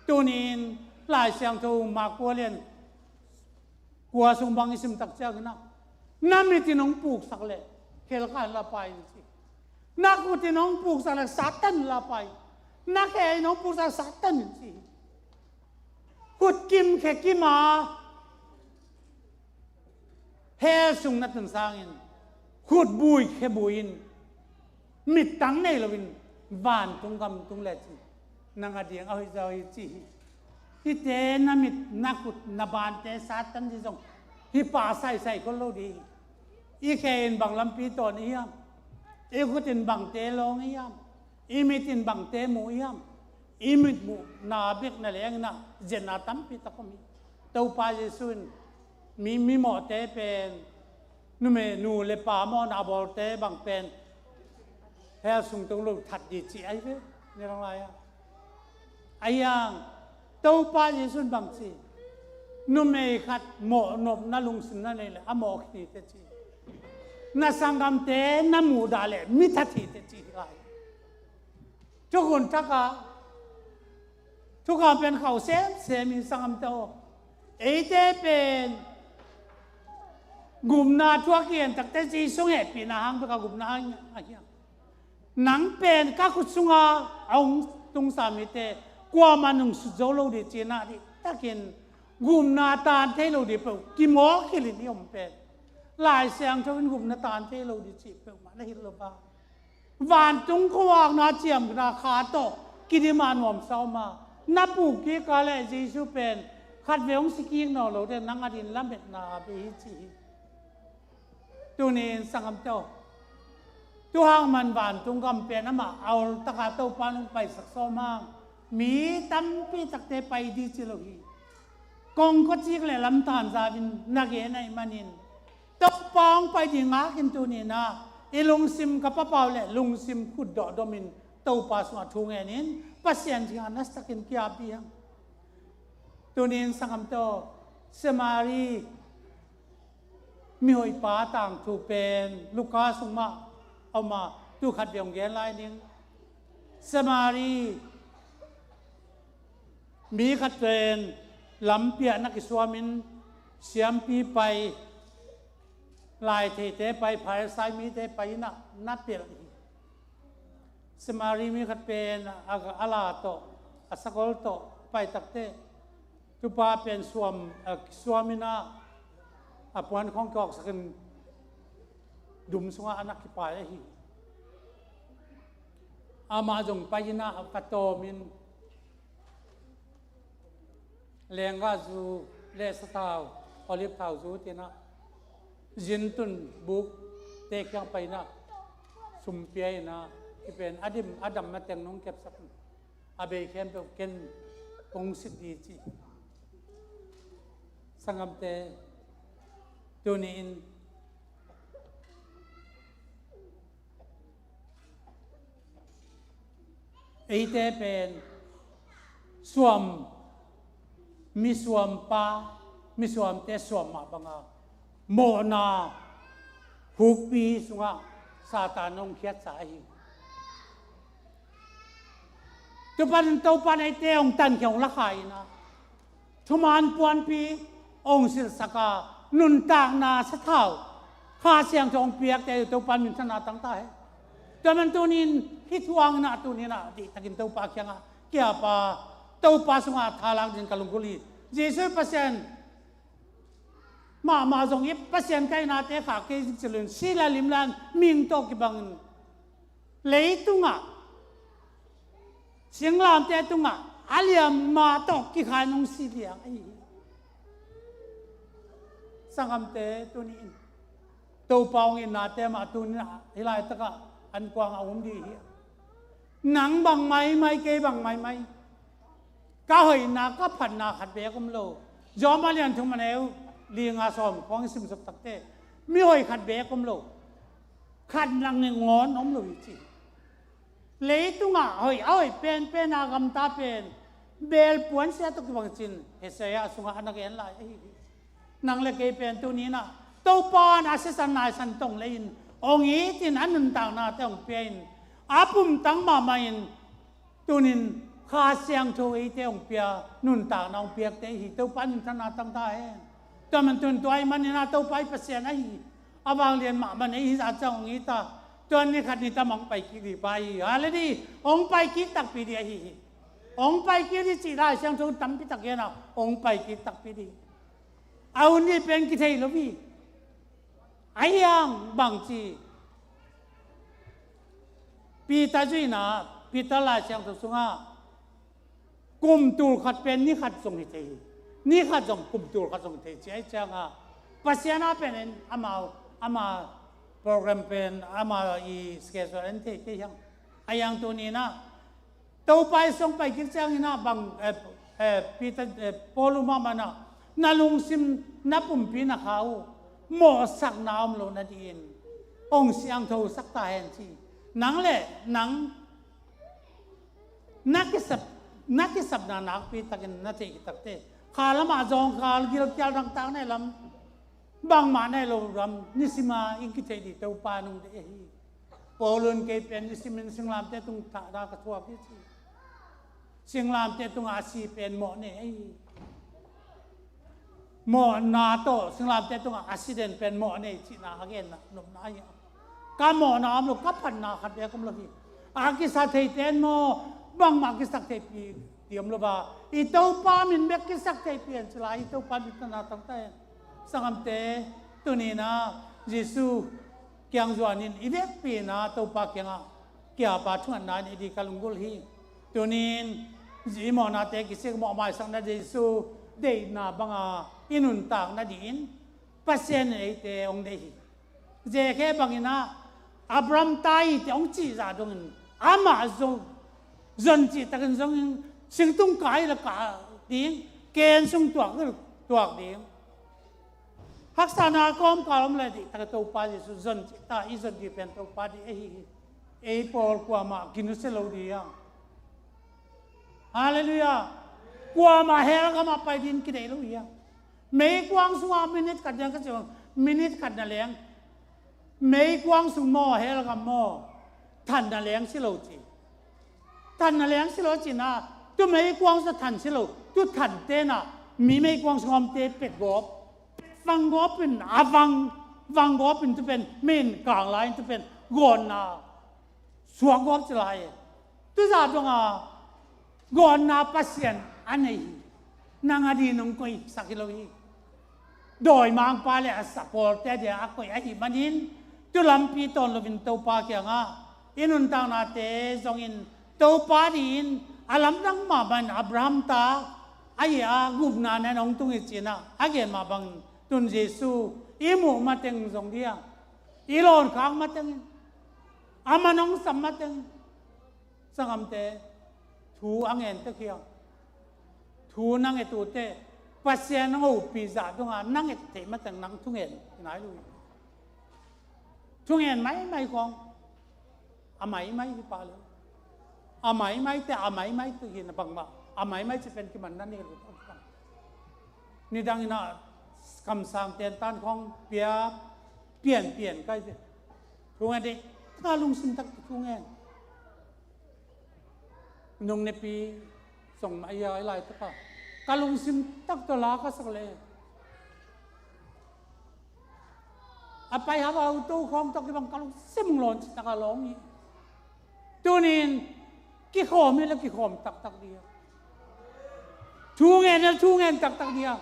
Tunin Lai Siangtho Mark kua lian kua sung bang i sim tak ciangin a, na mit in hong puksak leh khelkha in la pai in ci. Na khut in hong puksak leh Satan in la pai. Na khe in hong puksak leh Satan in ci. Khut kim khe kim a hell sung na tun sangin, khut bui khe bui in, mittang nei loin vantung gam tung lecin, nang a ding a hoih zaw hi ci hi. Hihte na mit, na khut, na bante Satan ding zong hi pah saisai khol lo ding hi. I khe in bang lampi tawn i hiam? I khut in bangte lawng i hiam? I mit in bangte mu i hiam? I mit muhna bek na leng in a, zetna tampi tak om hi. Topa Jesu in mi, mimawhte pen, numei nu le pa mawhna a bawlte bang pen hell sung tung lo that ding ci ahi ve. Ni rang lai a, a hiang Topa Jesu in bang ci? Numei khat mawh nopna lungsim na nei leh a mawh khin hi teh ci. Na sanggamte na muhdah leh mi that hi teh ci hi lai. Thukhun thak a, thukham pen khauh semsem hi sanggamte aw. Eite pen gupna thu a kigen takte Jesu hehpihna hang bek a gupna hang a hiang. Nang pen ka khut sunga a hong tungsa mite kuamah nungsut zo lo ding cihna dih takin gupna taan thei lo ding peuh kimawl khilh in i om pen Lai Siangtho in gupna taan thei lo ding cih peuhmah na hilh lo ba. Vantung khuavakna ciamna kha tawh kidim a nuamsa om a, na puk kik a leh Jesu pen khatvei hong si kik nawn lo ding, nang a ding lametna bei hi ci hi. Tunin sanggamte aw, tu hang man vantung gam pen amah a ol taka Topa in hong paisak sawm hang, mi tampi takte pai ding ci lo hi. Kongkhak cik le lamtan zau in na gen ahih manin Topa hong pai ding ngakin tunin a, i lungsim ka papau le lungsim khut dawhdom in Topa sungah thu ngen in Pasian kiangah nasakin ki-ap dih hang. Tunin sanggamte aw, Samari mihoihpa tangthu pen Luka sung mah a om a, tu khat vei hong gen lai ning. Samari mi khat pen lampi ah na kisuamin siampi pai, laitheite pai, Pharisai mite pai in a na pelh hi. Samari mi khat pen a, a la tawh, a sakol tawh pai takteh, tupa pen suam, a, suam in a, a puan khawng kiawksakin dum sungah a na kipai ahi. Amah zong pai-in ah a va tawmin lenggahzu le sathau, olive thau zu tinah zintun bukte kiang pai-in ah sumpia-in ah, i pen a dim a dam mateng nong kepsak a bei khempeuh ken kong sit dih ci. Sanggamte, tuni-in eite pen suam, misuampa, misuamte suam mah banga mawhna hukpi sungah Satan hong khiatsa ahi. Tupanin Topan eite hong tankhia hong lakha-in ah thuman puanpi hong silhsak a, nuntakna sathau, Kha Siangtho hong piakte uh Topan minthanna tangta hen. Tua man tunin hih thuang inah tuninah dihtakin Topa kiangah kiapa, Topa sungah thalak din ka lunggulh hi. Jesuh Pasian mahmah zong i Pasian kaihnate khah kei zikcilun sila limlan ming tawh kibangin leitungah singlamte tungah a liam mah tawh kikhain hong si liang ahi hi. Sanggamte, tuni-in Topa hong itnate mah tuninah hih laitakah an kuangah a um dih hi. Nang bang maimai, kei bang maimai, ka hoihna ka phatna khat beek om lo. Job a lian thum a neu li nga sawm khawng i simsuk takte, mi hoih khat beek om lo. Khat nangawn om lo hi ci. Leitungah hoih a hoih penpen a gamta pen beel puansia tawh kibang cin Isaiah sungah a na gen lai ahi hi. Nang le kei pen tuninah Topa in a sisan naisan tong lei-in hong itin a nuntaknate hong pia-in a pumtang mahmahin tunin Kha Siangtho eite hong pia, nuntakna hong piakte hi. Topa in minthanna tangta hen. Tua man tun tua ahih maninah Topa i Pasian ahi a vanglian mahmah nei hi zah ciang hong it a, tua ni khat ni tam hong paikik dih pa hi. Hallelujah. Hong paikik takpi dih ahi hi. Hong paikik dih cih Lai Siangtho tampi tak genah hong paikik takpi dih. A hun nih pen kithei lo hi. A hiang bangci Peter zuihna, Peter Lai Siangtho sungah kum tul khat pen ni khat zong hi thei hi. Ni khat zong kum tul khat zong hi thei ci ahih ciangah Pasian a pen en amau, ama program pen ama i schedule en thei kei hiang. A hiang tuninah Topa i song paikik cianginah bang, eh, eh, Peter, eh, Paul uh mahmahnah na lungsim na pumpi na kha uh mawhsakna om lo nadingin hong siangthosak ta hen ci. Nang le nang na kisap, na kisapna nakpi takin na theih takte, kha lamah zawngkhal gilkial dangtak nei lam, bangmah nei lo lam nisima in kitheih dih Topa nung deh ahi. Paul un kei pen nisimin singlamte tung thahna ka thuak hi ci. Singlamte tungah a si pen mawh nei ahi. Mawhna tawh singlamte tungah a si den pen mawh nei cihna a genna nopna ahi. Ka mawhna om lo, ka phatna khat bek om lo hi. A kisa thei ten maw, bangmah kisak theipi ti om lo ba, i Topa min bek kisak theipi hen ci lai, i Topa min tana tangta hen. Sanggamte, tuninah Jesuh kiang zuanin i vekpi-inah Topa kiangah kiapa thungatna in i dih ka lunggulh hi. Tunin i mawhnate kisik mawh maisakna Jesuh deihna banga i nuntak nadingin Pasian in eite hong deih hi. Zekhe banginah Abraham ta hi te hong cih zah dongin amah zong zon cihtakin zongin singtung kai le kah ding, ken sung tuak le tuak ding. Haksatna kawmkal om le dih tak Topa Jesuh zon cihta, i zon dih pen Topa dih ahi hi. Ei pawl kuamah kinusia lo dih a. Halleluiah. Kuamah hell gamah pai din kideih lo hi a. Meikuang sungah minit khat liang ka ci bang, minit khat na leng meikuang sung maw, hell gam maw, than na leng si lo ci. Than na leng si lo cina, tu meikuang sung than si lo, tu than tena mi meikuang sung omte pet gawp, vang gawp in a vang, vang gawp in tu pen min kang lai in tu pen gawnna suak gawp ci lai. Tuzah donga gawnna Pasian a nei hi. Nang a din hong koihsak hi lo hi. dawimangpa le a sa pawlte dia a koih ahih manin, tu lampi tawn loin Topa kiangah i nuntaknate zongin Topa dingin a lamdang mahmah in Abraham ta ahi a gupna nan hong tung hi ci-in ah a gen mah bangin tun Jesu i muh mateng zong dia, i lawnkhak matengin, a man hong sam matengin, sanggamte, thu a ngen tek hi a, thu na nget uh teh Pasian hong hopih zah dongah na nget theih mateng nang thungen hi nai lo hi. Thungen maimai khawng a maimai hi pah lo. A maimai teh a maimai teh hi na bangmah a maimai ci pen kiman na ni lo. Nidang in ah kamsang tentan khawng pia pianpian kai teh thungen dih. Ka lungsim tak thungen. Nung nepi song mah a i laitak a ka lungsim tak tawh la ka sak leh a pai haba uto khawng tawh kibang ka lungsim lawn citak a lawng hi. Tunin kikhawm hi le kikhawm taktak dih a, thu ngen hi le thu ngen taktak dih a,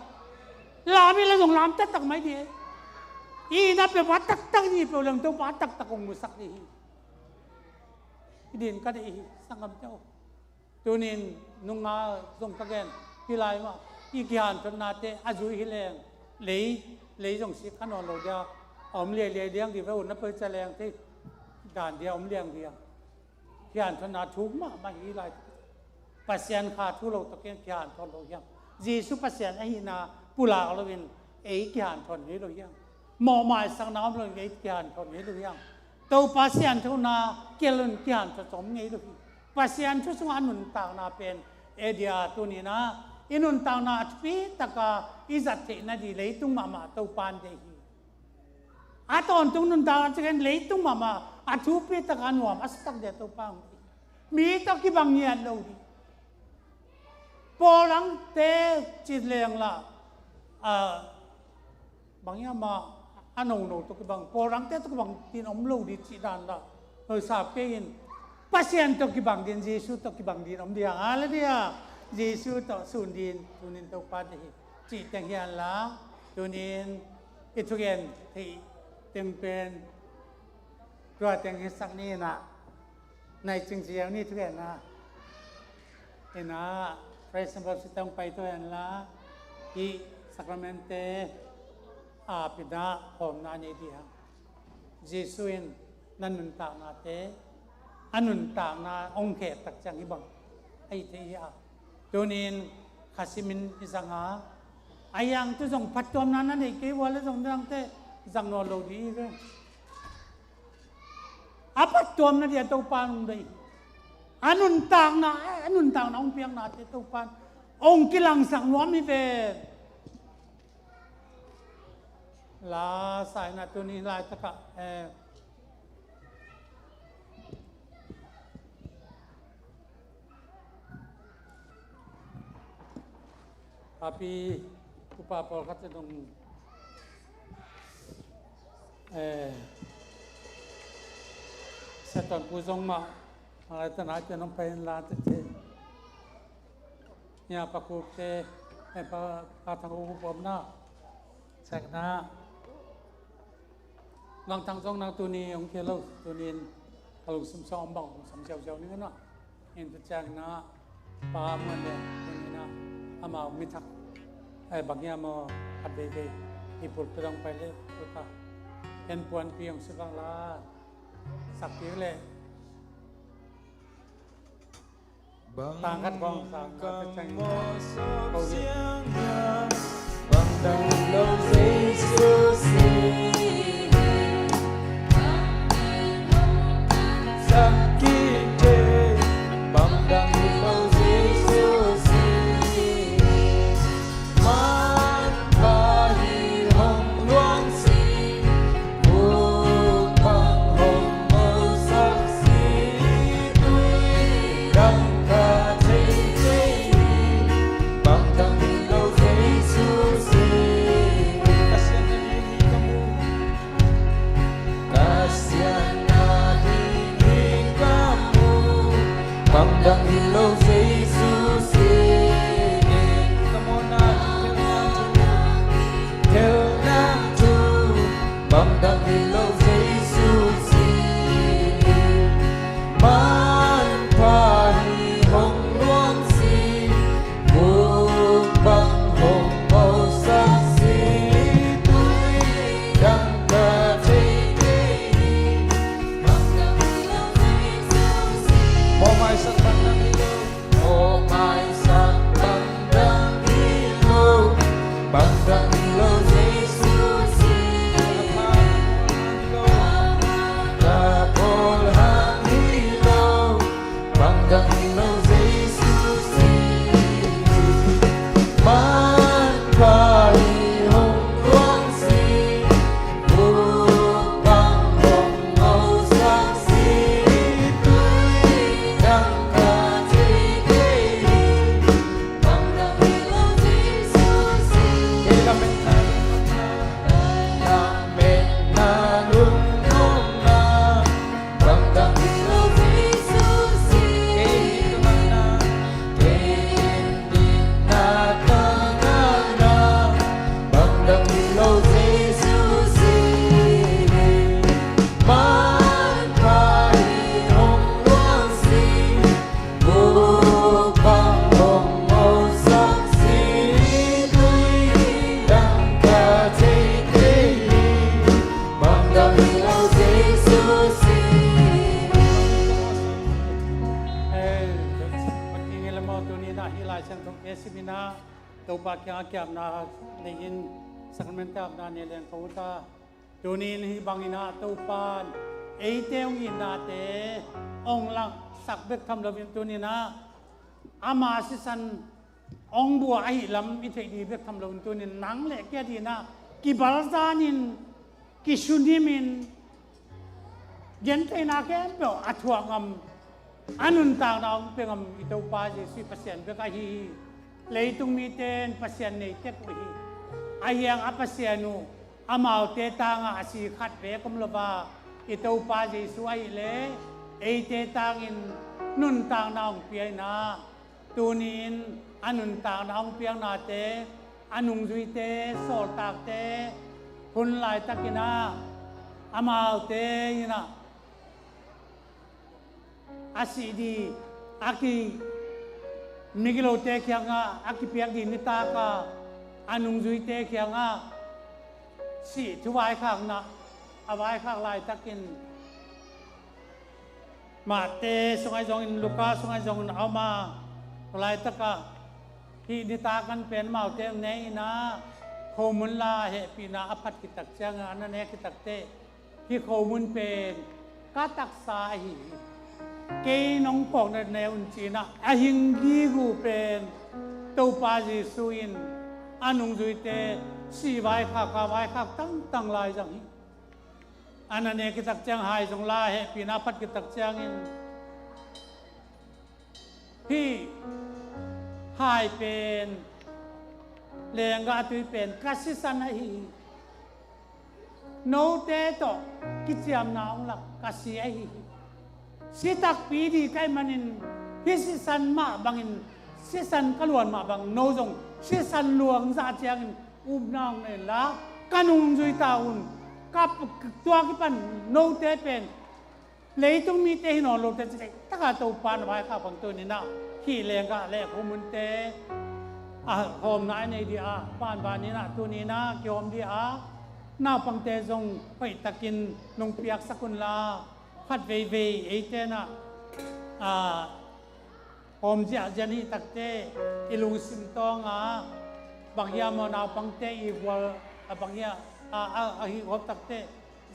lam hi le zong lam taktak mai dih a, i na peuh pa taktak dih peuh leng Topa taktak hong musak dih hi. I din ka deih hi sanggamte aw. Tunin nunga zong ka gen hi lai mah, i kihanthawnate a zui hi leng lei, lei zong sik a nawn lo dia, a om liailiai diang dih ve uh na peuh ca leng te dan dia om liang dia. Kihanthawnna thuk mahmah hi lai. Pasian kha thu lo tawh ken kihanthawn lo hiam? Jesu Pasian ahihna pulak loin ei kihanthawn hi lo hiam? Mawhmaisakna om loin ei kihanthawn hi lo hiam? Topa sianthona kial loin kihanthawn om ngei lo hi. Pasian thu sungah a nuntakna pen ei dia tuninah i nuntakna a thupi taka i zat theih nadih leitung mahmah Topa in deih hi. A tawntung nuntakna cikin leitung mahmah a thupi taka nuam a satak dia Topa hong deih hi. Mi tawh kibang ngiat lo dih. Pawl dangte cih leng lah, a, bang hiam ah, a nono tawh kibang, pawl dangte tawh kibang din om lo dih cih dan lah. Hoi sap kei in, Pasian tawh kibang din, Jesu tawh kibang din om dih hang. Hallelujah. Jesu tawh sun din, tunin Topa deih hi. Cih teng hi a la, tunin i thugen theih teng pen tua teng hi sak ni inah, nai cingciang ni thugenna inah, praise and worship teng pai tua hen la, hih sacrament te a ap inah khawmna a nei dih hang. Jesu in na nuntaknate, a nuntakna hong khek tak ciang hi bang a hi thei hi a. Tunin kha simin i zang a, a hiang tu zong phattuamna na neih kei ua le zong dangte zang nawn lo dih hi ve. A phattuamna dia Topa hong deih hi. A nuntakna, a nuntakna hong piaknate Topa hong kilangsak nuam hi ve. La sa inah tuni laitakah, eh, papi upa pawlkhat in hong, eh, Siatonpu zong mah a lai tanai ten hong pai in la tete. Nia Pa Khup te, eh, Pa, Pa Thang Khup omna, cekna. Vangthang zong nang tuni hong khia lo, tunin ka lungsim sawm bang hong sam ziauziau ning a na. In tu ciang na Pa Muan le tunin a amau mi thak, eh, bang hiam aw, khat veivei i pulpit hong pai le, puta en puanpi hong si bang la, sakpi le. Tang khat kong sang na te ceng ko ni. Minah Topa kiangah kiapna nei-in sakrament te apna nei leng ko ta. Tunin hih bangin ah Topa in eite hong itnate hong laksak bek tham loin tunin ah ama sisan hong bua ahih lam i theih ding bek tham loin tunin nang le kei adingin ah kibalzanin, kisunin, gentheihna khempeuh a thuak ngam, a nuntakna hong pia ngam i Topa Jesuh i Pasian bek ahi hi. Leitung mite in Pasian nei tek uh hi. Ahi hang a Pasian uh amaute tangah a si khat beek om lo a, i Topa Jesuh ahih leh eite tangin nuntakna hong pia in ah, tuni-in a nuntakna hong piaknate, a nungzuite, sawltakte, hun laitakin ah amaute in ah a sih ding a ki, migilote kiangah a kipiak ding nitak ah a nungzuite kiangah sih thu vaikhakna a vaikhak laitakin, Mate sungah zongin, Luka sungah zongin a om a, laitakah hih nitak an pen amaute ne in ah, khomun la hehpihna a phat khit tak ciangin a na nek khit tak teh, hih khomun pen ka taksa ahi hi. Kei nong phawkna ne un ci-in ah a hing gige uh pen Topa Jesuh in a nungzuite sih vaikhak, kha vaikhak tangtang lai zang hi. A na nek khit tak ciang hai zong la hehpihna phat khit tak ciangin, hih hai pen, lenggah tui pen ka sisan ahi hi. Note tawh kiciamna hong lak ka si ahi hi. Si takpi ding ka hih manin, hih sisan mah bangin, sisan ka luan mah bang no zong sisan luang zah ciangin upna hong nei inla, ka nungzui ta un. Ka p-, tua kipan note pen leitung mite hi nawn lote ci, taktak a Topa na vaikhak bang tuni-in ah hih lenggah le khomunte a hawmna a nei ding a, banbanin ah tuni-in ah kihawm ding a, naupangte zong hoihtakin nong piaksak unla, khat veivei eite in ah, a, hawm ziahziah hi tak teh, i lungsim tawng a, bang hiam aw, naupangte i gual a bang hiam a, a, a hih hop tak teh,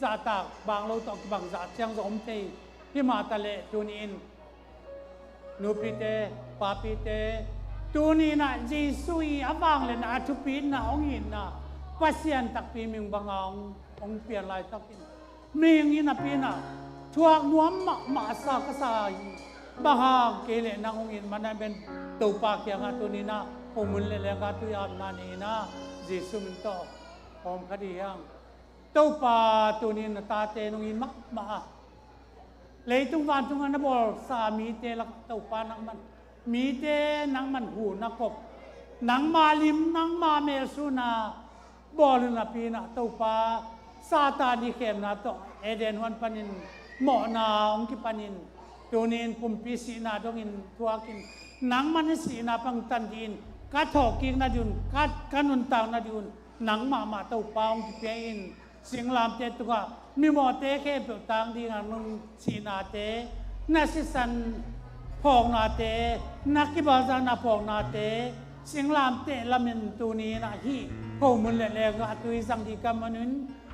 zahtak bang lo tawh kibang zah ciang zong om thei hi. Mah taleh tuni-in nupite, papite, tuni-in ah Jesuh i a vangliatna, a thupitna, hong itna, Pasian takpi ming banga hong, hong pian laitakin, mihing hi napi-in ah thuak nuam mahmah sa ka sa hi. Bang hang kei le nang hong it man a, ben Topa kiangah tuni-in ah khomun le lenggah tui apna nei-in ah, Jesuh min tawh hawm kha ding hi hang. Topa, tuni-in na tate nong it mahmah a, leitung vantungah na bawlsa mite lakah Topa nangman, mite nangman hu na kop, nangma lim, nangma mel sun a bawl uh napi-in ah Topa, Satan i khemna tawh Eden huan panin mawhna hong kipanin, tuni-in pumpi sihna dongin thuakin, nangman i sihna pan tan dingin ka thawhkik nading un, ka, ka nuntak nading un nang mahmah Topa hong kipia in, singlamteh tungah mimawhte khempeuh tang dingin nong sihnate, na sisan phawknate, na kibalzahna phawknate, singlamteh lamin tuni-in ah hih khomun le lenggah tui zang ding ka hih manin,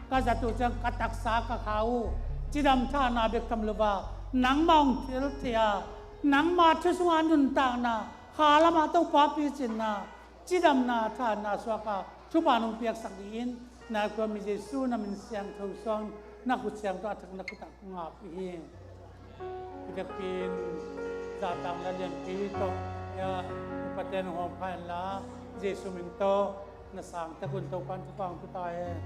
ka zat uh ciang ka taksa, ka kha uh, cidam thahna bek tham lo a, nangmah hong thil thei a, nangma thu sungah nuntakna, kha lamah Topa picinna, cidamna, thahna suak a, thupha nong piaksak dingin, na kua mi Jesuh na min siangtho suang, na khut siangtho a thak na khut ah kong ap hi. I vekpi-in zahtakna lianpi tawh, ya, upate nong hawm kha inla, Jesuh min tawh na sang tek un. Topa'n thupha hong pia ta hen.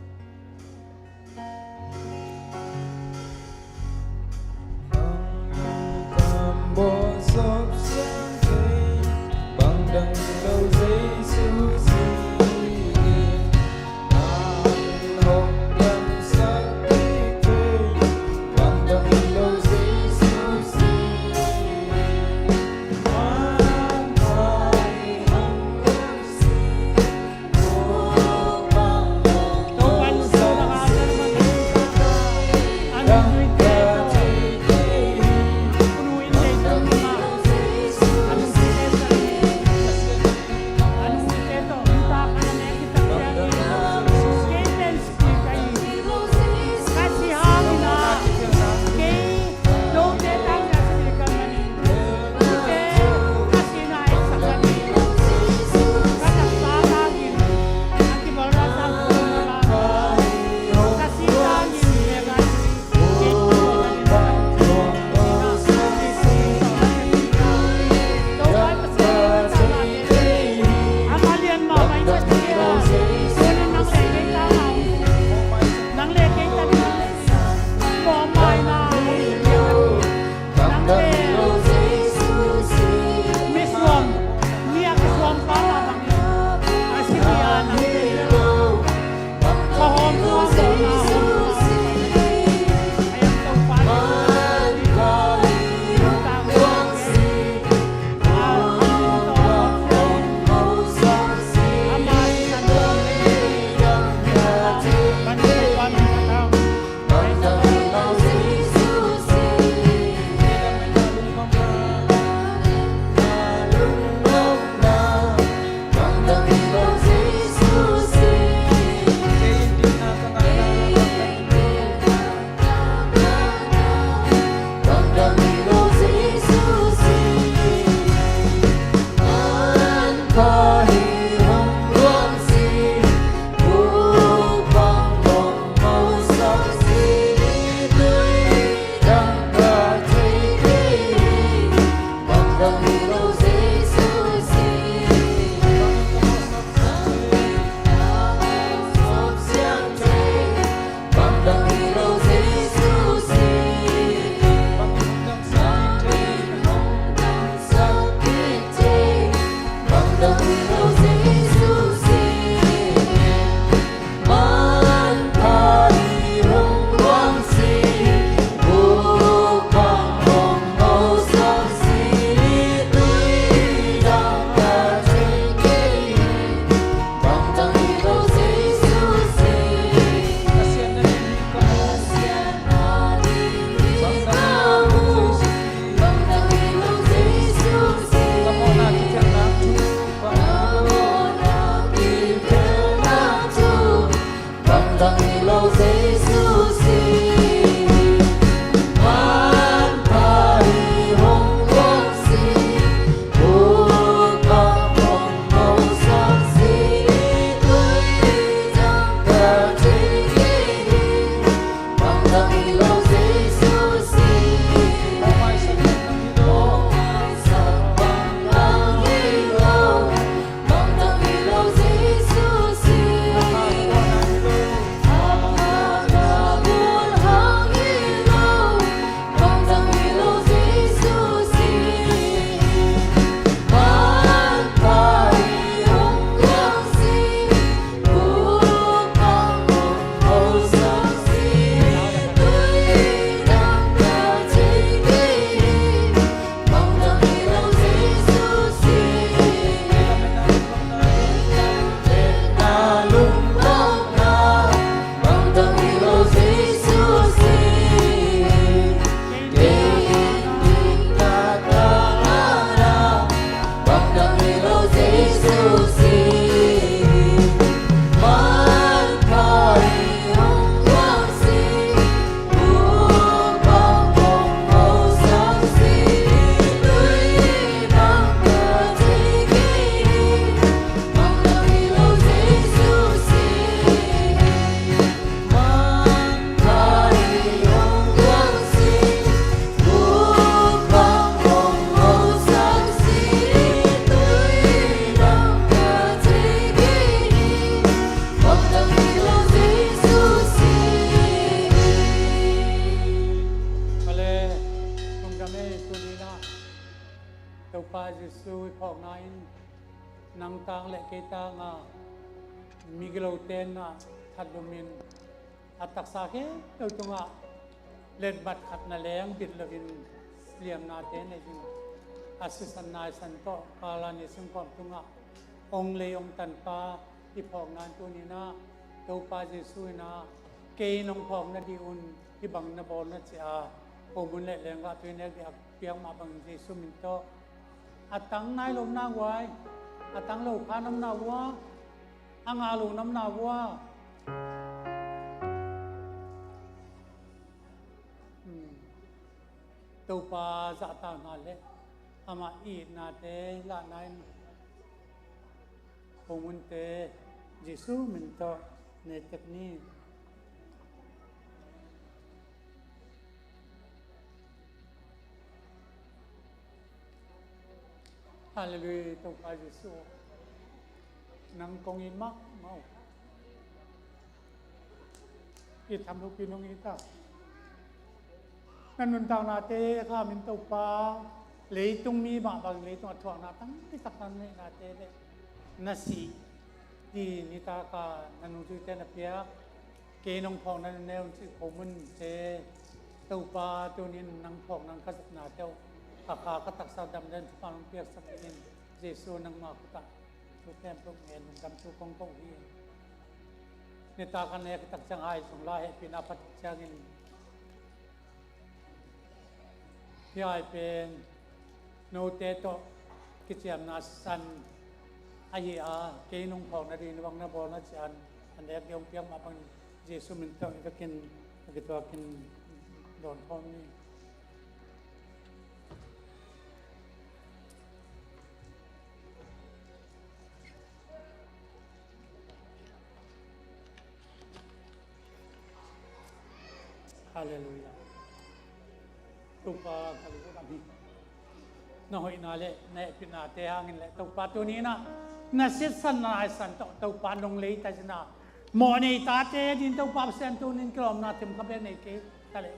Nang tang le kei tangah migilote na that lumin a taksa khempeuh tungah letbat khat na leng bit loin liamnate nei ding a sisan naisan tawh Kalvari sungkhawm tungah hong lei hong tanpa i phawkna in tuni-in ah Topa Jesuh in ah kei nong phawk nading un hih bang na bawl na ci a, khomun le lenggah tui nek ding a piak mah bangin Jesuh min tawh. A tang nai lo na uai, a tang lo kha nam na ua, a ngah lo nam na ua. Hmm. Topa zahtakna le amah itnate lahna in khomunte Jesuh min tawh nei tek ni. Halleluiah, Topa Jesuh. Nang kong it mahmah uh. It tham lopi nong it a. Na nuntaknate kha min Topa, leitung mi mah bang leitung a thuakna tampi tak na neihnate le na sih ding nitak a na nungzuite na piak. Kei nong phawk nading un cih khomunte Topa tuni-in nang phawk nang ka zatnate uh a kha ka taksa dam den thupha nong piaksak dingin Jesuh nangma khutah thu khempeuh ngen lungdam thu kong ko hi. Nitak a nek tak ciang hai sung la hehpihna phat ciangin hih ai pen note tawh kiciamna san ahi a, kei nong phawk nading bang na bawl na cian a nek ding hong piak mah bangin Jesuh min tawh i vekin a kituakin dawn khawm ni. Halleluiah. Topa ka lungdam hi. Na hoihna le na hehpihna te hangin le Topa tuni-in ah na sisan na naisan tawh Topa nong lei ta zina mawhnei tate din Topa Pasian tuni-in kilawmna thim ka bek nei kei ta le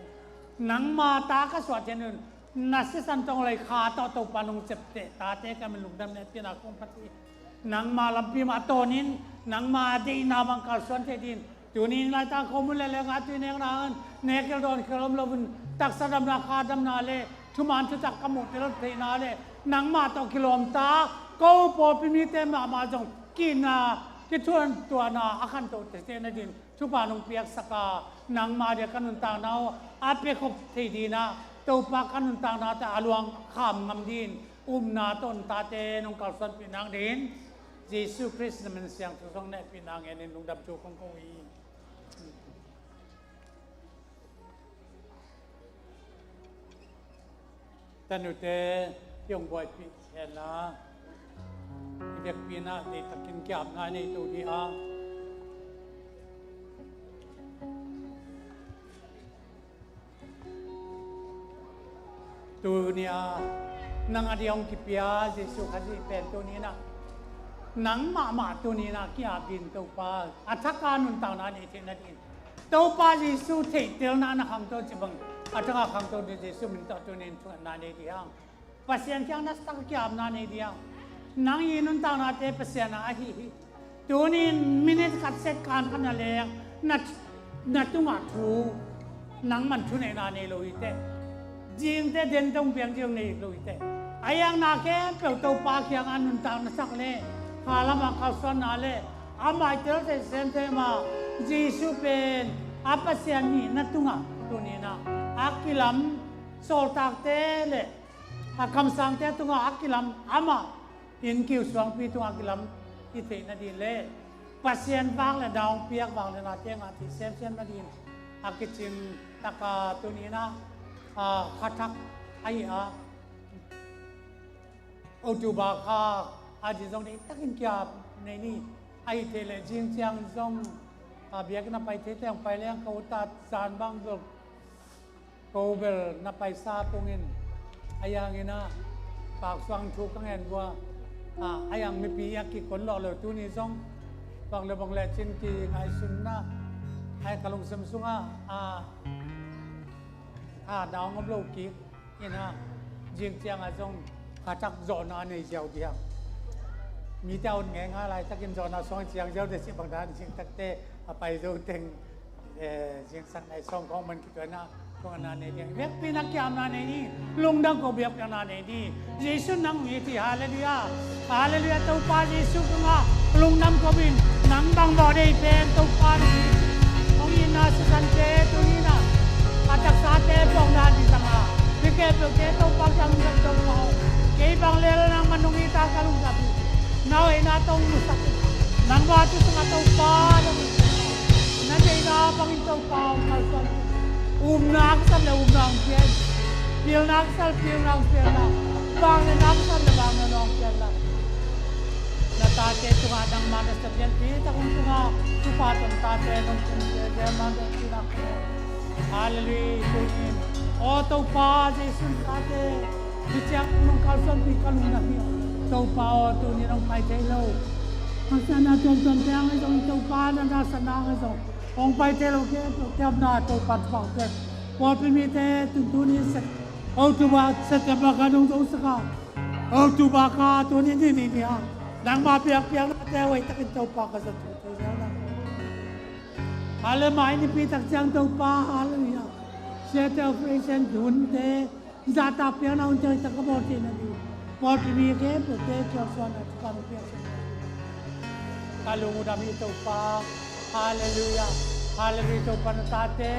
nangma ta ka suah ciangin na sisan tawh lei kha tawh Topa nong ciapteh tate ka min lungdam le hehpihna kong phat hi. Nangma lampi mah tawnin nangma deihna bang kalsuan thei din tuni-in laitak khomun le lenggah tui nekna in nek kil dawn kil om loin taksa damna kha damna le thuman thutak ka muhtel theihna le nangmah tawh kilawmta ko pawlpi mite mahmah zong ki-itna kithuantuahna a khantoh theihna din thupha nong piaksak a nangmah dia ka nuntakna uh a piakhop thei dinah Topa ka nuntaknate a luang kham ngam din upna tawh tate nong kalsuanpih nang din Jesuh Khrist na min siangtho zong na hehpihna ngenin lungdam thu kong ko hi. Tanute i hong buaipih henla i vekpi-in ah deihtakin ki-apna nei to dih a. Tuni-a nang a dia hong kipia Jesuh Khazih pen tuni-in ah nang mahmah tuni-in ah ki-ap din Topa a thak a nuntakna nei theihna dingin Topa Jesuh theihtelna na khangto cih bang a thak a khangto ding Jesuh min tawh tuni-in thungetna nei dih hang. Pasian kiang na sak ki-apna nei dih hang. Nang i nuntaknate Pasian a ahi hi. Tuni-in minit khat second khat na leng na, na tungah thu nangman thuneihna nei lo hi teh. Zingte den dong piang zing nei lo hi teh. A iakna khempeuh Topa kiangah nuntak na sak le kha lamah kalsuanna le amah i tel thei semsem a Jesuh pen a Pasian hihna tungah tuni-in ah a kilam sawltakte le a kamsangte tungah a kilam amah inn kiu suangpi tungah a kilam i theihna ding le Pasian vak le nau piak vak le nate ngah theih semsem nading a kicing taka tuni-in ah kha thak ahi a October kha a ding zong deihtakin ki-ap nei ni. Ahi thei leh zing ciang zong a biakinn a pai thei teng pai leng ko ta zan bang zong ko bel na paisa pungin a iangin ah paksuang thu ka ngen bua a iang mipi a kikon lawh lo tuni zong bang le bang le cin ki ngaihsunna ai ka lungsim sungah a a nau ngam lo kik in ah zing ciangah zong kha thak zawhna nei ziau dih hang. Mite a on ngeingai laitakin zawhna suang ciang ziau te cih bang dan zing takte a pai zo teng, eh, zingsang nai sawm khawng man kituaina tung a na nei ding. Vekpi na kiamna nei ni, lungdam ko biakpiakna nei ni. Jesu nang mi ti, halleluiah. Halleluiah, Topa Jesu ka ngah, lungdam ko in, nang bang bawh dei pen Topa ni. Hong itna sisan te tuni na a taksate pawkna di zanga, mi khempeuhte Topa kiang lungdam Topa aw. Kei bang lel nangman hong ita ka lungdam hi. Na hoihna tawh hong musak hi. Nangma tu sungah Topa na mi na deihna bangin Topa hong kalsuan hi. Upna ka san le upna hong pia in. Pilna ka san le pilna hong pia in la. Vangliatna ka san le vangliatna hong pia in la. Na tate tungah nangma na sa lianpi tak hong tunga, thupha tawh na tate nong tung ziahziah ma dong tina kong. Halleluiah, tunin. Aw Topa Jesu na tate hi ciang nong kalsuanpih ka lungdam hi. Topa aw, tunin hong pai thei lo. Haksatna tuamtuamte hang ahi zong, Topa na nasatna hang ahi zong, hong pai thei lo khempeuhte omna Topa thupha hong pia in. Pawlpi mite tuntuni set October, September kha nong zosak a, October kha tuni ni ni ni a nangma biakpiaknate hoih takin Topa ka zat uh thei ziau na. Halleluiah, mai nipi tak ciang Topa, halleluiah. Siate operation hunte, zahtak piakna hunte hoih tak ka bawl theihna ding, pawlpi mi khempeuhte kiang suan a thupha hong pia. Ka lung uh dam hi Topa. Halleluiah. Halleluiah, Topa na tate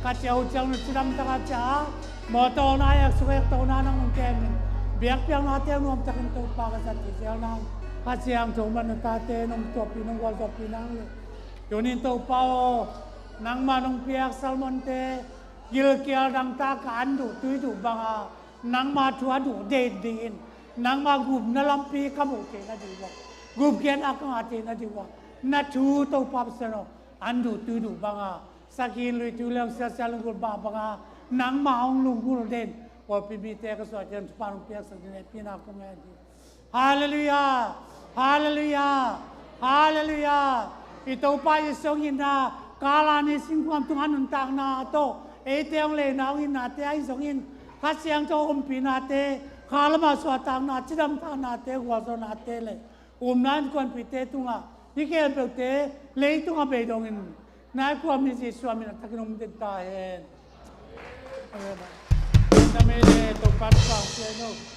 ka ciah uh ciang na cidam tak a ciah a, mawtaw na ek suk ek tawh na nang hong kem in. Biakpiaknate nuam takin Topa ka zat hi ziau nang. Kha Siangtho man na tate nong tuahpih nong gualzawhpih nang le. Tunin Topa aw, nangma nong piak sermonte gilkial dangtak ka an duh tui duh banga, nangma thu a duh den dingin, nangma gupna lampi ka muh theihna ding uh a, gupkhiatna ka ngah theihna ding uh a, na thu Topa Pasian aw, an duh tui duh banga, sakhin lui tui leng siasia lunggulh mah banga, nangma hong lunggulh den, pawlpi mite ka suah ciang thupha hong piaksak ding hehpihna kong ngen hi. Halleluiah. Halleluiah. Halleluiah. I Topa Jesu hong itna, kala ni singkuang tungah nuntakna tawh eite hong leina hong itnate ahi zongin, Kha Siangtho ompihnate, kha lamah suahtakna, cidamtaknate, gualzawhnate le upna innkuanpihte tungah hih khempeuhte leitungah beidongin, na innkuan mi Jesu a min a takin hong den ta hen. Amen. Amen. Topa thupha hong pia in aw.